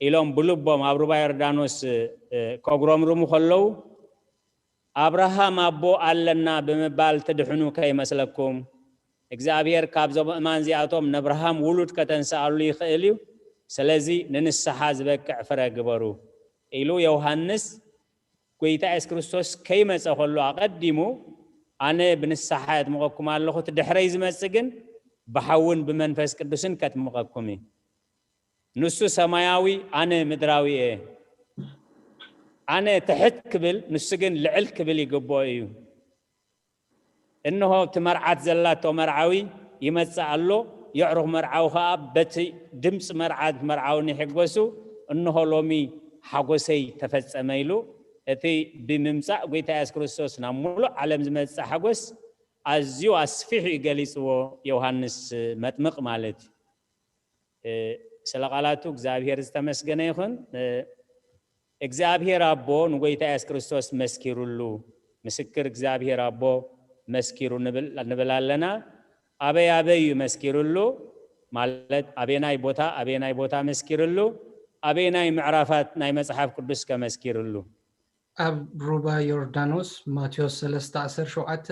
ኢሎም ብልቦም ኣብ ሩባ ዮርዳኖስ፣ እ፣ ከጉረምርሙ ከለዉ፣ "ኣብርሃም ኣቦ ኣለና ብምባል ትድሕኑ ከይመስለኩም። እግዚኣብሔር ካብዞም እማን እዚኣቶም ነብርሃም ውሉድ ከተንስኣሉ ይኽእል እዩ። ስለዚ ንንስሓ ዝበቅዕ ፍረ ግበሩ" ኢሉ ዮሃንስ ጎይታ የሱስ ክርስቶስ ከይመጸ ከሎ ኣቐዲሙ፣ "ኣነ ብንስሓ የጥምቐኩም ኣለኹ፣ እቲ ድሕረይ ዝመጽእ ግን ብሓውን ብመንፈስ ቅዱስን ከጥምቐኩም እዩ። ንሱ ሰማያዊ፣ ኣነ ምድራዊ እየ። ኣነ ትሕት ክብል፣ ንሱ ግን ልዕል ክብል ይግብኦ እዩ። እንሆ፣ እቲ መርዓት ዘላቶ መርዓዊ ይመጽእ ኣሎ፣ የዕሩኽ መርዓዊ ከኣ በቲ ድምጺ መርዓት መርዓዊ ይሕጎሱ። እንሆ፣ ሎሚ ሓጎሰይ ተፈጸመ" ኢሉ፣ እቲ ብምምጻእ ጎይታ የሱስ ክርስቶስ ናብ ሙሉእ ዓለም ዝመጽእ ሓጎስ ኣዝዩ ኣስፊሑ እዩ ገሊጽዎ ዮሃንስ መጥምቕ ማለት እዩ። እ፣ ስለ ቃላቱ እግዚኣብሔር ዝተመስገነ ይኹን። እ፣ እግዚኣብሔር ኣቦ ንጎይታ የሱስ ክርስቶስ መስኪሩሉ፣ ምስክር እግዚኣብሔር ኣቦ መስኪሩ ንብል፣ ንብል ኣለና። ኣበይ ኣበይ እዩ መስኪሩሉ? ማለት ኣበየናይ ቦታ፣ ኣበየናይ ቦታ መስኪሩሉ? ኣበየናይ ምዕራፋት ናይ መጽሓፍ ቅዱስ ከመስኪሩሉ? ኣብ ሩባ ዮርዳኖስ፣ ማቴዎስ ሰለስተ ዓሰርተ ሸውዓተ፣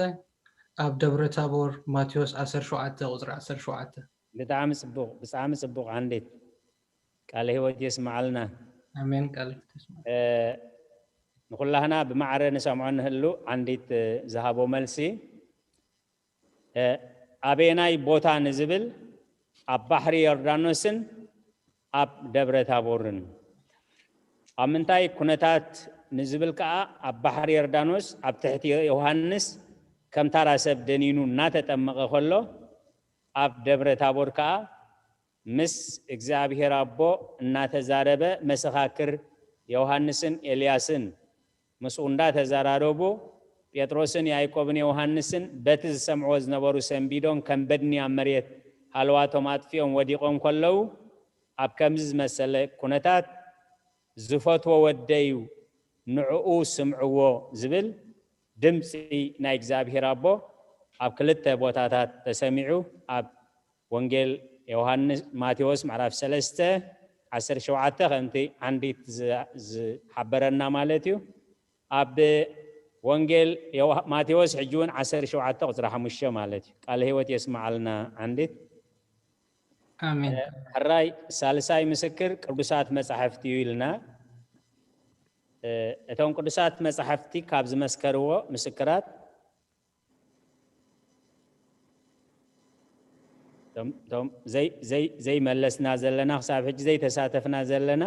ኣብ ደብረ ታቦር፣ ማቴዎስ ዓሰርተ ሸውዓተ ቁጽሪ ዓሰርተ ሸውዓተ። ብጣዕሚ ጽቡቕ፣ ብጣዕሚ ጽቡቕ። ዓንዲት ቃለ ህይወት የስምዓልና። ኣሜን። ቃለ ህይወት የስምዓልና። እ፣ ንኹላህና ብማዕረ ንሰምዖ ንህሉ። ዓንዲት፣ እ፣ ዝሃቦ መልሲ፣ እ፣ ኣበየናይ ቦታ ንዝብል፣ ኣብ ባሕሪ ዮርዳኖስን ኣብ ደብረ ታቦርን። ኣብ ምንታይ ኩነታት ንዝብል ከኣ፣ ኣብ ባሕሪ ዮርዳኖስ ኣብ ትሕቲ ዮሃንስ ከም ታራ ሰብ ደኒኑ እናተጠመቐ ከሎ፣ ኣብ ደብረ ታቦር ከኣ ምስ እግዚኣብሔር ኣቦ እናተዛረበ፣ መሰኻክር ዮሃንስን ኤልያስን ምስኡ እንዳተዘራረቡ፣ ጴጥሮስን ያዕቆብን ዮሃንስን በቲ ዝሰምዕዎ ዝነበሩ ሰንቢዶም፣ ከም በድኒ ኣብ መሬት ሃለዋቶም ኣጥፊኦም ወዲቖም ከለዉ፣ ኣብ ከምዚ ዝመሰለ ኩነታት፣ "ዝፈትዎ ወደይ እዩ፣ ንዕኡ ስምዕዎ" ዝብል ድምጺ ናይ እግዚኣብሔር ኣቦ ኣብ ክልተ ቦታታት ተሰሚዑ። ኣብ ወንጌል ዮሃንስ፣ ማቴዎስ ምዕራፍ ሰለስተ ዓሰርተ ሸውዓተ፣ ከምቲ ዓንዲት ዝ-፣ ዝሓበረና ማለት እዩ። ኣብ ወንጌል ዮሃ-፣ ማቴዎስ ሕጂ እውን ዓሰርተ ሸውዓተ ቁጽሪ ሓሙሽተ ማለት እዩ። ቃለ ህይወት የስምዓልና ዓንዲት። ኣሜን። ሕራይ ሳልሳይ ምስክር ቅዱሳት መጻሕፍቲ እዩ ኢልና። እ፣ እቶም ቅዱሳት መጻሕፍቲ ካብ ዝመስከርዎ ምስክራት፣ እቶም፣ እቶም ዘይ-፣ ዘይ-፣ ዘይመለስና ዘለና፣ ክሳብ ሕጂ ዘይተሳተፍና ዘለና፣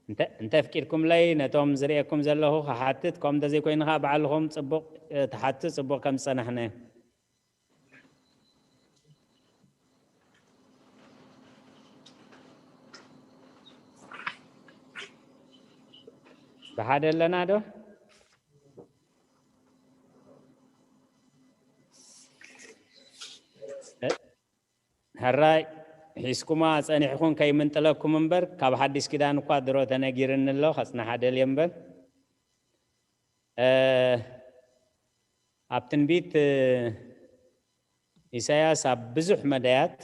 እንተ-፣ እንተፍቂድኩምለይ፣ ነቶም ዝርእየኩም ዘለኹ ክሓትት፣ ከምኡ እንተዘይኮይኑ ኸዓ ባዕልኹም ጽቡቕ፣ እ፣ ትሓቱ፣ ጽቡቕ ከም ዝጸናሕና። ብሓደ ኣለና ዶ? እ፣ ሕራይ ሒዝኩማ ጸኒሕኩን ከይምንጥለኩም እምበር፣ ካብ ሓዲስ ኪዳን እኳ ድሮ ተነጊርኒ ኣሎ፣ ከጽንሓ ደልየ እምበር። እ፣ ኣብ ትንቢት፣ እ፣ ኢሳያስ ኣብ ብዙሕ መዳያት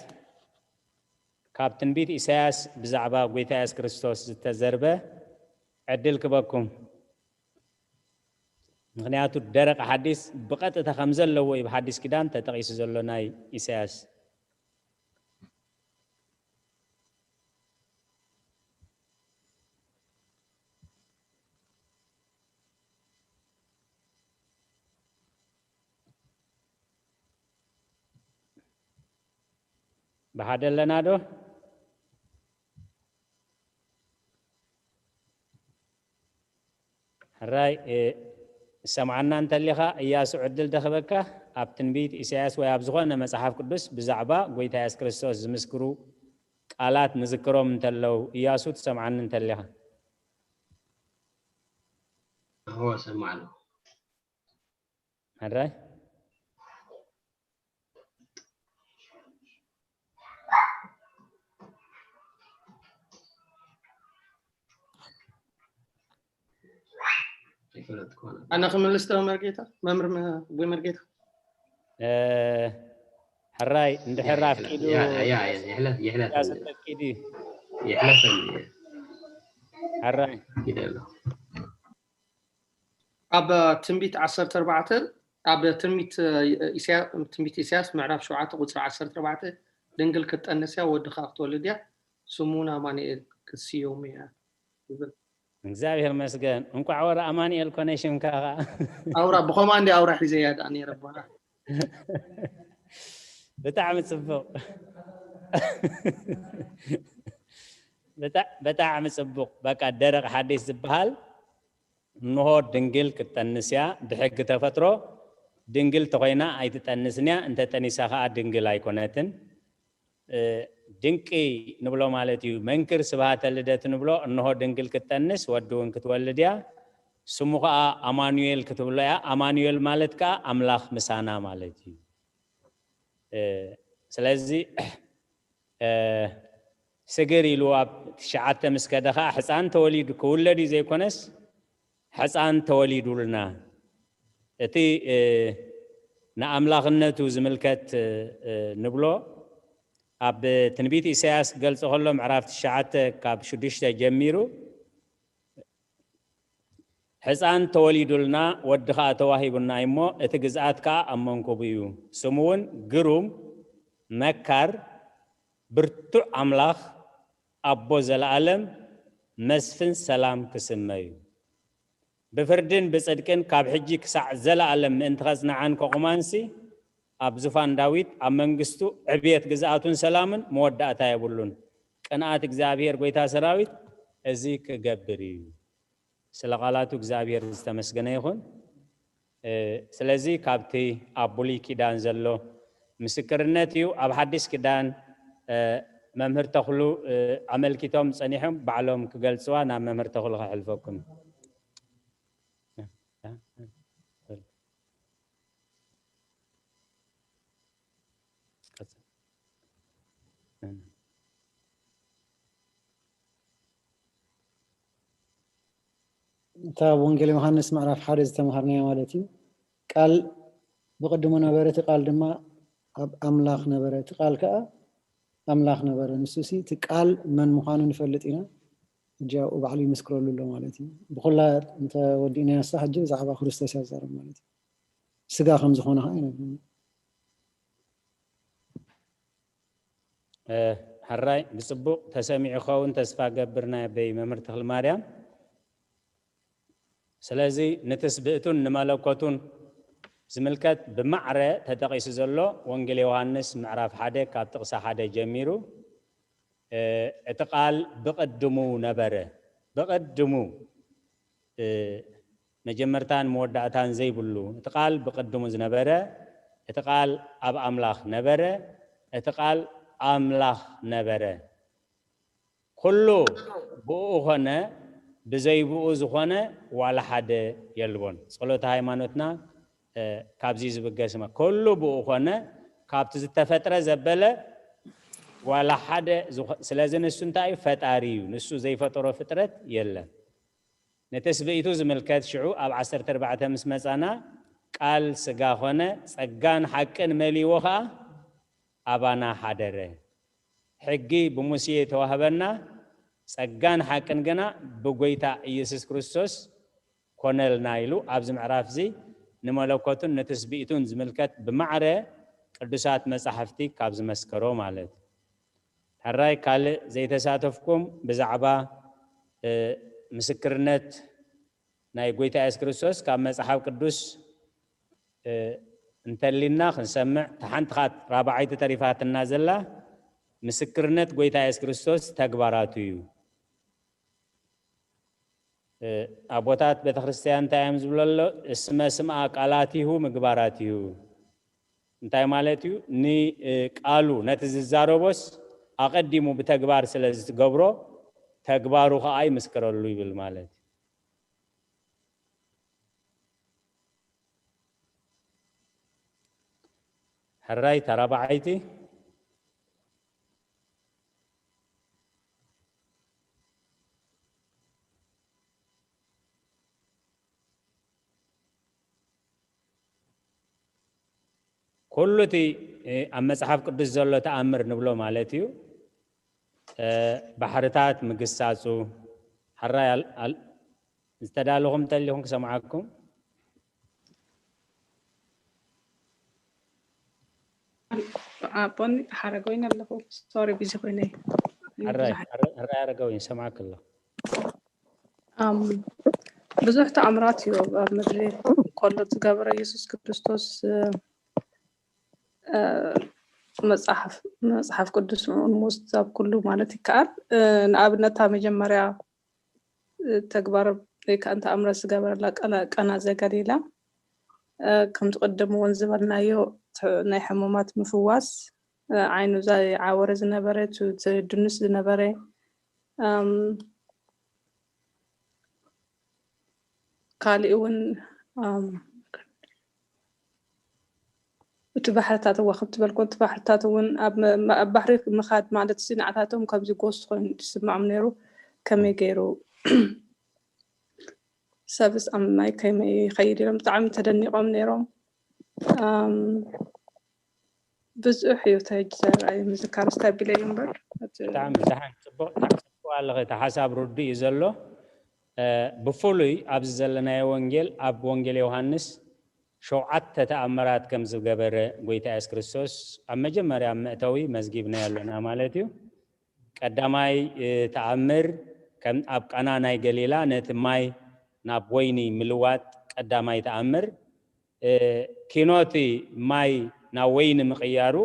ካብ ትንቢት ኢሳያስ ብዛዕባ ጎይታ የሱስ ክርስቶስ ዝተዘርበ ዕድል ክበኩም። ምኽንያቱ ደረቕ ሓዲስ ብቐጥታ ከም ዘለዎ እዩ ብሓዲስ ኪዳን ተጠቒሱ ዘሎ ናይ ኢሳያስ። ብሓደ ኣለና ዶ? ሕራይ፣ እ፣ ትሰምዓና እንተሊኻ፣ እያሱ ዕድል ደኽበካ። ኣብ ትንቢት ኢሳያስ ወይ ኣብ ዝኾነ መጽሓፍ ቅዱስ ብዛዕባ ጎይታ የሱስ ክርስቶስ ዝምስክሩ ቃላት ንዝክሮም እንተለዉ፣ እያሱ ትሰምዓኒ እንተሊኻ። እዎ፣ እሰምዕ ኣለኹ። ሕራይ? ኣይፈለጥኩን። ኣነ ክምልስ ዶ መርጌታ? መምህር መ-፣ ኣቦይ መርጌታ? እ፣ ሕራይ፣ እንድሕር ኣፍቂዱ፣ ያ፣ ያ፣ ያ፣ ይሕለፍ፣ ይሕለፍ፣ እያሱ ተፍቂዱ። ይሕለፈኒ። ሕራይ። ኪድ ኣሎ። ኣብ ትንቢት ዓሰርተ ኣርባዕተ፣ ኣብ ትንቢት ኢሳያ-፣ ትንቢት ኢሳያስ ምዕራፍ ሸውዓተ ቁጽሪ ዓሰርተ ኣርባዕተ፣ ድንግል ክትጠንስ እያ፣ ወዲ ኸኣ ክትወልድ እያ፣ ስሙ ንኣማኑኤል ክትስየሙ እያ ይብል። እግዚኣብሔር መስገን። እንኳዕ ወረ ኣማኑኤል ኮነ ሽምካ ኸዓ። ኣውራ ብኸምኣ እንዲ ኣውራ ሒዘያ ደኣ ነይረ ኣቦና። ብጣዕሚ ጽቡቕ። ብጣ-፣ ብጣዕሚ ጽቡቕ። በቃ ደረቕ ሓዲስ ዝበሃል፣ እንሆ ድንግል ክትጠንስ እያ፣ ብሕጊ ተፈጥሮ ድንግል ተኾይና ኣይትጠንስን እያ፣ እንተ ጠኒሳ ኸዓ ድንግል ኣይኮነትን። እ፣ ድንቂ ንብሎ ማለት እዩ። መንክር ስብሃተ ልደት ንብሎ፣ እንሆ ድንግል ክትጠንስ ወዲ እውን ክትወልድ እያ፣ ስሙ ኸዓ ኣማኑኤል ክትብሎ እያ። ኣማኑኤል ማለት ከኣ ኣምላኽ ምሳና ማለት እዩ። እ፣ ስለዚ፣ እ፣ ስግር ኢሉ ኣብ ትሽዓተ ምስ ከደ ኸዓ ሕፃን ተወሊዱ፣ ክውለድ እዩ ዘይኮነስ፣ ሕፃን ተወሊዱልና። እቲ፣ እ፣ ንኣምላኽነቱ ዝምልከት፣ እ፣ እ፣ ንብሎ፣ ኣብ ትንቢት ኢሳያስ ክገልጾ ከሎ ምዕራፍ ትሽዓተ ካብ ሽዱሽተ ጀሚሩ፣ ሕፃን ተወሊዱልና፣ ወዲ ኸኣ ተዋሂቡና እዩ እሞ፣ እቲ ግዝኣት ከኣ ኣብ መንኩቡ እዩ። ስሙ እውን ግሩም፣ መካር፣ ብርቱዕ ኣምላኽ፣ ኣቦ ዘለኣለም፣ መስፍን ሰላም ክስመ እዩ። ብፍርድን ብጽድቅን ካብ ሕጂ ክሳዕ ዘለኣለም ምእንቲ ኸጽንዓን ከቑማንሲ፣ ኣብ ዙፋን ዳዊት፣ ኣብ መንግስቱ ዕብየት ግዝኣቱን ሰላምን መወዳእታ የብሉን። ቅንኣት እግዚኣብሔር ጐይታ ሰራዊት እዚ ክገብር እዩ። ስለ ቃላቱ እግዚኣብሔር ዝተመስገነ ይኹን። እ፣ ስለዚ ካብቲ ኣብ ብሉይ ኪዳን ዘሎ ምስክርነት እዩ። ኣብ ሓዲስ ኪዳን፣ እ፣ መምህር ተኽሉ፣ እ፣ ኣመልኪቶም ጸኒሖም ባዕሎም ክገልጽዋ ናብ መምህር ተኽሉ ከሕልፈኩም። እታ ወንጌል ዮሃንስ ምዕራፍ ሓደ ዝተምሃርናዮ ማለት እዩ። ቃል ብቕድሙ ነበረ፣ እቲ ቃል ድማ ኣብ ኣምላኽ ነበረ፣ እቲ ቃል ከኣ ኣምላኽ ነበረ። ንሱ ሲ እቲ ቃል መን ምዃኑ ንፈልጥ ኢና፣ ሕጂ ኣብኡ ባዕሉ ይምስክረሉ ኣሎ ማለት እዩ። ብኹላ እንተወዲእናዮ ንሳ ሕጂ ብዛዕባ ክርስቶስ እያ ዝዛረብ ማለት እዩ። ስጋ ከም ዝኾነ ኸዓ ይነግረና። እ፣ ሕራይ ብጽቡቕ ተሰሚዑ ክኸውን ተስፋ ገብር ናይ ኣበይ መምህር ተኽለ ማርያም። ስለዚ ንትስብእቱን ንመለኮቱን ዝምልከት ብማዕረ ተጠቒሱ ዘሎ ወንጌል ዮሃንስ ምዕራፍ ሓደ ካብ ጥቕሲ ሓደ ጀሚሩ፣ እ፣ እቲ ቃል ብቕድሙ ነበረ። ብቕድሙ፣ እ፣ መጀመርታን መወዳእታን ዘይብሉ፣ እቲ ቃል ብቕድሙ ዝነበረ፣ እቲ ቃል ኣብ ኣምላኽ ነበረ፣ እቲ ቃል ኣምላኽ ነበረ። ኩሉ ብኡ ኾነ፣ ብዘይ ብኡ ዝኾነ ዋላ ሓደ የልቦን። ጸሎተ ሃይማኖትና፣ እ፣ ካብዚ ዝብገስ እማ፣ ኩሉ ብኡ ኾነ፣ ካብቲ ዝተፈጥረ ዘበለ ዋላ ሓደ ዝኾ-፣ ስለዚ ንሱ እንታይ እዩ? ፈጣሪ እዩ። ንሱ ዘይፈጠሮ ፍጥረት የለን። ንትስብእቱ ዝምልከት ሽዑ ኣብ ዓሰርተ ኣርባዕተ ምስ መጻና፣ ቃል ስጋ ኾነ፣ ጸጋን ሓቅን መሊእዎ ኸኣ ኣባና ሓደረ። ሕጊ ብሙሴ ተዋህበና፣ ጸጋን ሓቅን ግና ብጎይታ ኢየሱስ ክርስቶስ ኮነልና ኢሉ ኣብዚ ምዕራፍ እዚ ንመለኮቱን ንትስብእቱን ዝምልከት ብማዕረ ቅዱሳት መጻሕፍቲ ካብ ዝመስከሮ ማለት እዩ። ሕራይ ካልእ ዘይተሳተፍኩም ብዛዕባ ምስክርነት ናይ ጎይታ የሱስ ክርስቶስ ካብ መጽሓፍ ቅዱስ እንተሊና ክንሰምዕ፣ ተሓንቲ ኻት ራብዓይቲ ተሪፋትና ዘላ ምስክርነት ጎይታ የሱስ ክርስቶስ ተግባራቱ እዩ። ኣቦታት ቤተክርስትያን እንታይ እዮም ዝብሎ ኣሎ? እስመ ስምኣ ቃላቲሁ ምግባራቲሁ። እንታይ ማለት እዩ? ንቃሉ ነቲ ዝዛረቦስ ኣቐዲሙ ብተግባር ስለ ዝገብሮ ተግባሩ ኸዓ ይምስክረሉ ይብል ማለት እዩ። ሕራይ ተራባዓይቲ ኩሉ እቲ ኣብ መጽሓፍ ቅዱስ ዘሎ ተኣምር ንብሎ ማለት እዩ። ባሕርታት ምግሳጹ፣ ሕራይ ዝተዳለኹም እንተሊኹም ክሰምዓኩም። ኣቦን ሓረገወይን ኣለኹ። ሶሪ ቢዚ ኮይነ። ሕራይ ኣረጋዊ ይሰማዕክ ኣሎ። ብዙሕ ተኣምራት እዩ ኣብ ምድሪ ከሎ ዝገበረ የሱስ ክርስቶስ። መፅሓፍ መፅሓፍ ቅዱስ ንሙስ ኣብ ኩሉ ማለት ይከኣል። ንኣብነት ኣብ መጀመርያ ተግባር ወይ ከዓ እንተ ኣምረ ዝገበረላ ቀና ዘገሊላ ከምቲ ቅድም እውን ዝበልናዮ ናይ ሕሙማት ምፍዋስ ዓይኑ ዝዓወረ ዝነበረ ድንስ ዝነበረ ካሊእ እውን እቲ ባሕርታት እዋ ከምቲ በልኮ እቲ ባሕርታት እውን ኣብ ባሕሪ ምኻድ ማለት ሲ ንዓታቶም ከምዚ ጎስት ኮይኑ ዝስምዖም ነይሩ። ከመይ ገይሩ ሰብስ ኣብ ማይ ከመይ ይኸይድ ኢሎም ብጣዕሚ ተደኒቖም ነይሮም። ብዙሕ እዩ ተጅ ዘርኣይ ምዝካር ስታቢለ እዩ እምበር ብጣዕሚ ደሓን ፅቡቅ ኣለኸ እቲ ሓሳብ ርዱ እዩ ዘሎ። ብፍሉይ ኣብዚ ዘለናዮ ወንጌል ኣብ ወንጌል ዮሃንስ ሸውዓተ ተኣምራት ከም ዝገበረ ጎይታ የሱስ ክርስቶስ ኣብ መጀመርያ መእተዊ መዝጊብናዮ ኣለና ማለት እዩ። ቀዳማይ ተኣምር ከም ኣብ ቃና ናይ ገሊላ ነቲ ማይ ናብ ወይኒ ምልዋጥ ቀዳማይ ተኣምር ኪኖቲ ማይ ናብ ወይኒ ምቕያሩ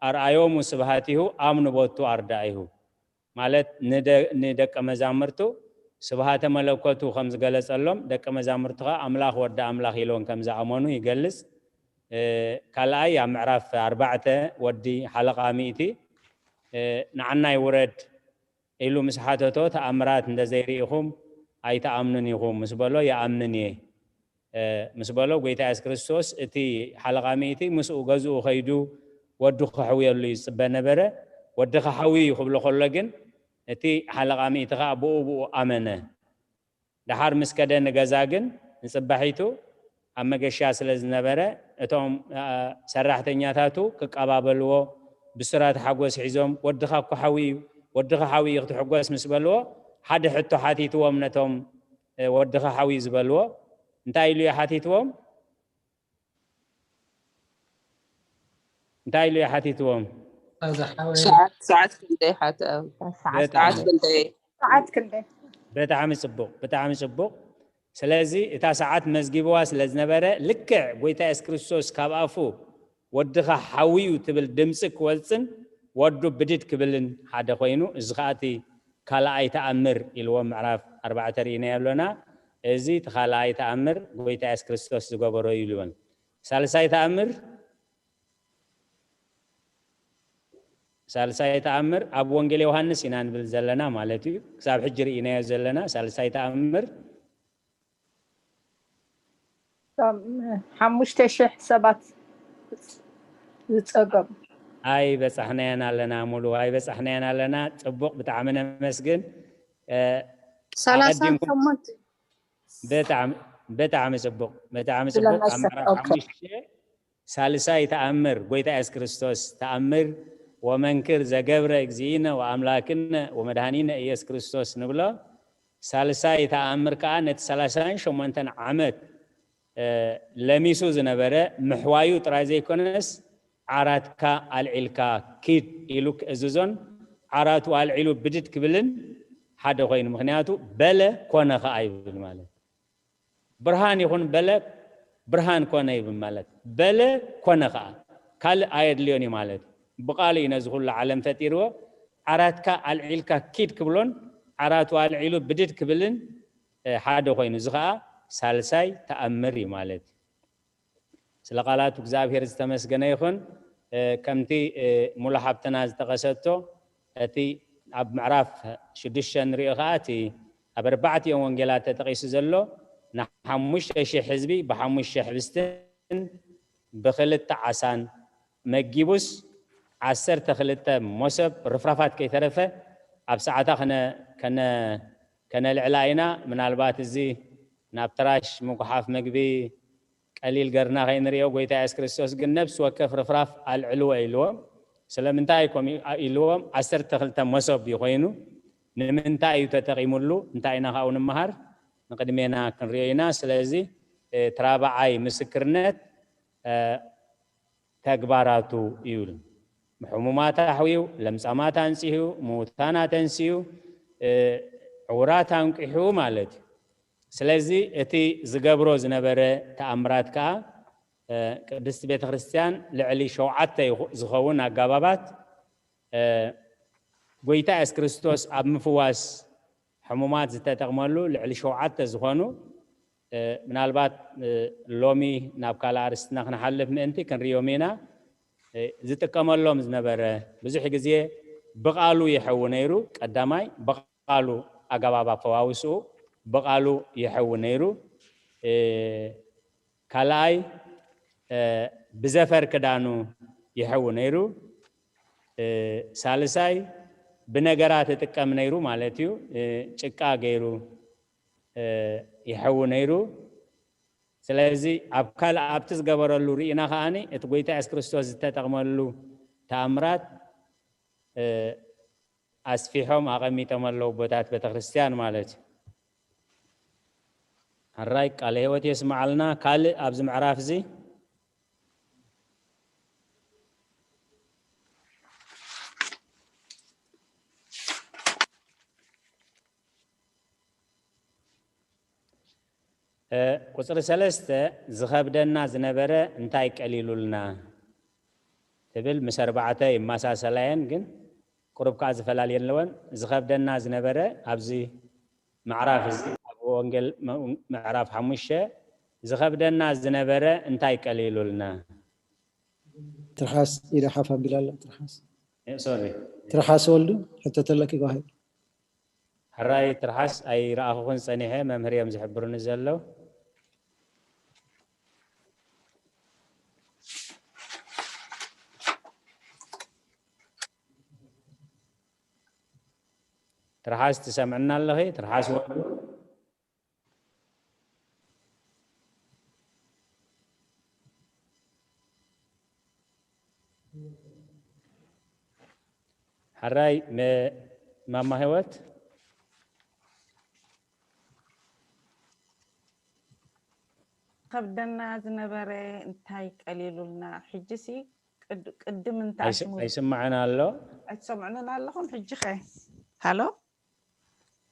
ኣርኣዮሙ ስብሃቲሁ ኣምኑ ቦቱ ኣርዳኢሁ ማለት ንደቀ መዛምርቱ ስብሃተ መለኮቱ ከም ዝገለጸሎም ደቀ መዛምርቱ ኸዓ ኣምላኽ ወዲ ኣምላኽ ኢሎም ከም ዝኣመኑ ይገልጽ። ካልኣይ ኣብ ምዕራፍ ኣርባዕተ ወዲ ሓለቓ ሚእቲ ንዓናይ ውረድ ኢሉ ምስ ሓተቶ ተኣምራት እንተዘይርኢኹም ኣይትኣምኑን ኢኹም ምስ በሎ ይኣምን እየ ምስ በሎ ጎይታ የሱስ ክርስቶስ እቲ ሓለቓ ሚእቲ ምስኡ ገዝኡ ከይዱ ወዱ ክሕውየሉ ይፅበ ነበረ። ወድኻ ሓውዩ ክብሎ ከሎ ግን እቲ ሓለቓ ሚእቲ ከዓ ብኡ ብኡ ኣመነ። ደሓር ምስ ከደ ንገዛ ግን ንፅባሒቱ ኣብ መገሻ ስለ ዝነበረ እቶም ሰራሕተኛታቱ ክቀባበልዎ ብስራት ሓጎስ ሒዞም ወድኻ እኮ ሓውዩ ወድኻ ሓውዩ ክትሕጎስ ምስ በልዎ ሓደ ሕቶ ሓቲትዎም ነቶም ወድኻ ሓውዩ ዝበልዎ እንታይ ኢሉ እዩ ሓቲትዎም? እንታይ ኢሉ እዩ ሓቲትዎም? ሰዓት ሰዓት ክንደይ ሓተ ሰዓት ሰዓት ክንደይ ሰዓት ክንደይ ብጣዕሚ ፅቡቅ ብጣዕሚ ፅቡቅ። ስለዚ እታ ሰዓት መዝጊብዋ ስለ ዝነበረ ልክዕ ጎይታ የሱስ ክርስቶስ ካብ ኣፉ ወድኻ ሓውዩ ትብል ድምፂ ክወፅን ወዱ ብድድ ክብልን ሓደ ኮይኑ እዚ ከዓ እቲ ካልኣይ ተኣምር ኢልዎ ምዕራፍ ኣርባዕተ ርኢናዮ ኣሎና። እዚ እቲ ካልኣይ ተኣምር ጎይታ የሱስ ክርስቶስ ዝገበሮ እዩ ኢልዎን። ሳልሳይ ተኣምር ሳልሳይ ተኣምር ኣብ ወንጌል ዮሃንስ ኢና ንብል ዘለና ማለት እዩ። ክሳብ ሕጂ ርኢናዮ ዘለና ሳልሳይ ተኣምር ሓሙሽተ ሽሕ ሰባት ዝፀገሙ ኣይበፃሕናያን ኣለና ሙሉ ኣይበፃሕናያን ኣለና። ፅቡቅ ብጣዕሚ ነመስግን። ሰላሳን ሸሞንተ ብጣዕሚ ብጣዕሚ ፅቡቅ ብጣዕሚ ፅቡቅ። ኣብ ምዕራፍ ሓሙሽተ ሳልሳይ ተኣምር ጎይታ የሱስ ክርስቶስ ተኣምር ወመንክር ዘገብረ እግዚእነ ወኣምላክነ ወመድሃኒነ ኢየሱስ ክርስቶስ ንብሎ ሳልሳይ ተኣምር ከዓ ነቲ ሰላሳን ሸሞንተን ዓመት ለሚሱ ዝነበረ ምሕዋዩ ጥራይ ዘይኮነስ ዓራትካ ኣልዒልካ ኪድ ኢሉ ክእዝዞን ዓራቱ ኣልዒሉ ብድድ ክብልን ሓደ ኮይኑ። ምክንያቱ በለ ኮነ ከዓ ይብል ማለት። ብርሃን ይኹን በለ ብርሃን ኮነ ይብል ማለት። በለ ኮነ ከዓ ካልእ ኣየድልዮን እዩ ማለት። ብቃሉ እዩ ነዚ ኩሉ ዓለም ፈጢርዎ። ዓራትካ ኣልዒልካ ኪድ ክብሎን ዓራቱ ኣልዒሉ ብድድ ክብልን ሓደ ኮይኑ። እዚ ከዓ ሳልሳይ ተኣምር እዩ ማለት እዩ። ስለ ቃላቱ እግዚኣብሔር ዝተመስገነ ይኹን። ከምቲ ሙሉ ሓብትና ዝጠቐሰቶ፣ እቲ ኣብ ምዕራፍ ሽዱሽተ ንሪኦ ከዓ እቲ ኣብ ኣርባዕቲኦም ወንጌላት ተጠቒሱ ዘሎ ንሓሙሽተ ሽሕ ህዝቢ ብሓሙሽተ ሽሕ ሕብስትን ብክልተ ዓሳን መጊቡስ ዓሰርተ ክልተ መሶብ ርፍራፋት ከይተረፈ ኣብ ሰዓታ ከነልዕላ ኢና። ምናልባት እዚ ናብ ትራሽ ምጉሓፍ ምግቢ ቀሊል ገርና ከይንሪኦ፣ ጎይታ የሱስ ክርስቶስ ግን ነብሲ ወከፍ ርፍራፍ ኣልዕልዎ ኢልዎም። ስለምንታይ ኮም ኢልዎም? ዓሰርተ ክልተ መሶብ እዩ ኮይኑ። ንምንታይ እዩ ተጠቒሙሉ? እንታይ ኢና ካብኡ ንምሃር? ንቅድሜና ክንሪኦ ኢና። ስለዚ እቲ ራብዓይ ምስክርነት ተግባራቱ እዩ። ሕሙማት ኣሕውዩ፣ ለምጻማት ኣንጺሁ፣ ምዉታን ኣተንሲኡ፣ ዕውራት ኣንቂሑ ማለት እዩ። ስለዚ እቲ ዝገብሮ ዝነበረ ተኣምራት ከኣ ቅድስቲ ቤተ ክርስቲያን ልዕሊ ሸውዓተ ዝኸውን ኣጋባባት ጎይታ የሱስ ክርስቶስ ኣብ ምፍዋስ ሕሙማት ዝተጠቕመሉ ልዕሊ ሸውዓተ ዝኾኑ፣ ምናልባት ሎሚ ናብ ካልእ ኣርእስትና ክንሓልፍ ምእንቲ ክንሪኦም ኢና። ዝጥቀመሎም ዝነበረ ብዙሕ ግዜ ብቓሉ ይሕዊ ነይሩ። ቀዳማይ ብቓሉ ኣገባብ ኣፈዋውስኡ ብቓሉ ይሕዊ ነይሩ። ካልኣይ ብዘፈር ክዳኑ ይሕዊ ነይሩ። ሳልሳይ ብነገራት ይጥቀም ነይሩ ማለት እዩ። ጭቃ ገይሩ ይሕዊ ነይሩ። ስለዚ ኣብ ካልእ ኣብቲ ዝገበረሉ ርኢና ከኣኒ እቲ ጎይታ የሱስ ክርስቶስ ዝተጠቕመሉ ተኣምራት ኣስፊሖም ኣቐሚጦም ኣለዉ ኣቦታት ቤተክርስትያን ማለት እዩ። ሕራይ ቃለ ህይወት የስምዓልና። ካልእ ኣብዚ ምዕራፍ እዚ ቁፅሪ ሰለስተ ዝኸብደና ዝነበረ እንታይ ቀሊሉልና ትብል ምስ ኣርባዕተ ይመሳሰላ እየን፣ ግን ቁሩብ ከዓ ዝፈላልየን ኣለወን። ዝኸብደና ዝነበረ ኣብዚ ምዕራፍ እዚ ኣብ ወንጌል ምዕራፍ ሓሙሽተ ዝኸብደና ዝነበረ እንታይ ቀሊሉልና? ትርሓስ ኢዳ ሓፍ ኣቢላ ኣላ። ትርሓስ ሶሪ ትርሓስ ወልዱ ሕቶ ተለኪ ጓሂ ሕራይ ትርሓስ ኣይረኣኹኹን ጸኒሐ፣ መምህር እዮም ዝሕብሩኒ ዘለዉ። ትርሓስ ትሰምዕና ኣለኺ? ትርሓስ ወልዱ ሕራይ ማማ ህይወት ከብደና ዝነበረ እንታይ ቀሊሉልና? ሕጂ ሲ ቅድም እንታይ ኣይስማዕን ኣሎ። ኣይትሰምዑንን ኣለኹም? ሕጂ ኸ ሃሎ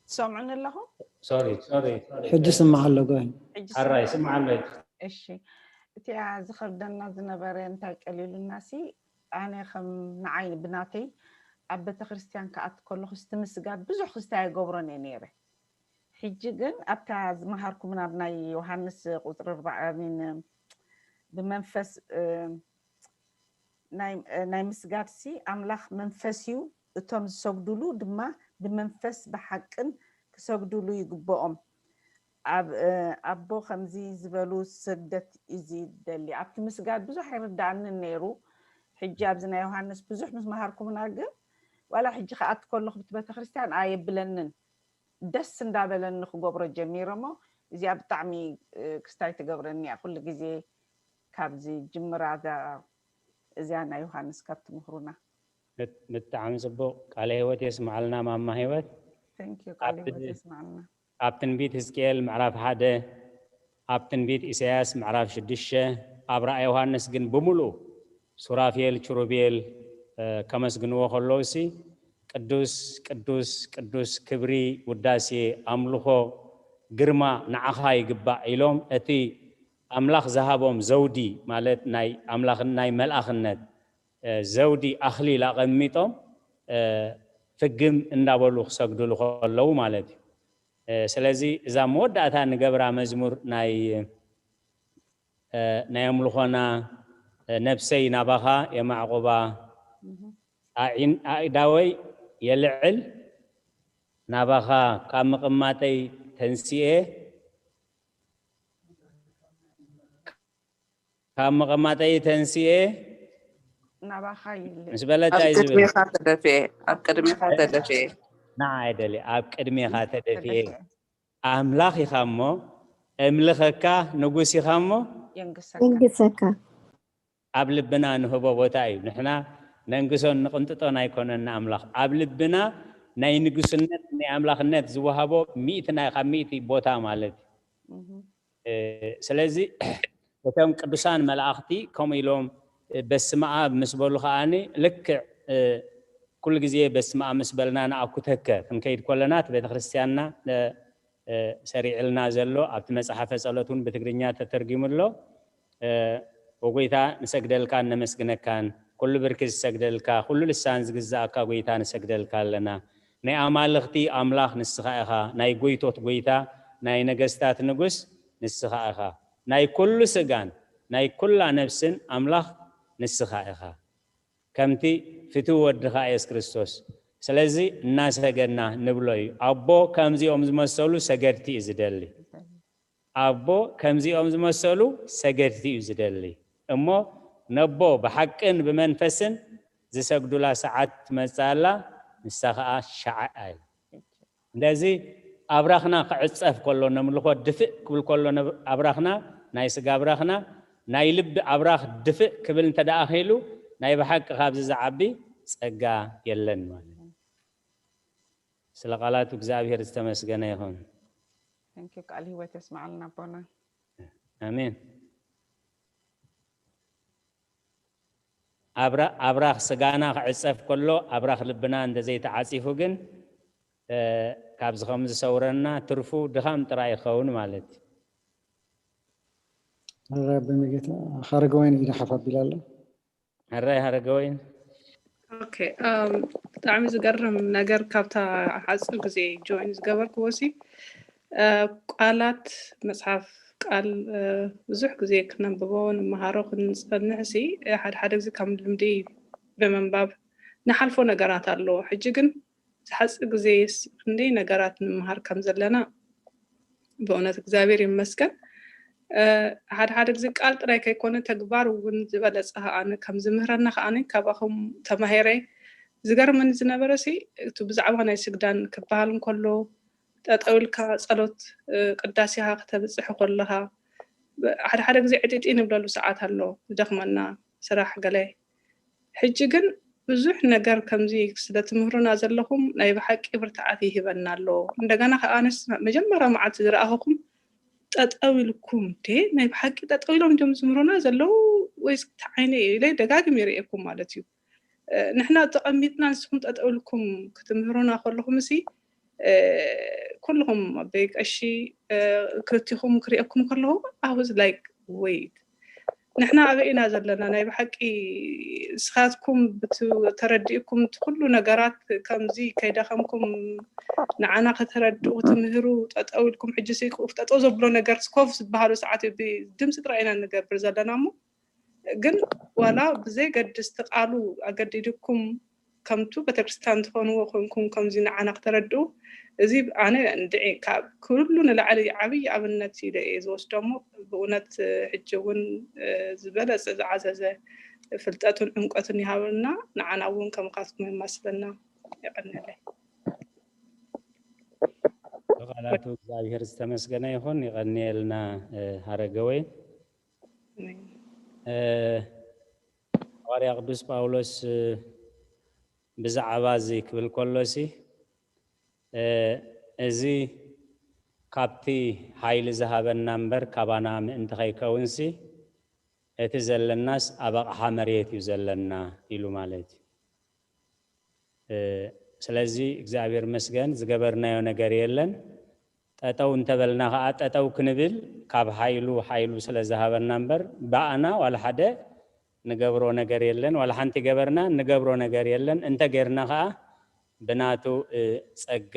ትሰምዑን ኣለኹም? ሶሪ ሶሪ ሶሪ። ሕጂ ስማዕ ኣሎ ጎይ ሕጂ ሕራይ ስማዕ ኣሎ። እሺ እቲኣ ዝኸብደና ዝነበረ እንታይ ቀሊሉና ሲ ኣነ ከም ንዓይ ብናተይ ኣብ ቤተክርስትያን ክኣቱ ከለኹ ስቲ ምስጋድ ብዙሕ ክስታይ ኣይገብሮን እየ ነይረ። ሕጂ ግን ኣብታ ዝመሃርኩምን ኣብ ናይ ዮሃንስ ቁፅሪ ኣርባዓ ሚን ብመንፈስ ናይ ምስጋድ ሲ ኣምላኽ መንፈስ እዩ፣ እቶም ዝሰግዱሉ ድማ ብመንፈስ ብሓቅን ክሰግዱሉ ይግብኦም። ኣቦ ከምዚ ዝበሉ ስግደት እዚ ደሊ ኣብቲ ምስጋድ ብዙሕ ኣይርዳእንን ነይሩ። ሕጂ ኣብዚ ናይ ዮሃንስ ብዙሕ ምስ መሃርኩምና ግን ዋላ ሕጂ ክኣቱ ከለኹ ብቲ ቤተክርስትያን ኣየብለንን ደስ እንዳበለኒ ክገብሮ ጀሚረ እሞ እዚኣ ብጣዕሚ ክስታይ ትገብረኒ እያ ኩሉ ግዜ ካብ ዝጅምራ እዛ እዚኣ ናይ ዮሃንስ ካብ ትምህሩና። ብጣዕሚ ፅቡቅ ቃለ ህይወት የስምዓልና ማማ ህይወት። Thank you ቃለ ህይወት የስምዓልና። ኣብ ትንቢት ሕዝቅኤል ምዕራፍ ሓደ፣ ኣብ ትንቢት ኢሳያስ ምዕራፍ ሽዱሽተ፣ ኣብ ራእይ ዮሃንስ ግን ብምሉኡ ሱራፌል፣ ኪሩቤል፣ እ፣ ከመስግንዎ ከለውሲ፣ "ቅዱስ፣ ቅዱስ፣ ቅዱስ፣ ክብሪ፣ ውዳሴ፣ ኣምልኾ፣ ግርማ ንዓኻ ይግባእ" ኢሎም፣ እቲ ኣምላኽ ዝሃቦም ዘውዲ፣ ማለት ናይ ኣምላኽ፣ ናይ መልኣኽነት፣ እ፣ ዘውዲ ኣኽሊል ኣቐሚጦም፣ እ፣ ፍግም እንዳበሉ ክሰግዱሉ ከለዉ ማለት እዩ። እ፣ ስለዚ እዛ መወዳእታ ንገብራ መዝሙር ናይ፣ እ፣ ናይ ኣምልኾና፣ እ፣ "ነብሰይ ናባኻ የማዕቑባ፣ ኣዒን-፣ ኣእዳወይ የልዕል፣ ናባኻ ካብ ምቕማጠይ ተንሲኤ፣ ካብ መቐማጠይ ተንሲኤ" ናባኻ ይልእ። ምስ በለታ ኣብ እዩ ዝብል። ቅድሜኻ ተደፍኤ፣ ኣብ ቅድሜኻ ተደፍኤ። ንዓ ኣይደሊ፣ "ኣብ ቅድሜኻ ተደፍኤ፣ ተደፍኤ። ኣምላኽ ኢኻ እሞ፣ እምልኸካ፣ ንጉስ ኢኻ እሞ፣ የንግሰካ። የንግሰካ። ኣብ ልብና ንህቦ ቦታ እዩ። ንሕና ነንግሶን ንቕንጥጦን ኣይኮነን ንኣምላኽ። ኣብ ልብና ናይ ንጉስነት፣ ናይ ኣምላኽነት ዝወሃቦ ሚእቲ ናይ፣ ካብ ሚእቲ ቦታ ማለት እዩ። እህ። እ፣ ስለዚ እቶም ቅዱሳን መላእኽቲ ከምኡ ኢሎም፣ እ፣ በስመ ኣብ ምስ በሉ ከኣኒ ልክዕ፣ እ፣ ኩሉ ግዜ በስመ ኣብ ምስ በልና ንኣኩተከ ክንከይድ ከለና እቲ ቤተክርስትያንና፣ እ፣ እ፣ ሰሪዕልና ዘሎ ኣብቲ መጽሓፈ ጸሎት እውን ብትግርኛ ተተርጊሙ ኣሎ። እ፣ "ወጎይታ ንሰግደልካን ነመስግነካን፣ ኩሉ ብርኪ ዝሰግደልካ፣ ኩሉ ልሳን ዝግዛእካ ጎይታ ንሰግደልካ ኣለና። ናይ ኣማልኽቲ ኣምላኽ ንስኻ ኢኻ፣ ናይ ጎይቶት ጎይታ፣ ናይ ነገስታት ንጉስ ንስኻ ኢኻ። ናይ ኩሉ ስጋን ናይ ኩላ ነፍስን ኣምላኽ ንስኻ ኢኻ፣ ከምቲ ፍትው ወድኻ የሱስ ክርስቶስ። ስለዚ እናሰገድና ንብሎ እዩ፣ ኣቦ ከምዚኦም ዝመሰሉ ሰገድቲ እዩ ዝደሊ። ኣቦ ከምዚኦም ዝመሰሉ ሰገድቲ እዩ ዝደሊ። እሞ ነቦ ብሓቅን ብመንፈስን ዝሰግዱላ ሰዓት ትመጽእ ኣላ፣ ንሳ ኸኣ ሻዕ ኣይ። እንደዚ ኣብራኽና ክዕጸፍ ከሎ፣ ነምልኾ ድፍእ ክብል ከሎ፣ ነብ-፣ ኣብራኽና፣ ናይ ስጋ ኣብራኽና፣ ናይ ልቢ ኣብራኽ ድፍእ ክብል እንተ ደኣ ኸይሉ፣ ናይ ብሓቂ ካብዚ ዝዓቢ ጸጋ የለን ማለት እዩ። ስለ ቃላቱ እግዚኣብሔር ዝተመስገነ ይኹን። Thank you፣ ቃል ህይወት የስምዓልና ኣቦና። ኣሜን። ኣብራ-፣ ኣብራኽ ስጋና ክዕጸፍ ከሎ፣ ኣብራኽ ልብና እንተዘይተዓጺፉ ግን፣ እ፣ ካብዚ ከም ዝሰውረና ትርፉ ድኻም ጥራይ ይኸውን ማለት እዩ። ኣረ ብመጌታ ሓረገወይን ኢዳ ሓፍ ኣቢላ ኣላ። ሕራይ ሃረገወይን። ኦኬ፣ እም፣ ብጣዕሚ ዝገርም ነገር ካብታ ሓፂር ግዜ ጆይን ዝገበርክዎ ሲ፣ እ፣ ቃላት መፅሓፍ ቃል፣ እ፣ ብዙሕ ግዜ ክነንብቦ፣ ንመሃሮ፣ ክንፀንሕ ሲ፣ እ፣ ሓደ ሓደ ግዜ ከም ልምዲ ብምንባብ ንሓልፎ ነገራት ኣለዎ። ሕጂ ግን ዝሓፅር ግዜስ ክንደይ ነገራት ንምሃር ከም ዘለና ብእውነት እግዚኣብሔር ይመስገን። እ፣ ሓደ ሓደ ግዜ ቃል ጥራይ ከይኮነ ተግባር እውን ዝበለፀ ከኣነ ከም ዝምህረና ከኣነ ካባኹም ተማሂረ። ዝገርመኒ ዝነበረ ሲ፣ እቲ ብዛዕባ ናይ ስግዳን ክበሃል እንከሎ፣ ጠጠው ኢልካ ጸሎት፣ እ፣ ቅዳሴኻ ክተብጽሕ ከለኻ፣ ሓደ ሓደ ግዜ ዕጢጢ ንብለሉ ሰዓት ኣሎ፣ ዝደኽመና ስራሕ ገለ። ሕጂ ግን ብዙሕ ነገር ከምዚ ስለ ትምህሩና ዘለኹም ናይ ብሓቂ ብርትዓት ይህበና ኣሎ። እንደገና ከኣ ኣነስ መጀመርያ መዓልቲ ዝረኣኹኹም ጠጠው ኢልኩም፣ "ዴ፣ ናይ ብሓቂ ጠጠው ኢሎም ድዮም ዝምህሩና ዘለዉ ወይስ እቲ ዓይነይ?" ኢለ ደጋጊመ ይርእየኩም ማለት እዩ። እ፣ ንሕና ተቐሚጥና ንስኹም ጠጠው ኢልኩም ክትምህሩና ከለኹም ሲ፣ እ፣ ኩልኹም ኣበይ ቀሺ፣ እ፣ ክልቲኹም ክርእየኩም ከለኹ፣ I was like, "Wait፣ ንሕና ኣበይ ኢና ዘለና? ናይ ብሓቂ ንስኻትኩም ብት-፣ ተረዲእኩም እቲ ኩሉ ነገራት ከምዚ ከይደኸምኩም ንዓና ከተረድኡ፣ ክትምህሩ ጠጠው ኢልኩም፣ ሕጂ ሲ ኮፍ፣ ጠጠው ዘብሎ ነገር ኮፍ ዝበሃሉ ሰዓት ብ-፣ ድምፂ ጥራይ ኢና ንገብር ዘለና እሞ፣ ግን ዋላ ብዘይገድስ እቲ ቃሉ ኣገዲድኩም ከምቱ ቤተክርስትያን ትኾንዎ ኮንኩም ከምዚ ንዓና ክተረድኡ፣ እዚ ኣነ እንድዒ ካብ ኩሉ ንላዕሊ ዓብዪ ኣብነት ኢለ እየ ዝወስዶ እሞ፣ ብእውነት ሕጂ እውን፣ እ፣ ዝበለጸ ዝዓዘዘ ፍልጠትን ዕምቆትን ይሃበልና፣ ንዓና እውን ከምኻትኩም የማስለና። የቐንየለይ። ብቓላቱ እግዚኣብሔር ዝተመስገነ ይኹን። የቐንየልና፣ እ፣ ሃረገወይን። ኣሜን። እ፣ ሃዋርያ ቅዱስ ጳውሎስ፣ እ፣ ብዛዕባ እዚ ክብል ከሎሲ፣ እ፣ እዚ ካብቲ ሓይሊ ዝሃበና እምበር ካባና ምእንቲ ከይከውንሲ፣ እቲ ዘለናስ ኣብ ኣቕሓ መሬት እዩ ዘለና ኢሉ ማለት እዩ። እ፣ ስለዚ እግዚኣብሔር መስገን ዝገበርናዮ ነገር የለን። ጠጠው እንተበልና ኸዓ ጠጠው ክንብል ካብ ሓይሉ ሓይሉ ስለ ዝሃበና እምበር ብኣና ዋላ ሓደ ንገብሮ ነገር የለን። ዋላ ሓንቲ ገበርና ንገብሮ ነገር የለን። እንተ ጌርና ኸዓ ብናቱ፣ እ፣ ጸጋ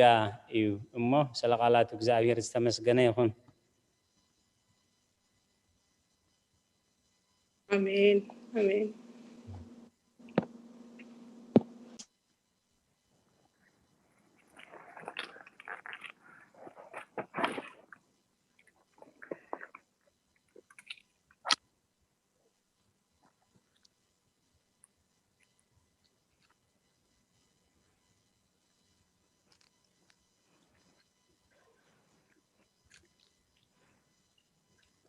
እዩ እሞ ስለ ቃላቱ እግዚኣብሔር ዝተመስገነ ይኹን። ኣሜን ኣሜን።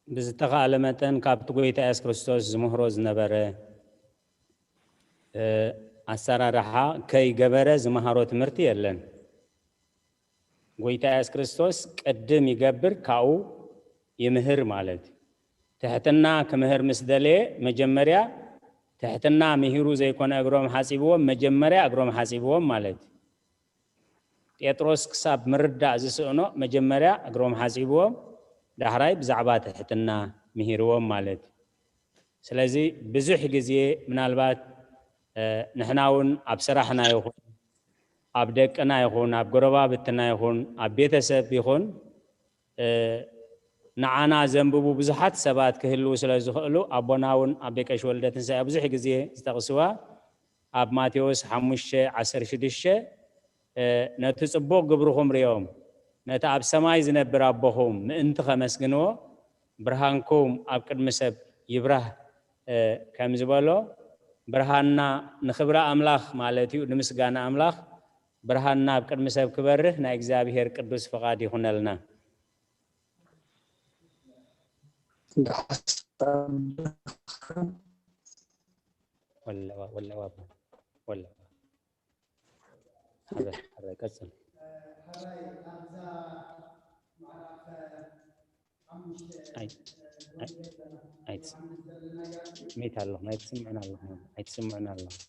ብዝተኻእለ መጠን ካብቲ ጎይታ የሱስ ክርስቶስ ዝምህሮ ዝነበረ፣ እ፣ ኣሰራርሓ ከይገበረ ዝመሃሮ ትምህርቲ የለን። ጎይታ የሱስ ክርስቶስ ቅድም ይገብር፣ ካብኡ ይምህር ማለት እዩ። ትሕትና ክምህር ምስ ደለየ መጀመርያ ትሕትና ምሂሩ ዘይኮነ እግሮም ሓጺብዎም፣ መጀመርያ እግሮም ሓጺብዎም ማለት እዩ። ጴጥሮስ ክሳብ ምርዳእ ዝስእኖ መጀመርያ እግሮም ሓጺብዎም፣ ዳሕራይ ብዛዕባ ትሕትና ምሂርዎም ማለት እዩ። ስለዚ ብዙሕ ግዜ ምናልባት፣ እ፣ ንሕና እውን ኣብ ስራሕና ይኹን፣ ኣብ ደቅና ይኹን፣ ኣብ ጎረባብትና ይኹን፣ ኣብ ቤተሰብ ይኹን፣ እ፣ ንዓና ዘንብቡ ብዙሓት ሰባት ክህልዉ ስለ ዝኽእሉ፣ ኣቦና እውን ኣቤ ቀሺ ወልደትንሳኤ ብዙሕ ግዜ ዝጠቕስዋ ኣብ ማቴዎስ ሓሙሽተ ዓሰርተ ሽዱሽተ፣ እ፣ ነቲ ጽቡቕ ግብርኹም ርእዮም፣ ነቲ ኣብ ሰማይ ዝነብር ኣቦኹም ምእንቲ ኸመስግንዎ፣ ብርሃንኩም ኣብ ቅድሚ ሰብ ይብራህ፣ እ፣ ከም ዝበሎ፣ ብርሃንና ንኽብሪ ኣምላኽ ማለት እዩ፣ ንምስጋና ኣምላኽ፣ ብርሃንና ኣብ ቅድሚ ሰብ ክበርህ ናይ እግዚኣብሔር ቅዱስ ፍቓድ ይኹነልና። እንዳ ሓሳብ ወለዋ፣ ወለዋ፣ ወለዋ። ሕራይ፣ ሕራይ፣ ቀጽል። ኣይ፣ ኣይ፣ ኣይትስ-፣ ሚት ኣለኹም፣ ኣይትስምዑን ኣለኹም፣ ኣይትስምዑን ኣለኹም።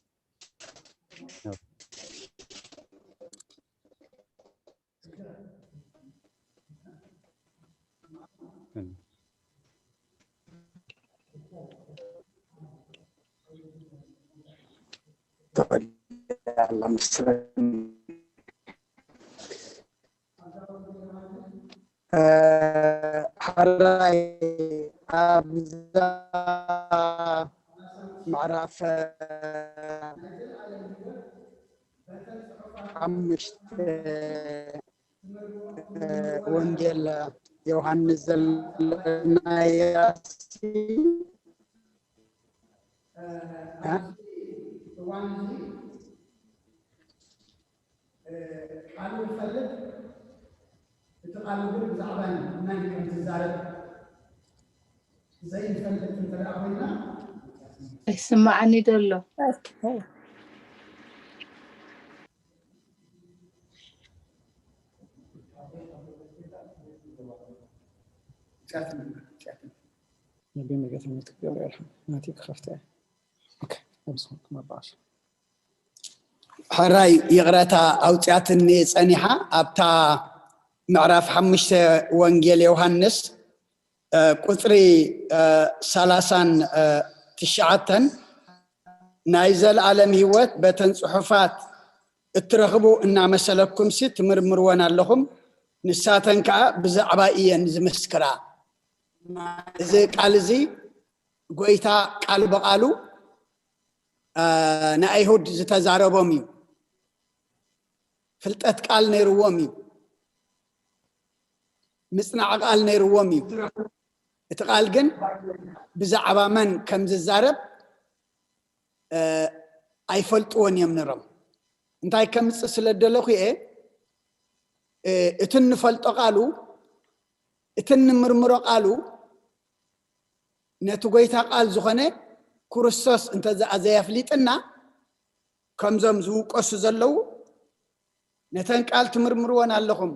ሓራይ ኣብዛ ምዕራፍ ሓሙሽተ ወንጌል ዮሃንስ ዘለናያ ቃሉ ይፈልጥ፣ እቲ ቃሉ ግን ብዛዕባ መን ከም ዝዛረብ ዘይንፈልጥ እንተ ደኣ ኮይና፣ ኣይስማዓኒ ደሎ። ነቢይ መርጌታ ምልክት ገብርኤል ናተይ ክኸፍታ እየ። ኦኬ፣ ኣብዚ ኮንኩም ኣባኣሱ። ሕራይ ይቕረታ ኣውፅያትኒ ፀኒሓ ኣብታ ምዕራፍ ሓሙሽተ ወንጌል ዮሃንስ ቁፅሪ ሰላሳን ትሽዓተን ናይ ዘለኣለም ህይወት በተን ፅሑፋት እትረኽቡ እናመሰለኩምሲ ትምርምርወን ኣለኹም፣ ንሳተን ከዓ ብዛዕባ እየን ዝምስክራ። እዚ ቃል እዚ ጎይታ ቃል ብቓሉ ንኣይሁድ ዝተዛረቦም እዩ። ፍልጠት ቃል ነይርዎም እዩ። ምፅናዕ ቃል ነይርዎም እዩ። እቲ ቃል ግን ብዛዕባ መን ከም ዝዛረብ ኣይፈልጥዎን እዮም ነይሮም። እንታይ ከምፅእ ስለ ደለኹ እየ፣ እቲ እንፈልጦ ቃሉ፣ እቲ እንምርምሮ ቃሉ ነቲ ጎይታ ቃል ዝኾነ ክርስቶስ እንተ ዘየፍሊጥና፣ ከምዞም ዝውቀሱ ዘለዉ ነተን ቃል ትምርምርወን ኣለኹም፣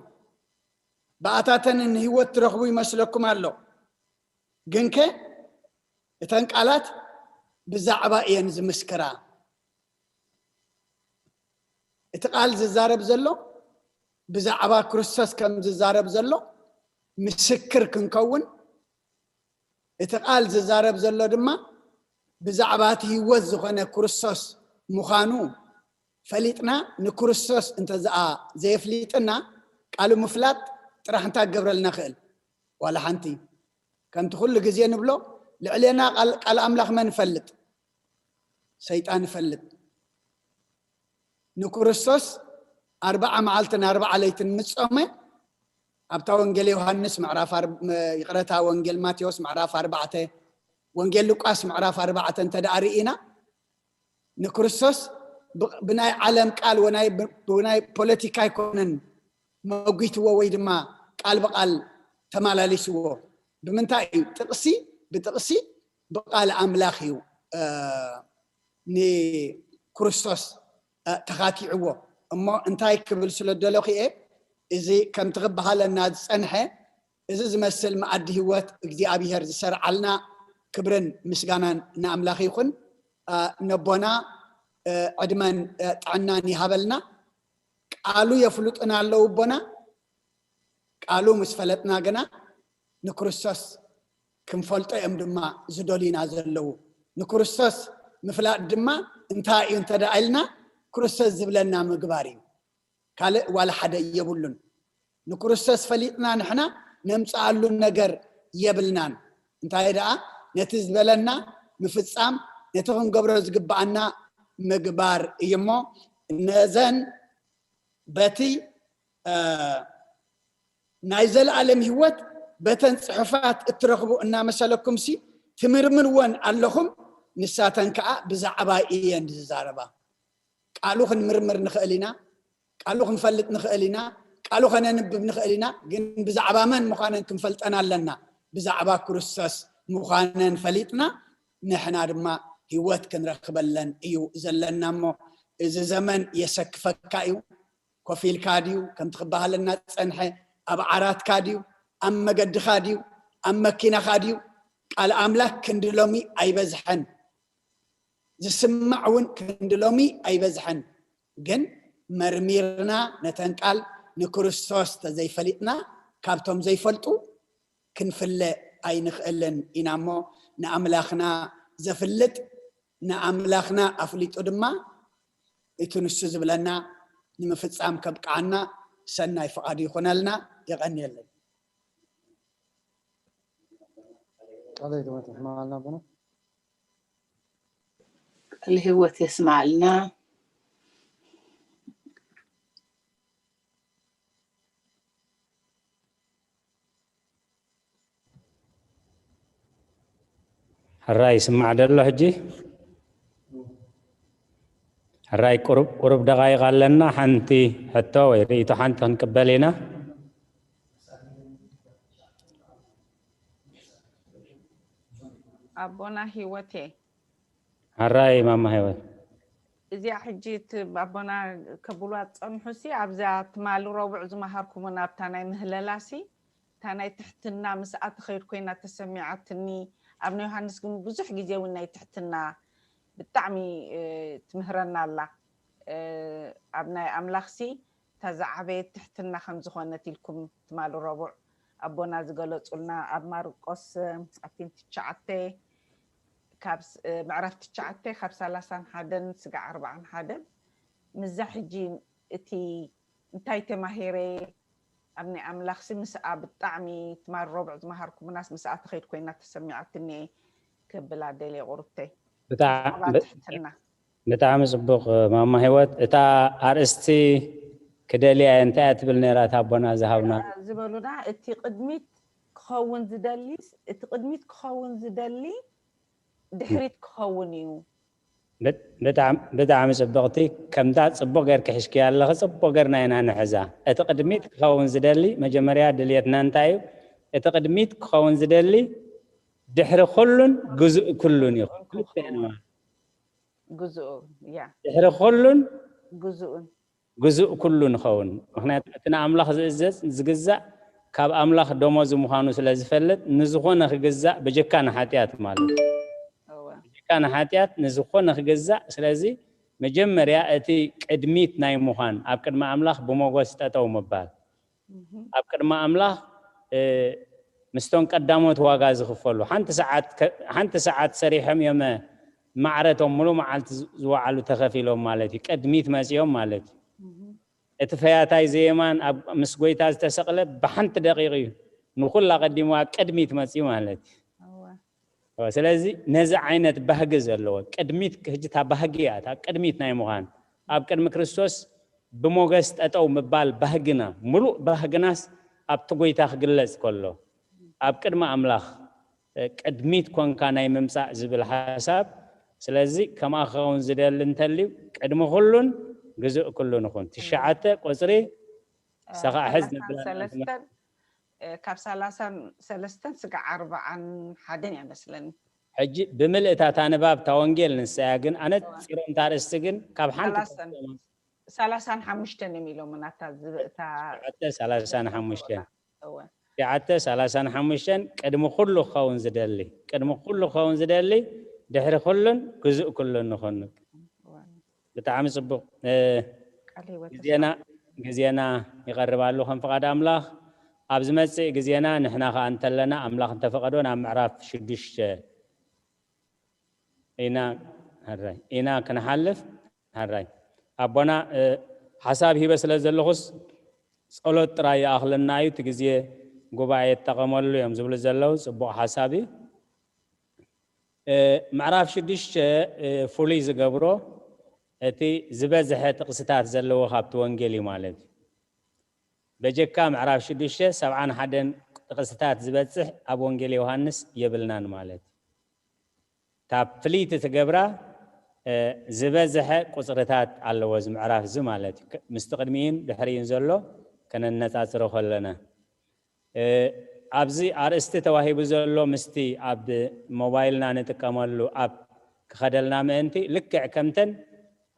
ብኣታተን ንህይወት ትረኽቡ ይመስለኩም ኣሎ። ግንከ እተን ቃላት ብዛዕባ እየን ዝምስክራ። እቲ ቃል ዝዛረብ ዘሎ ብዛዕባ ክርስቶስ ከም ዝዛረብ ዘሎ ምስክር ክንከውን፣ እቲ ቃል ዝዛረብ ዘሎ ድማ ብዛዕባ እቲ ህይወት ዝኾነ ክርስቶስ ምዃኑ ፈሊጥና፣ ንክርስቶስ እንተዘኣ ዘየፍሊጥና፣ ቃሉ ምፍላጥ ጥራሕ እንታይ ክገብረልና ክእል? ዋላ ሓንቲ። ከምቲ ኩሉ ግዜ ንብሎ፣ ልዕሌና ቃል ኣምላኽ መን ይፈልጥ? ሰይጣን ይፈልጥ። ንክርስቶስ ኣርብዓ መዓልትን ኣርብዓ ለይትን ምስ ጾመ፣ ኣብታ ወንጌል ዮሃንስ ምዕራፍ ኣር- ይቕረታ፣ ወንጌል ማቴዎስ ምዕራፍ ኣርባዕተ፣ ወንጌል ሉቃስ ምዕራፍ ኣርባዕተ እንተ ደኣ ርኢና፣ ንክርስቶስ ብ- ብናይ ዓለም ቃል ወናይ ብ- ብናይ ፖለቲካ ኣይኮነን መጒትዎ ወይ ድማ ቃል ብቃል ተመላሊስዎ። ብምንታይ እዩ? ጥቕሲ ብጥቕሲ ብቃል ኣምላኽ እዩ ንክርስቶስ ተኻቲዕዎ። እሞ እንታይ ክብል ስለ ደለኹ እየ፣ እዚ ከምቲ ክበሃለና ዝጸንሐ፣ እዚ ዝመስል መኣዲ ህይወት እግዚኣብሔር ዝሰርዓልና፣ ክብርን ምስጋናን ንኣምላኽ ይኹን። ነቦና ዕድመን ጥዕናን ይሃበልና። ቃሉ የፍልጡና ኣለዉ ኣቦና። ቃሉ ምስ ፈለጥና ግና ንክርስቶስ ክንፈልጦ እዮም ድማ ዝደልዩና ዘለዉ። ንክርስቶስ ምፍላጥ ድማ እንታይ እዩ እንተ ደኣ ኢልና፣ ክርስቶስ ዝብለና ምግባር እዩ። ካልእ ዋላ ሓደ የብሉን። ንክርስቶስ ፈሊጥና ንሕና ነምጽኣሉ ነገር የብልናን። እንታይ ደኣ፣ ነቲ ዝበለና ምፍጻም፣ ነቲ ክንገብሮ ዝግብኣና ምግባር እዩ እሞ፣ ነዘን በቲ ናይ ዘለኣለም ህይወት በተን ጽሑፋት እትረኽቡ እናመሰለኩምሲ ትምርምርወን ኣለኹም፣ ንሳተን ከኣ ብዛዕባይ እየን ዝዛረባ። ቃሉ ክንምርምር ንኽእል ኢና፣ ቃሉ ክንፈልጥ ንኽእል ኢና፣ ቃሉ ከነንብብ ንኽእል ኢና፣ ግን ብዛዕባ መን ምዃነን ክንፈልጠን ኣለና። ብዛዕባ ክርስቶስ ምዃነን ፈሊጥና ንሕና ድማ ህይወት ክንረኽበለን እዩ ዘለና። እሞ እዚ ዘመን የሰክፈካ እዩ። ኮፍ ኢልካ ድዩ ከምቲ ክበሃለና ዝጸንሐ፣ ኣብ ዓራትካ ድዩ፣ ኣብ መገድኻ ድዩ፣ ኣብ መኪናኻ ድዩ? ቃል ኣምላኽ ክንዲ ሎሚ ኣይበዝሐን። ዝስማዕ እውን ክንዲ ሎሚ ኣይበዝሐን። ግን መርሚርና ነተን ቃል ንክርስቶስ ተዘይፈሊጥና፣ ካብቶም ዘይፈልጡ ክንፍለ ኣይንኽእልን ኢና። እሞ ንኣምላኽና ዘፍልጥ፣ ንኣምላኽና ኣፍሊጡ ድማ እቲ ንሱ ዝብለና ንምፍጻም ከብቅዓና ሰናይ ፍቓዱ ይኹነልና። የቐንየለይ። ቃለ ህይወት የስማዓልና ኣቦና። ቃለ ህይወት የስማዓልና። ሕራይ ይስማዕ ደሎ ሕጂ? ሕራይ ቁሩብ ቁሩብ ደቓይቕ ኣለና። ሓንቲ ሕቶ ወይ ርእይቶ ሓንቲ ክንቅበል ኢና። ኣቦና ህይወቴ ሕራይ ማማ ህይወት እዚኣ ሕጂ እቲ ኣቦና ከብሉዋ ዝጸንሑ ሲ ኣብዛ ትማሊ ረቡዕ ዝመሃርኩምና ኣብታ ናይ ምህለላ ሲ እታ ናይ ትሕትና ምስኣ ትኸይድ ኮይና ተሰሚዓትኒ። ኣብ ናይ ዮሃንስ ግን ብዙሕ ግዜ እውን ናይ ትሕትና ብጣዕሚ ትምህረና ኣላ። ኣብ ናይ ኣምላኽ ሲ እታ ዝዓበየት ትሕትና ከም ዝኾነት ኢልኩም ትማሊ ረቡዕ ኣቦና ዝገለጹልና ኣብ ማርቆስ ኣብቲን ትሽዓተ ካብ ምዕራፍ ትሽዓተ ካብ ሰላሳን ሓደን ስጋዕ ኣርባዓን ሓደን ምዛ ሕጂ እቲ እንታይ ተማሂረ ኣብ ናይ ኣምላኽሲ ምስኣ ብጣዕሚ ትማል ረቡዕ ዝመሃርኩምናስ ምስኣ ተኸይድ ኮይና ተሰሚዓትኒ ከብላ ደልየ ቁሩብተይ ብዛዕባ ትሕትና ብጣዕሚ ጽቡቕ ማማ ህይወት። እታ ኣርእስቲ ክደልያ እየ እንታይ እያ ትብል ነይራ እታ ኣቦና ዝሃብና? ዝበሉና እቲ ቅድሚት ክኸውን ዝደሊ እቲ ቅድሚት ክኸውን ዝደሊ ድሕሪት ክኸውን እዩ። ብጣዕሚ ጽብቕቲ ከምታ ጽቡቕ ጌርኪ ሒዝክያ ኣለኺ ጽቡቕ ጌርና ኢና ንሕዛ። እቲ ቅድሚት ክኸውን ዝደሊ መጀመርያ ድልየትና እንታይ እዩ? እቲ ቅድሚት ክኸውን ዝደሊ ድሕሪ ኩሉን ግዙእ ኩሉን እዩ። ክልተ ኢና ማለት ግዙኡ ያ ድሕሪ ኩሉን ግዙኡን ግዙእ ኩሉ ንኸውን። ምኽንያቱ እቲ ንኣምላኽ ዝእዘዝ ዝግዛእ ካብ ኣምላኽ ደሞዙ ምዃኑ ስለ ዝፈልጥ፣ ንዝኾነ ክግዛእ ብጀካ ንሓጢኣት ማለት እዩ። እወ ብጀካ ንሓጢኣት ንዝኾነ ክግዛእ። ስለዚ መጀመርያ እቲ ቅድሚት ናይ ምዃን፣ ኣብ ቅድሚ ኣምላኽ ብሞገስ ጠጠው ምባል፣ እህም፣ ኣብ ቅድሚ ኣምላኽ እ፣ ምስቶም ቀዳሞት ዋጋ ዝኽፈሉ፣ ሓንቲ ሰዓት ከ- ሓንቲ ሰዓት ሰሪሖም እዮም ማዕረቶም ሙሉ መዓልቲ ዝ- ዝወዓሉ ተኸፊሎም ማለት እዩ። ቅድሚት መጺኦም ማለት እዩ። እህም፣ እቲ ፈያታይ ዘየማን ኣብ ምስ ጎይታ ዝተሰቕለ ብሓንቲ ደቂቕ እዩ ንኹላ ቀዲምዋ ቅድሚት መጺኡ ማለት እዩ። እወ ኦ፣ ስለዚ ነዚ ዓይነት ባህጊ ዘለዎ ቅድሚት፣ ሕጂ እታ ባህጊ እያ፣ እታ ቅድሚት ናይ ምዃን፣ ኣብ ቅድሚ ክርስቶስ ብሞገስ ጠጠው ምባል ባህግና፣ ሙሉእ ባህግናስ ኣብቲ ጎይታ ክግለጽ ከሎ፣ ኣብ ቅድሚ ኣምላኽ እ፣ ቅድሚት ኮንካ ናይ ምምጻእ ዝብል ሓሳብ። ስለዚ ከምኣ ክኸውን ዝደሊ እንተልዩ፣ ቅድሚ ኩሉን ግዙእ ኩሉን ይኹን። ትሽዓተ ቁጽሪ ሰኻዕ ሕዝ ሰላሳን ነብላ ሰለስተን እ፣ ካብ ሰላሳን ሰለስተን ስጋዕ ኣርባዓን ሓደን እያ መስለኒ። ሕጂ ብምልእታ እታ ንባብ እታ ወንጌል ንሳ እያ፣ ግን ኣነጺሮም እታ ኣርእስቲ ግን ካብ ሓንቲ ሰላሳን ሰላሳን ሓሙሽተን እዮም ኢሎም ናታ ዝብእታ ትሽዓተ ሰላሳን ሓሙሽተን እወ ትሽዓተ ሰላሳን ሓሙሽተን ቅድሚ ኩሉ ክኸውን ዝደሊ፣ ቅድሚ ኩሉ ክኸውን ዝደሊ፣ ድሕሪ ኩሉን ግዙእ ኩሉን ንኹን። እወ ብጣዕሚ ጽቡቕ። እ፣ ቃል ህይወት ግዜና ግዜና ይቐርብ ኣሎ ከም ፍቓድ ኣምላኽ። ኣብ ዝመጽእ ግዜና ንሕና ከኣ እንተለና ኣምላኽ እንተፈቐዶ ናብ ምዕራፍ ሽዱሽተ ኢና፣ ሕራይ፣ ኢና ክንሓልፍ። ሕራይ ኣቦና፣ እ፣ ሓሳብ ሂበ ስለ ዘለኹስ ጸሎት ጥራይ ይኣኽለና እዩ። እቲ ግዜ ጉባኤ ይጠቐመሉ እዮም ዝብሉ ዘለዉ። ጽቡቕ ሓሳብ እዩ። እ፣ ምዕራፍ ሽዱሽተ፣ እ፣ ፍሉይ ዝገብሮ እቲ ዝበዝሐ ጥቕስታት ዘለዎ ካብቲ ወንጌል እዩ ማለት እዩ። በጀካ ምዕራፍ ሽዱሽተ ሰብዓን ሓደን ጥቕስታት ዝበጽሕ ኣብ ወንጌል ዮሃንስ የብልናን ማለት እዩ። እታ ፍልይቲ ትገብራ፣ እ፣ ዝበዝሐ ቁጽርታት ኣለዎ እዚ ምዕራፍ እዚ ማለት እዩ። ከ- ምስቲ ቅድሚኡን ድሕሪኡን ዘሎ ከነነጻጽሮ ከለና፣ እ፣ ኣብዚ ኣርእስቲ ተዋሂቡ ዘሎ ምስቲ ኣብ ሞባይልና ንጥቀመሉ ኣፕ ክኸደልና ምእንቲ፣ ልክዕ ከምተን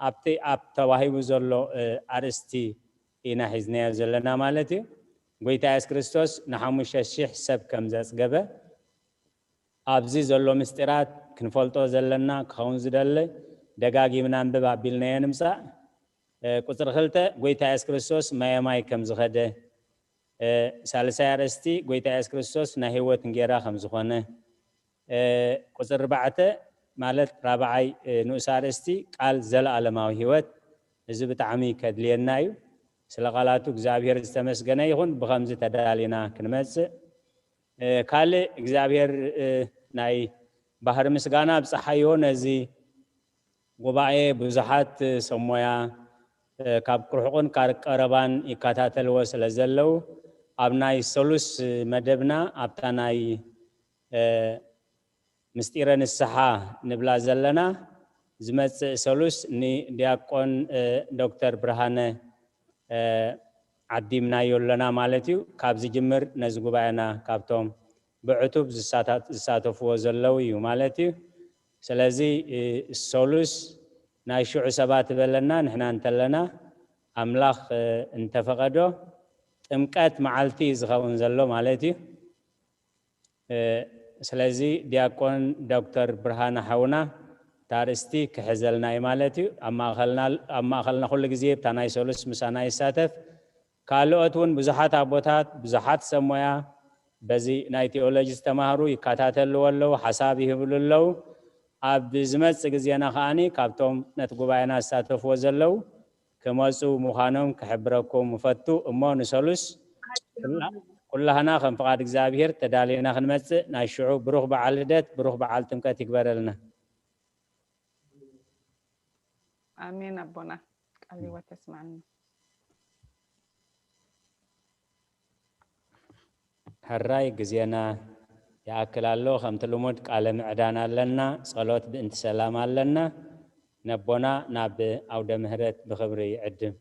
ኣብቲ ኣፕ ተዋሂቡ ዘሎ፣ እ፣ ኣርእስቲ ኢና ሒዝናዮ ዘለና ማለት እዩ። ጎይታ የሱስ ክርስቶስ ንሓሙሽተ ሽሕ ሰብ ከም ዘጽገበ፣ ኣብዚ ዘሎ ምስጢራት ክንፈልጦ ዘለና ክኸውን ዝደሊ፣ ደጋጊምና ኣንብብ ኣቢልናዮ ንምጻእ። እ፣ ቁጽሪ ክልተ፣ ጎይታ የሱስ ክርስቶስ ማየ ማይ ከም ዝኸደ። እ፣ ሳልሳይ ኣርእስቲ፣ ጎይታ የሱስ ክርስቶስ ናይ ህይወት እንጌራ ከም ዝኾነ። እ፣ ቁጽሪ ኣርባዕተ፣ ማለት ራብዓይ፣ እ፣ ንኡስ ኣርእስቲ፣ ቃል ዘለኣለማዊ ህይወት። እዚ ብጣዕሚ ከድልየና እዩ። ስለ ቃላቱ እግዚኣብሔር ዝተመስገነ ይኹን። ብኸምዚ ተዳሊና ክንመጽእ፣ እ፣ ካልእ እግዚኣብሔር፣ እ፣ ናይ ባህሪ ምስጋና ኣብጽሓዮ። ነዚ ጉባኤ ብዙሓት ሰብ ሞያ፣ እ፣ ካብ ርሑቕን ካብ ቀረባን ይከታተልዎ ስለ ዘለዉ፣ ኣብ ናይ ሰሉስ መደብና፣ ኣብታ ናይ፣ እ፣ ምስጢረ ንስሓ ንብላ ዘለና፣ ዝመጽእ ሰሉስ ንዲያቆን፣ እ፣ ዶክተር ብርሃነ፣ እ፣ ዓዲምናዮ ኣለና ማለት እዩ። ካብ ዝጅምር ነዚ ጉባኤና ካብቶም ብዕቱብ ዝሳታ-፣ ዝሳተፍዎ ዘለዉ እዩ ማለት እዩ። ስለዚ፣ እ፣ ሰሉስ ናይ ሽዑ ሰባት በለና፣ ንሕና እንተለና፣ ኣምላኽ፣ እ፣ እንተፈቐዶ፣ ጥምቀት መዓልቲ እዩ ዝኸውን ዘሎ ማለት እዩ። እ፣ ስለዚ ዲያቆን ዶክተር ብርሃነ ሓውና፣ እታ ኣርእስቲ ክሕዘልና እዩ ማለት እዩ። ኣብ ማእኸልና፣ ኣብ ማእኸልና ኩሉ ግዜ ብታ ናይ ሰሉስ ምሳና ይሳተፍ። ካልኦት እውን ብዙሓት ኣቦታት፣ ብዙሓት ሰብ ሞያ በዚ ናይ ቴዎሎጂ ዝተማህሩ ይከታተልዎ ኣለዉ፣ ሓሳብ ይህብሉ ኣለዉ። ኣብ ዝመጽእ ግዜና ከኣኒ ካብቶም ነቲ ጉባኤና ዝሳተፍዎ ዘለዉ ክመጹ ምዃኖም ክሕብረኩም እፈቱ። እሞ ንሰሉስ ኩላ-፣ ኩላህና ከም ፍቓድ እግዚኣብሔር ተዳሊና ክንመጽእ ናይ ሽዑ ብሩኽ በዓል ልደት፣ ብሩኽ በዓል ጥምቀት ይግበረልና። ኣሜን ኣቦና፣ ቃል ህይወት የስማዕና። ሕራይ ግዜና ይኣክል ኣሎ። ከምቲ ልሙድ ቃለ ምዕዳን ኣለና፣ ጸሎት ብእንቲ ሰላም ኣለና። ነቦና ናብ ኣውደ ምህረት ብኽብሪ ይዕድም።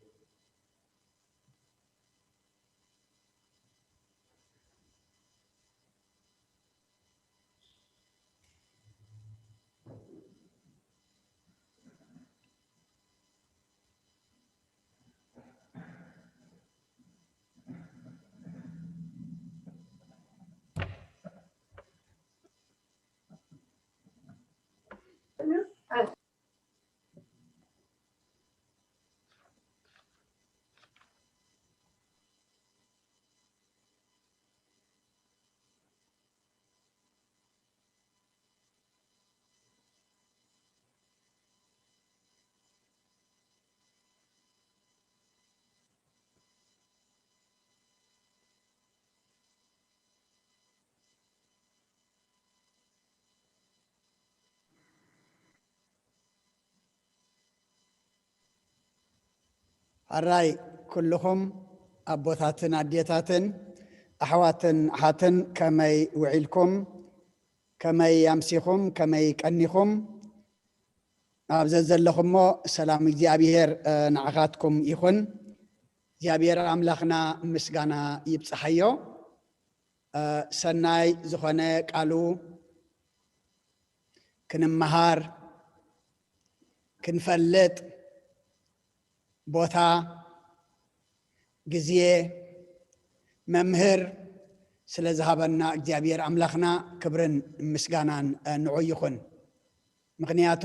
ኣራይ ኩልኹም ኣቦታትን ኣዴታትን ኣሕዋትን ኣሓትን ከመይ ውዒልኩም? ከመይ ኣምሲኹም? ከመይ ቀኒኹም? ኣብ ዘዘለኹሞ ሰላም እግዚኣብሔር፣ እ፣ ንዓኻትኩም ይኹን። እግዚኣብሔር ኣምላኽና ምስጋና ይብጽሓዮ። እ፣ ሰናይ ዝኾነ ቃሉ ክንመሃር፣ ክንፈልጥ፣ ቦታ፣ ግዜ፣ መምህር ስለ ዝሃበና እግዚኣብሔር ኣምላኽና ክብርን ምስጋናን፣ እ፣ ንዑ ይኹን። ምኽንያቱ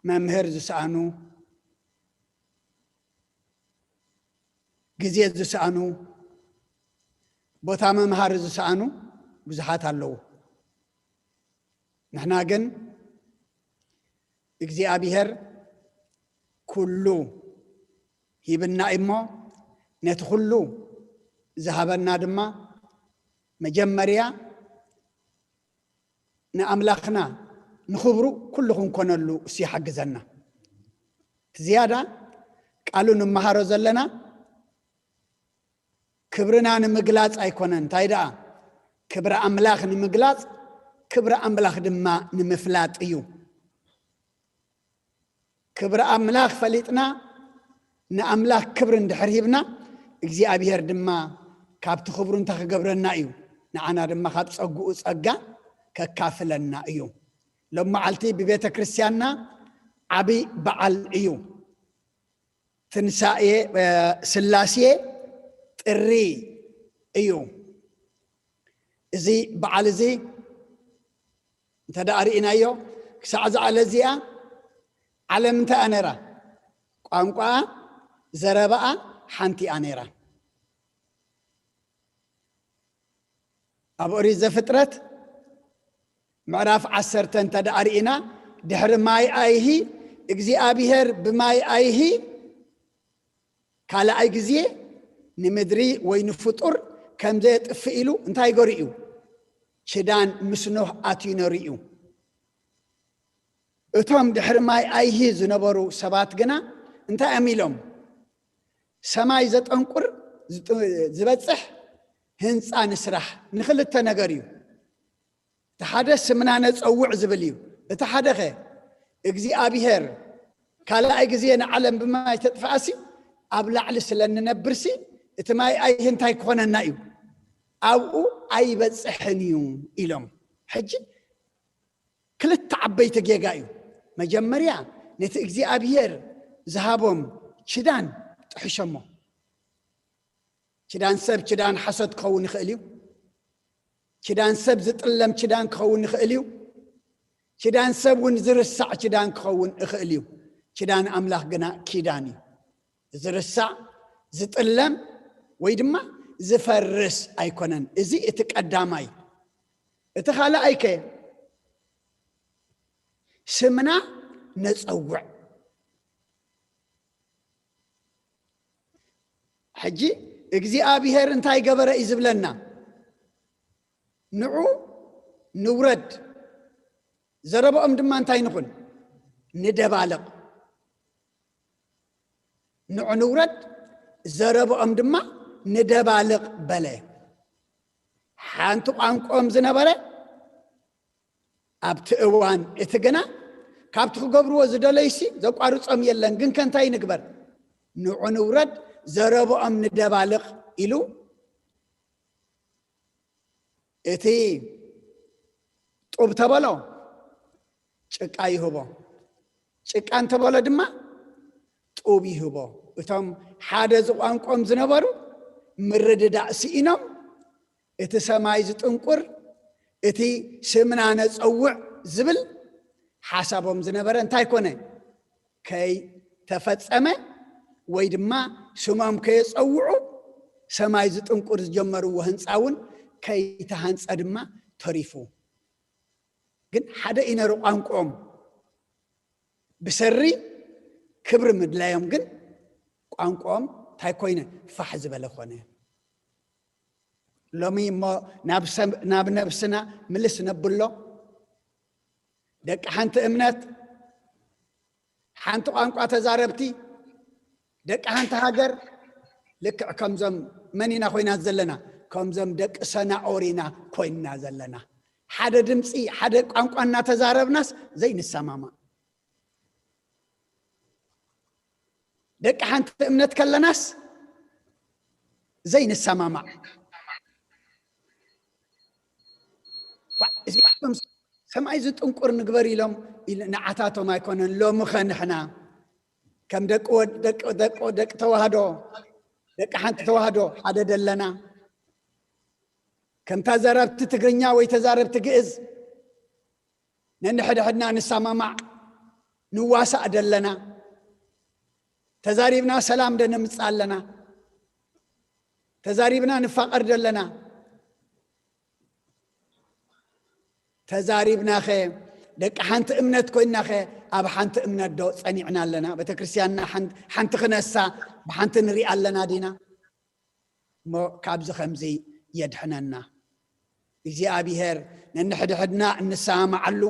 መምህር ዝሰኣኑ፣ ግዜ ዝሰኣኑ፣ ቦታ መምሃሪ ዝሰኣኑ ብዙሓት ኣለዉ። ንሕና ግን እግዚኣብሔር ኩሉ ሂብና እሞ፣ ነቲ ኩሉ ዝሃበና ድማ መጀመርያ ንኣምላኽና ንኽብሩ ኩሉ ክንኮነሉ እሱ ይሓግዘና። እቲ ዝያዳ ቃሉ ንመሃሮ ዘለና ክብርና ንምግላጽ ኣይኮነን። እንታይ ደኣ? ክብሪ ኣምላኽ ንምግላጽ፣ ክብሪ ኣምላኽ ድማ ንምፍላጥ እዩ። ክብሪ ኣምላኽ ፈሊጥና፣ ንኣምላኽ ክብሪ እንድሕር ሂብና፣ እግዚኣብሔር ድማ ካብቲ ክብሩ እንታይ ክገብረና እዩ? ንዓና ድማ ካብ ጸግኡ ጸጋ ከካፍለና እዩ። ሎም መዓልቲ ብቤተ ክርስቲያንና ዓቢ በዓል እዩ። ትንሳኤ፣ እ፣ ስላሴ ጥሪ እዩ። እዚ በዓል እዚ እንተ ደኣ ርኢናዮ፣ ክሳዕ እዛ ዕለት እዚኣ ዓለም እንታይ እያ ነይራ? ቋንቋኣ፣ ዘረባኣ ሓንቲ እያ ነይራ። ኣብ ኦሪት ዘፍጥረት ምዕራፍ ዓሰርተ እንተ ደኣ ርኢና፣ ድሕሪ ማይ ኣይሂ እግዚኣብሔር ብማይ ኣይሂ ካልኣይ ግዜ ንምድሪ ወይ ንፍጡር ከም ዘየጥፍእ ኢሉ እንታይ ገሩ እዩ? ኪዳን ምስ ኖህ ኣትዩ ነሩ እዩ። እቶም ድሕሪ ማይ ኣይሂ ዝነበሩ ሰባት ግና እንታይ እዮም ኢሎም? ሰማይ ዘጠንቁር ዝጥ-፣ ዝበጽሕ ህንጻ ንስራሕ። ንኽልተ ነገር እዩ። እቲ ሓደ ስምና ነጸውዕ ዝብል እዩ። እቲ ሓደኸ እግዚኣብሔር ካልኣይ ግዜ ንዓለም ብማይ ተጥፍኣሲ ኣብ ላዕሊ ስለ እንነብርሲ እቲ ማይ ኣይሂ እንታይ ክኾነና እዩ? ኣብኡ ኣይበጽሕን እዩ ኢሎም። ሕጂ ክልተ ዓበይቲ ጌጋ እዩ። መጀመርያ ነቲ እግዚኣብሔር ዝሃቦም ኪዳን ጥሒሾሞ። ኪዳን ሰብ ኪዳን ሓሶት ክኸውን ይኽእል እዩ። ኪዳን ሰብ ዝጥለም ኪዳን ክኸውን ይኽእል እዩ። ኪዳን ሰብ እውን ዝርሳዕ ኪዳን ክኸውን ይኽእል እዩ። ኪዳን ኣምላኽ ግና ኪዳን እዩ። ዝርሳዕ፣ ዝጥለም ወይ ድማ ዝፈርስ ኣይኮነን። እዚ እቲ ቀዳማይ። እቲ ካልኣይ ከ ስምና ነጸውዕ። ሕጂ እግዚኣብሔር እንታይ ገበረ እዩ ዝብለና? ንዑ ንውረድ፣ ዘረብኦም ድማ እንታይ ንኹን? ንደባልቕ። ንዑ ንውረድ፣ ዘረብኦም ድማ ንደባልቕ በለ። ሓንቲ ቋንቋኦም ዝነበረ ኣብቲ እዋን እቲ ግና ካብቲ ክገብርዎ ዝደለዩሲ ዘቋርጾም የለን። ግን ከ እንታይ ንግበር? ንዑ ንውረድ፣ ዘረብኦም ንደባልቕ ኢሉ እቲ ጡብ ተበሎ ጭቃ ይህቦ፣ ጭቃ እንተበሎ ድማ ጡብ ይህቦ። እቶም ሓደ ዝቋንቆም ዝነበሩ ምርድዳእ ስኢኖም እቲ ሰማይ ዝጥንቁር፣ እቲ ስምና ነጸውዕ ዝብል ሓሳቦም ዝነበረ እንታይ ኮነ? ከይተፈጸመ ወይ ድማ ስሞም ከየጸውዑ ሰማይ ዝጥንቁር ዝጀመርዎ ህንጻ እውን ከይተሃንጸ ድማ ተሪፉ። ግን ሓደ እዩ ነሩ ቋንቋኦም። ብሰሪ ክብሪ ምድላዮም ግን ቋንቋኦም እንታይ ኮይነ? ፋሕ ዝበለ ኮነ። ሎሚ እሞ ናብ ሰብ-፣ ናብ ነብስና ምልስ ነብሎ። ደቂ ሓንቲ እምነት፣ ሓንቲ ቋንቋ ተዛረብቲ፣ ደቂ ሓንቲ ሃገር ልክዕ ከምዞም መን ኢና ኮይና ዘለና? ከምዞም ደቂ ሰናኦር ኢና ኮይና ዘለና። ሓደ ድምፂ፣ ሓደ ቋንቋ እናተዛረብናስ ዘይንሰማማዕ፣ ደቂ ሓንቲ እምነት ከለናስ ዘይንሰማማዕ። ዋ፣ እዚኣቶም ሰማይ ዝጥንቁር ንግበር ኢሎም ኢል-፣ ንዓታቶም ኣይኮነን። ሎሚ ኸ ንሕና ከም ደቂ ወድ-፣ ደቂ፣ ደቂ፣ ደቂ ተዋህዶ፣ ደቂ ሓንቲ ተዋህዶ ሓደ ደለና፣ ከም ተዛረብቲ ትግርኛ ወይ ተዛረብቲ ግእዝ ነንሕድሕድና ንሰማማዕ፣ ንዋሳእ ደለና፣ ተዛሪብና ሰላም ደነምጽእ ኣለና፣ ተዛሪብና ንፋቐር ደለና፣ ተዛሪብናኸ ደቂ ሓንቲ እምነት ኮይናኸ ኣብ ሓንቲ እምነት ዶ ጸኒዕና ኣለና? ቤተክርስትያንና ሓን-፣ ሓንቲ ክነሳ ብሓንቲ ንሪኣ ኣለና ዲና? እሞ ካብዚ ከምዚ የድሕነና እግዚኣብሔር። ነንሕድሕድና እንሰማማዓሉ፣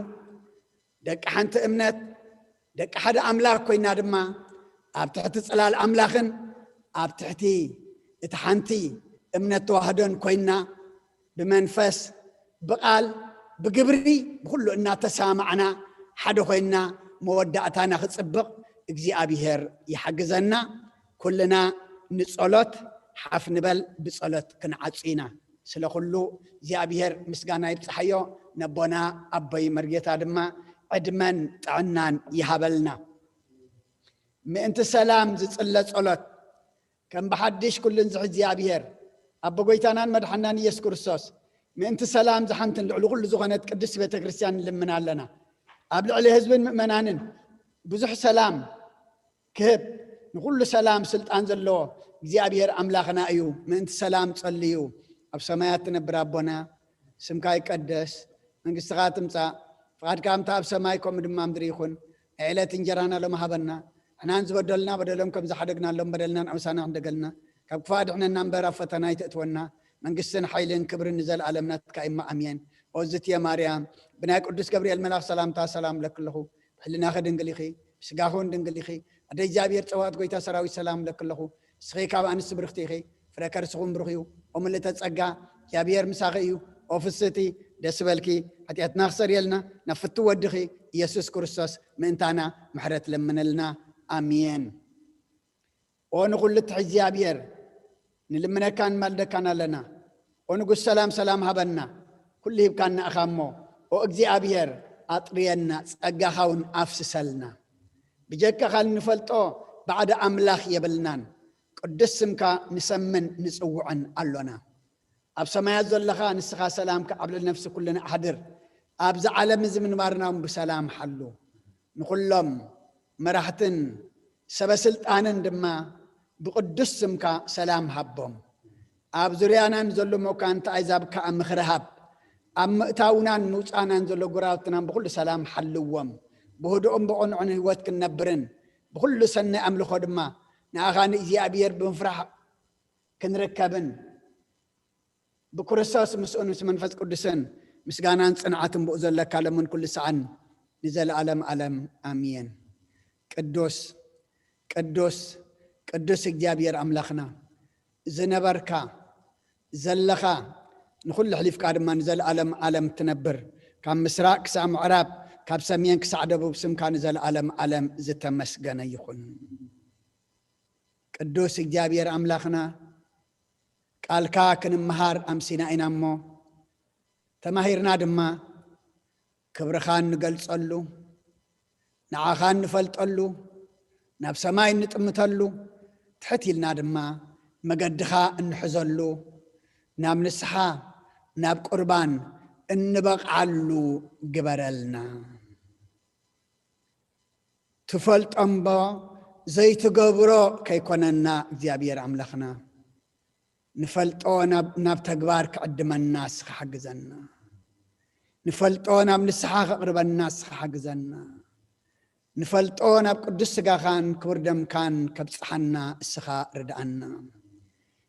ደቂ ሓንቲ እምነት፣ ደቂ ሓደ ኣምላኽ ኮይና ድማ ኣብ ትሕቲ ጽላል ኣምላኽን ኣብ ትሕቲ እቲ ሓንቲ እምነት ተዋህዶን ኮይና ብመንፈስ፣ ብቓል፣ ብግብሪ፣ ብኹሉ እናተሰማማዕና ሓደ ኮይና መወዳእታና ክጽብቕ እግዚኣብሔር ይሓግዘና። ኩልና ንጸሎት ሓፍ ንበል፣ ብጸሎት ክንዓጹ ኢና። ስለ ኩሉ እግዚኣብሔር ምስጋና ይብጽሓዮ። ነቦና ኣቦይ መርጌታ ድማ ዕድመን ጥዕናን ይሃበልና። ምእንቲ ሰላም ዝጽለ ጸሎት ከም ብሓድሽ ኩሉን ዝሕ እግዚኣብሔር ኣቦ ጎይታናን መድሓናን ኢየሱስ ክርስቶስ ምእንቲ ሰላም ዝሓንትን ልዕሊ ኩሉ ዝኾነት ቅድስት ቤተ ክርስቲያን ንልምን ኣለና። ኣብ ልዕሊ ህዝብን ምእመናንን ብዙሕ ሰላም ክህብ፣ ንኹሉ ሰላም ስልጣን ዘለዎ እግዚኣብሔር ኣምላኽና እዩ። ምእንቲ ሰላም ጸልዩ። ኣብ ሰማያት ትነብር ኣቦና፣ ስምካ ይቀደስ፣ መንግስትኻ ትምጻእ፣ ፍቓድካ ከምታ ኣብ ሰማይ ከምኡ ድማ ኣብ ምድሪ ይኹን። ናይ ዕለት እንጀራና ሎሚ ሃበና። ንሕናን ዝበደሉና በደሎም ከም ዝሓደግናሎም በደልናን ኣበሳና ሕደገልና። ካብ ክፉእ ኣድሕነና እምበር ኣብ ፈተና ኣይተእትወና። መንግስትን ሓይልን ክብርን ንዘለኣለም ናትካ እማ ኣሜን። ኦ ዝትየ ማርያም፣ ብናይ ቅዱስ ገብርኤል መልኣኽ ሰላምታ ሰላም እብለኪ ኣለኹ። ብሕልናኺ ድንግል ኢኺ፣ ብስጋኺ እውን ድንግል ኢኺ። ኣደ እግዚኣብሔር ጸባኦት ጎይታ ሰራዊት ሰላም እብለኪ ኣለኹ። ንስኺ ካብ ኣንስቲ ብርኽቲ ኢኺ፣ ፍረ ከርስኹም ብሩኽ እዩ። ኦ ምልእተ ጸጋ፣ እግዚኣብሔር ምሳኺ እዩ። ኦ ፍስህቲ፣ ደስ በልኪ፣ ሓጢኣትና ክሰርየልና፣ ናብ ፍቱ ወድኺ ኢየሱስ ክርስቶስ ምእንታና ምሕረት ለምነልና። ኣሜን። ኦ ንኹሉ እትሕዝ እግዚኣብሔር፣ ንልምነካን ንማልደካን ኣለና። ኦ ንጉስ ሰላም፣ ሰላም ሃበና። ኩሉ ሂብካና ኢኻ እሞ፣ ኦ እግዚኣብሔር፣ ኣጥርየና፣ ጸጋኻ እውን ኣፍስሰልና። ብጀካኻ እንፈልጦ ባዕዲ ኣምላኽ የብልናን። ቅዱስ ስምካ ንሰምን ንጽውዕን ኣሎና። ኣብ ሰማያት ዘለኻ ንስኻ ሰላምካ ኣብ ልዕሊ ነፍሲ ኩልና ኣሕድር። ኣብዚ ዓለም እዚ ምንባርና እውን ብሰላም ሓሉ። ንኹሎም መራሕትን ሰበ ስልጣንን ድማ ብቅዱስ ስምካ ሰላም ሃቦም። ኣብ ዙርያና ንዘሎ መኳንንቲ ኣሕዛብ ከኣ ምኽሪ ሃብ። ኣብ ምእታውናን ምውጻእናን ዘሎ ጎረባብትናን ብኹሉ ሰላም ሓልዎም። ብህዱእን ብቕኑዕን ህይወት ክንነብርን ብኹሉ ሰናይ ኣምልኾ ድማ ንኣኻ ንእግዚኣብሔር ብምፍራሕ ክንርከብን ብክርስቶስ ምስኡን ምስ መንፈስ ቅዱስን ምስጋናን ጽንዓትን ብኡ ዘለካ ለምን ኩሉ ሰዓን ንዘለኣለም ዓለም ኣሜን። ቅዱስ ቅዱስ ቅዱስ እግዚኣብሔር ኣምላኽና ዝነበርካ ዘለኻ ንኹሉ ኣሕሊፍካ ድማ ንዘለኣለም ዓለም ትነብር ካብ ምስራቕ ክሳዕ ምዕራብ ካብ ሰሜን ክሳዕ ደቡብ ስምካ ንዘለኣለም ዓለም ዝተመስገነ ይኹን። ቅዱስ እግዚኣብሔር ኣምላኽና ቃልካ ክንመሃር ኣምሲና ኢና እሞ ተማሂርና ድማ ክብርኻ እንገልጸሉ ንዓኻ እንፈልጠሉ ናብ ሰማይ እንጥምተሉ ትሕት ኢልና ድማ መገድኻ እንሕዘሉ ናብ ንስሓ ናብ ቁርባን እንበቕዓሉ ግበረልና። ትፈልጦ እምቦ ዘይትገብሮ ከይኮነና እግዚኣብሔር ኣምላኽና ንፈልጦ ናብ ተግባር ክዕድመና እስኻ ሓግዘና። ንፈልጦ ናብ ንስሓ ከቕርበና እስኻ ሓግዘና። ንፈልጦ ናብ ቅዱስ ስጋኻን ክቡር ደምካን ከብጽሓና እስኻ ርድኣና።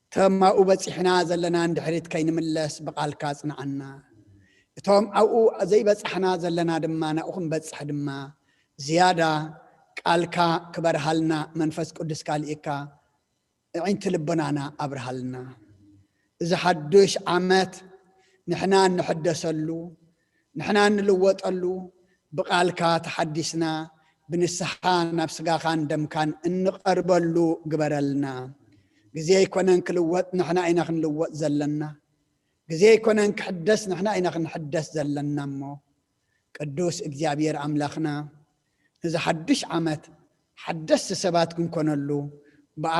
እቶም ኣብኡ በጺሕና ዘለና እንድሕሪት ከይንምለስ ብቓልካ ጽንዓና። እቶም ኣብኡ ዘይበጻሕና ዘለና ድማ ናብኡ ክንበጽሕ ድማ ዝያዳ ቃልካ ክበርሃልና መንፈስ ቅዱስካ ልኢካ ኣዒንቲ ልቦናና ኣብርሃልና። እዚ ሓዱሽ ዓመት ንሕና እንሕደሰሉ፣ ንሕና እንልወጠሉ፣ ብቓልካ ተሓዲስና ብንስሓ ናብ ስጋኻን ደምካን እንቐርበሉ ግበረልና። ግዜ ኣይኮነን ክልወጥ፣ ንሕና ኢና ክንልወጥ ዘለና። ግዜ ኣይኮነን ክሕደስ፣ ንሕና ኢና ክንሕደስ ዘለና። እሞ ቅዱስ እግዚኣብሔር ኣምላኽና፣ ነዚ ሓድሽ ዓመት ሓደስቲ ሰባት ክንኮነሉ፣ ብኣ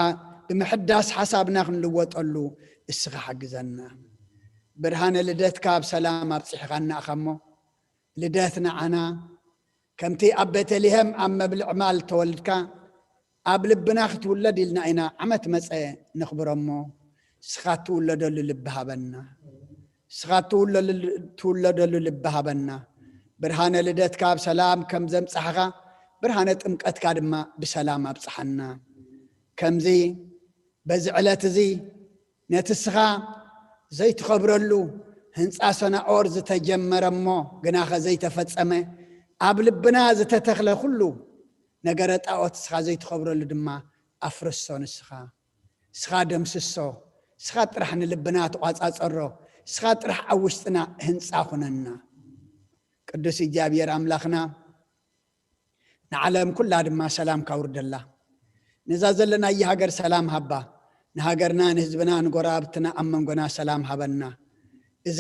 ብምሕዳስ ሓሳብና ክንልወጠሉ እስኻ ሓግዘና። ብርሃነ ልደትካ ብሰላም ኣብጺሕኻና ኢኻ እሞ፣ ልደት ንዓና ከምቲ ኣብ ቤተልሔም ኣብ መብልዕ ማል ተወልድካ፣ ኣብ ልብና ክትውለድ ኢልና ኢና ዓመት መጸ ነኽብሮ እሞ፣ እስኻ ትውለደሉ ልቢ ሃበና። እስኻ ትውለሉ-፣ ትውለደሉ ልቢ ሃበና። ብርሃነ ልደትካ ብሰላም ከም ዘምጻሕኻ፣ ብርሃነ ጥምቀትካ ድማ ብሰላም ኣብጽሓና። ከምዚ በዚ ዕለት እዚ ነቲ እስኻ ዘይትኸብረሉ ህንጻ ሰናኦር ዝተጀመረ እሞ ግናኸ ዘይተፈጸመ፣ ኣብ ልብና ዝተተኽለ ኩሉ ነገረ ጣኦት እስኻ ዘይትኸብረሉ ድማ ኣፍርሶ ንስኻ። እስኻ ደምስሶ። እስኻ ጥራሕ ንልብና ተቋጻጸሮ። እስኻ ጥራሕ ኣብ ውሽጥና ህንጻ ኩነና። ቅዱስ እግዚኣብሔር ኣምላኽና፣ ንዓለም ኩላ ድማ ሰላምካ ኣውርደላ። ነዛ ዘለናያ ሃገር ሰላም ሃባ። ንሃገርና፣ ንህዝብና፣ ንጎረባብትና ኣብ መንጎና ሰላም ሃበና። እዚ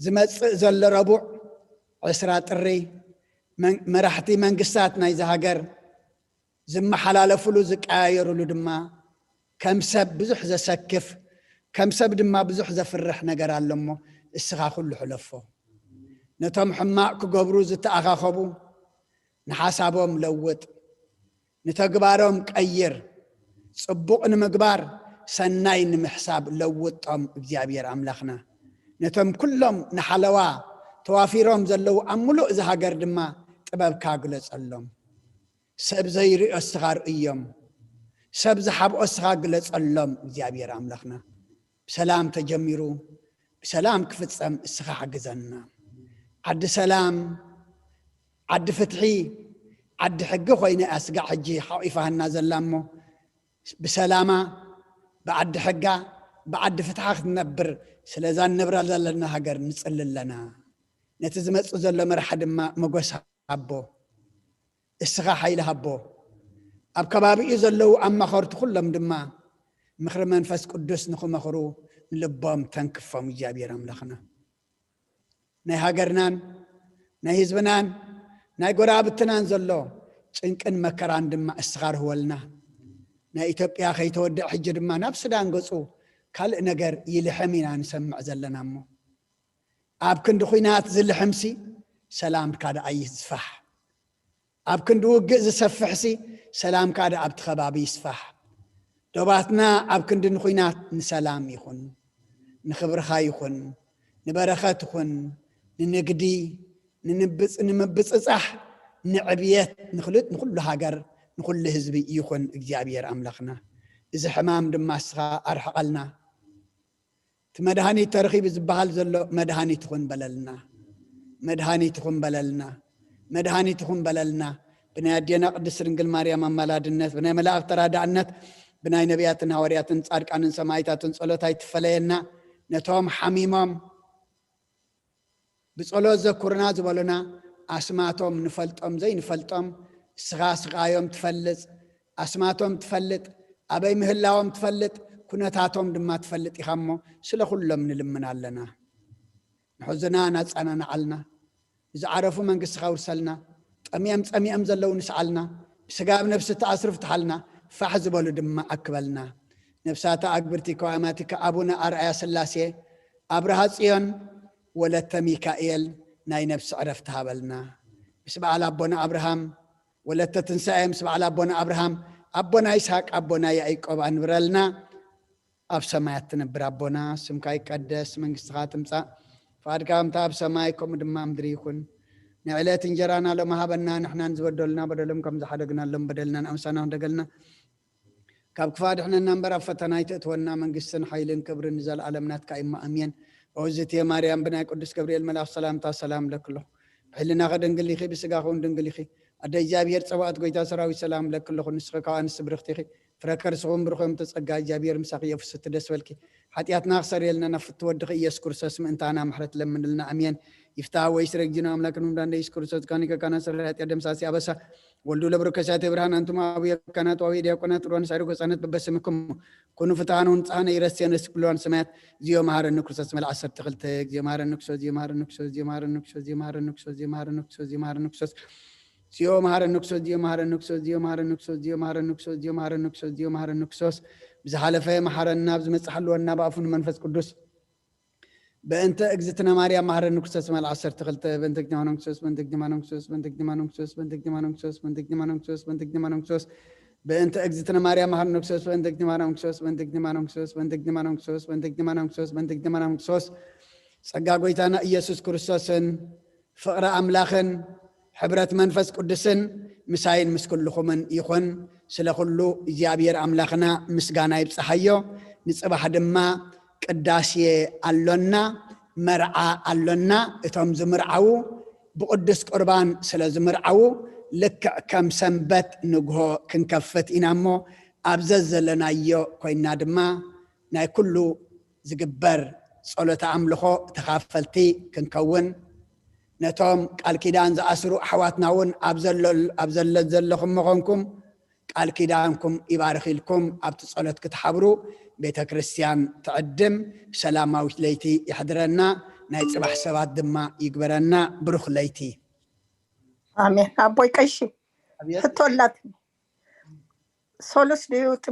ዝመጽእ ዘሎ ረቡዕ ዕስራ ጥሪ መን-፣ መራሕቲ መንግስታት ናይዛ ሃገር ዝመሓላለፉሉ ዝቀያየሩሉ ድማ ከም ሰብ ብዙሕ ዘሰክፍ፣ ከም ሰብ ድማ ብዙሕ ዘፍርሕ ነገር ኣሎ እሞ እስኻ ኩሉ ሕለፎ። ነቶም ሕማቕ ክገብሩ ዝተኣኻኸቡ ንሓሳቦም ለውጥ፣ ንተግባሮም ቀይር። ጽቡቕ ንምግባር ሰናይ ንምሕሳብ ለውጦም እግዚኣብሔር ኣምላኽና። ነቶም ኩሎም ንሓለዋ ተዋፊሮም ዘለዉ ኣብ ምሉእ እዚ ሃገር ድማ ጥበብካ ግለጸሎም። ሰብ ዘይርእዮ እስኻ ርእዮም። ሰብ ዝሓብኦ እስኻ ግለጸሎም እግዚኣብሔር ኣምላኽና። ብሰላም ተጀሚሩ ብሰላም ክፍጸም እስኻ ሓግዘና። ዓዲ ሰላም፣ ዓዲ ፍትሒ፣ ዓዲ ሕጊ ኮይና እያ ስጋዕ ሕጂ ሓቂፋሃና ዘላ እሞ ብሰላማ፣ ብዓዲ ሕጋ፣ ብዓዲ ፍትሓ ክትነብር ስለዛ ንነብራ ዘለና ሃገር ንጽሊ ኣለና። ነቲ ዝመጽእ ዘሎ መርሓ ድማ መጎስ ሃቦ። እስኻ ሓይሊ ሃቦ። ኣብ ከባቢኡ ዘለዉ ኣማኸርቲ ኩሎም ድማ ምኽሪ መንፈስ ቅዱስ ንኽመኽሩ ንልቦም ተንክፎም እግዚኣብሔር ኣምላኽና። ናይ ሃገርናን ናይ ህዝብናን ናይ ጎረባብትናን ዘሎ ጭንቅን መከራን ድማ እስኻ ርህወልና። ናይ ኢትዮጵያ ከይተወድእ ሕጂ ድማ ናብ ሱዳን ገጹ ካልእ ነገር ይልሕም ኢና ንሰምዕ ዘለና እሞ፣ ኣብ ክንዲ ኹናት ዝልሕምሲ ሰላምካ ደኣ ይስፋሕ። ኣብ ክንዲ ውግእ ዝሰፍሕሲ ሰላምካ ደኣ ኣብቲ ከባቢ ይስፋሕ። ዶባትና ኣብ ክንዲ ንኹናት ንሰላም ይኹን፣ ንኽብርኻ ይኹን፣ ንበረኸት ይኹን፣ ንንግዲ፣ ንንብጽ-፣ ንምብጽጻሕ፣ ንዕብየት፣ ንኽልጥ-፣ ንኹሉ ሃገር፣ ንኹሉ ህዝቢ ይኹን እግዚኣብሔር ኣምላኽና። እዚ ሕማም ድማ እስኻ ኣርሕቐልና። እቲ መድሃኒት ተረኺቡ ዝበሃል ዘሎ መድሃኒት ይኹን በለልና። መድሃኒት ይኹን በለልና። መድሃኒት ይኹን በለልና። ብናይ ኣዴና ቅድስት ድንግል ማርያም ኣማላድነት፣ ብናይ መላእክት ተራዳእነት፣ ብናይ ነቢያትን ሃዋርያትን ጻድቃንን ሰማይታትን ጸሎት ኣይትፈለየና። ነቶም ሓሚሞም ብጸሎት ዘኩርና ዝበሉና ኣስማቶም ንፈልጦም ዘይንፈልጦም፣ እስኻ ስቓዮም ትፈልጥ፣ ኣስማቶም ትፈልጥ፣ ኣበይ ምህላዎም ትፈልጥ፣ ኩነታቶም ድማ ትፈልጥ ኢኻ እሞ፣ ስለ ኩሎም ንልምን ኣለና። ንሕዝናን ኣጸናንዓልና፣ ንዝዓረፉ መንግስትኻ ኣውርሰልና፣ ጠሚዮም ጸሚኦም ዘለዉ ንስዓልና፣ ብስጋ ብነፍሲ ተኣስሩ ፍትሓልና፣ ፋሕ ዝበሉ ድማ ኣክበልና። ነፍሳት ኣግብርቲ ከዋማቲካ ኣቡነ ኣርኣያ ስላሴ፣ ኣብርሃ ጽዮን፣ ወለተ ሚካኤል ናይ ነፍሲ ዕረፍቲ ሃበልና። ምስ በዓል ኣቦና ኣብርሃም፣ ወለተ ትንሳኤ ምስ በዓል ኣቦና ኣብርሃም፣ ኣቦና ይስሐቅ፣ ኣቦና ያዕቆብ ኣንብረልና። ኣብ ሰማያት ትነብር ኣቦና፣ ስምካ ይቀደስ፣ መንግስትኻ ትምጻእ፣ ፍቓድካ ከምታ ኣብ ሰማይ ከምኡ ድማ ኣብ ምድሪ ይኹን። ናይ ዕለት እንጀራና ሎሚ ሃበና፣ ንሕናን ዝበደሉና በደሎም ከም ዝሓደግናሎም በደልና ንኣምሳና ክንደገልና፣ ካብ ክፋ ድሕነና እምበር ኣብ ፈተና ኣይተእትወና፣ መንግስትን ሓይልን ክብርን ንዘለኣለም ናትካ እሞ ኣሜን። ኦዝቴ ማርያም ብናይ ቅዱስ ገብርኤል መልኣኽ ሰላምታ ሰላም ለክሎ። ብሕልናኸ ድንግል ኢኺ፣ ብስጋኸ እውን ድንግል ኢኺ። ኣደ እግዚኣብሔር ጸባኦት ጎይታ ሰራዊት ሰላም እብለኪ ኣለኹ። ንስኺ ካብ ኣንስቲ ብርኽቲ ኢኺ፣ ፍረ ከርስኺ እውን ብሩኽ እዩ። እምተ ጸጋ እግዚኣብሔር ምሳኺ የፍስቲ፣ ደስ በልኪ። ሓጢኣትና ክሰርየልና ናብ ፍትወ ወድኺ ኢየሱስ ክርስቶስ ምእንታና ምሕረት ለምንልና። ኣሜን። ይፍታ ወይ ስረግጅና ኣምላክ ንምዳን ኢየሱስ ክርስቶስ ካኒከ ካና ሰራይ ኃጢአት ደምሳሲ ኣበሳ ወልዱ ለብሩክ ከሳቴ ብርሃን። ኣንቱም አቡየ ካህናት ወአቡየ ዲያቆናት ሮን ሳይሩ ገጻነት በበስምኩም ኩኑ ፍትሃን ወንጽሃነ ይረስየነ ስብለዋን ሰማያት። ዚዮ መሃረኒ ክርስቶስ መልዓ ዓሰርተ ክልተ። ዚዮ መሃረኒ ክርስቶስ፣ ዚዮ መሃረኒ ክርስቶስ፣ ዚዮ መሃረኒ ክርስቶስ፣ ዚዮ መሃረኒ ክርስቶስ፣ ዚዮ መሃረኒ ክርስቶስ፣ ዚዮ መሃረኒ ክርስቶስ፣ ዚዮ መሃረኒ ክርስቶስ። ዚዮ መሃረኒ ክርስቶስ፣ ዚዮ መሃረኒ ክርስቶስ፣ ዚዮ መሃረኒ ክርስቶስ፣ ዚዮ መሃረኒ ክርስቶስ፣ ዚዮ መሃረኒ ክርስቶስ፣ ዚዮ መሃረኒ ክርስቶስ። ብዝሓለፈ መሓረና፣ ብዝመጽእ ሓልወና፣ ብኣፉ ንመንፈስ ቅዱስ። በእንተ እግዝእትነ ማርያም መሐረነ ክርስቶስ መል ዓሰርተ ክልተ። በእንተ እግዝእትነ ማርያም ክርስቶስ፣ በእንተ እግዝእትነ ማርያም ክርስቶስ፣ በእንተ እግዝእትነ ማርያም ክርስቶስ፣ በእንተ እግዝእትነ ማርያም ክርስቶስ፣ በእንተ እግዝእትነ ማርያም መሐረነ ክርስቶስ፣ በእንተ እግዝእትነ ማርያም ክርስቶስ፣ በእንተ እግዝእትነ ማርያም ክርስቶስ፣ በእንተ እግዝእትነ ማርያም ክርስቶስ፣ በእንተ እግዝእትነ ማርያም ክርስቶስ፣ በእንተ እግዝእትነ ማርያም ክርስቶስ። ጸጋ ጎይታና ኢየሱስ ክርስቶስን ፍቕሪ ኣምላኽን ሕብረት መንፈስ ቅዱስን ምሳይን ምስ ኩልኹምን ይኹን። ስለ ኩሉ እግዚኣብሔር ኣምላኽና ምስጋና ይብጽሓዮ። ንጽባሕ ድማ ቅዳሴ ኣሎና፣ መርዓ ኣሎና። እቶም ዝምርዓዉ ብቅዱስ ቁርባን ስለ ዝምርዓዉ ልክዕ ከም ሰንበት ንግሆ ክንከፍት ኢና እሞ ኣብ ዘዘለናዮ ኮይንና ድማ ናይ ኩሉ ዝግበር ጸሎተ ኣምልኾ ተኻፈልቲ ክንከውን፣ ነቶም ቃል ኪዳን ዝኣስሩ ኣሕዋትና እውን ኣብ ዘሎ-፣ ኣብ ዘለ-፣ ዘለኹም ምኾንኩም ቃል ኪዳንኩም ይባርኽ ኢልኩም ኣብቲ ጸሎት ክትሓብሩ ቤተ ክርስቲያን ትዕድም። ሰላማዊት ለይቲ ይሕድረና። ናይ ጽባሕ ሰባት ድማ ይግበረና። ብሩኽ ለይቲ። ኣሜን። ኣቦይ ቀሺ ኣብየት ሕቶ ኣላትኒ። ሶሉስ ድዩ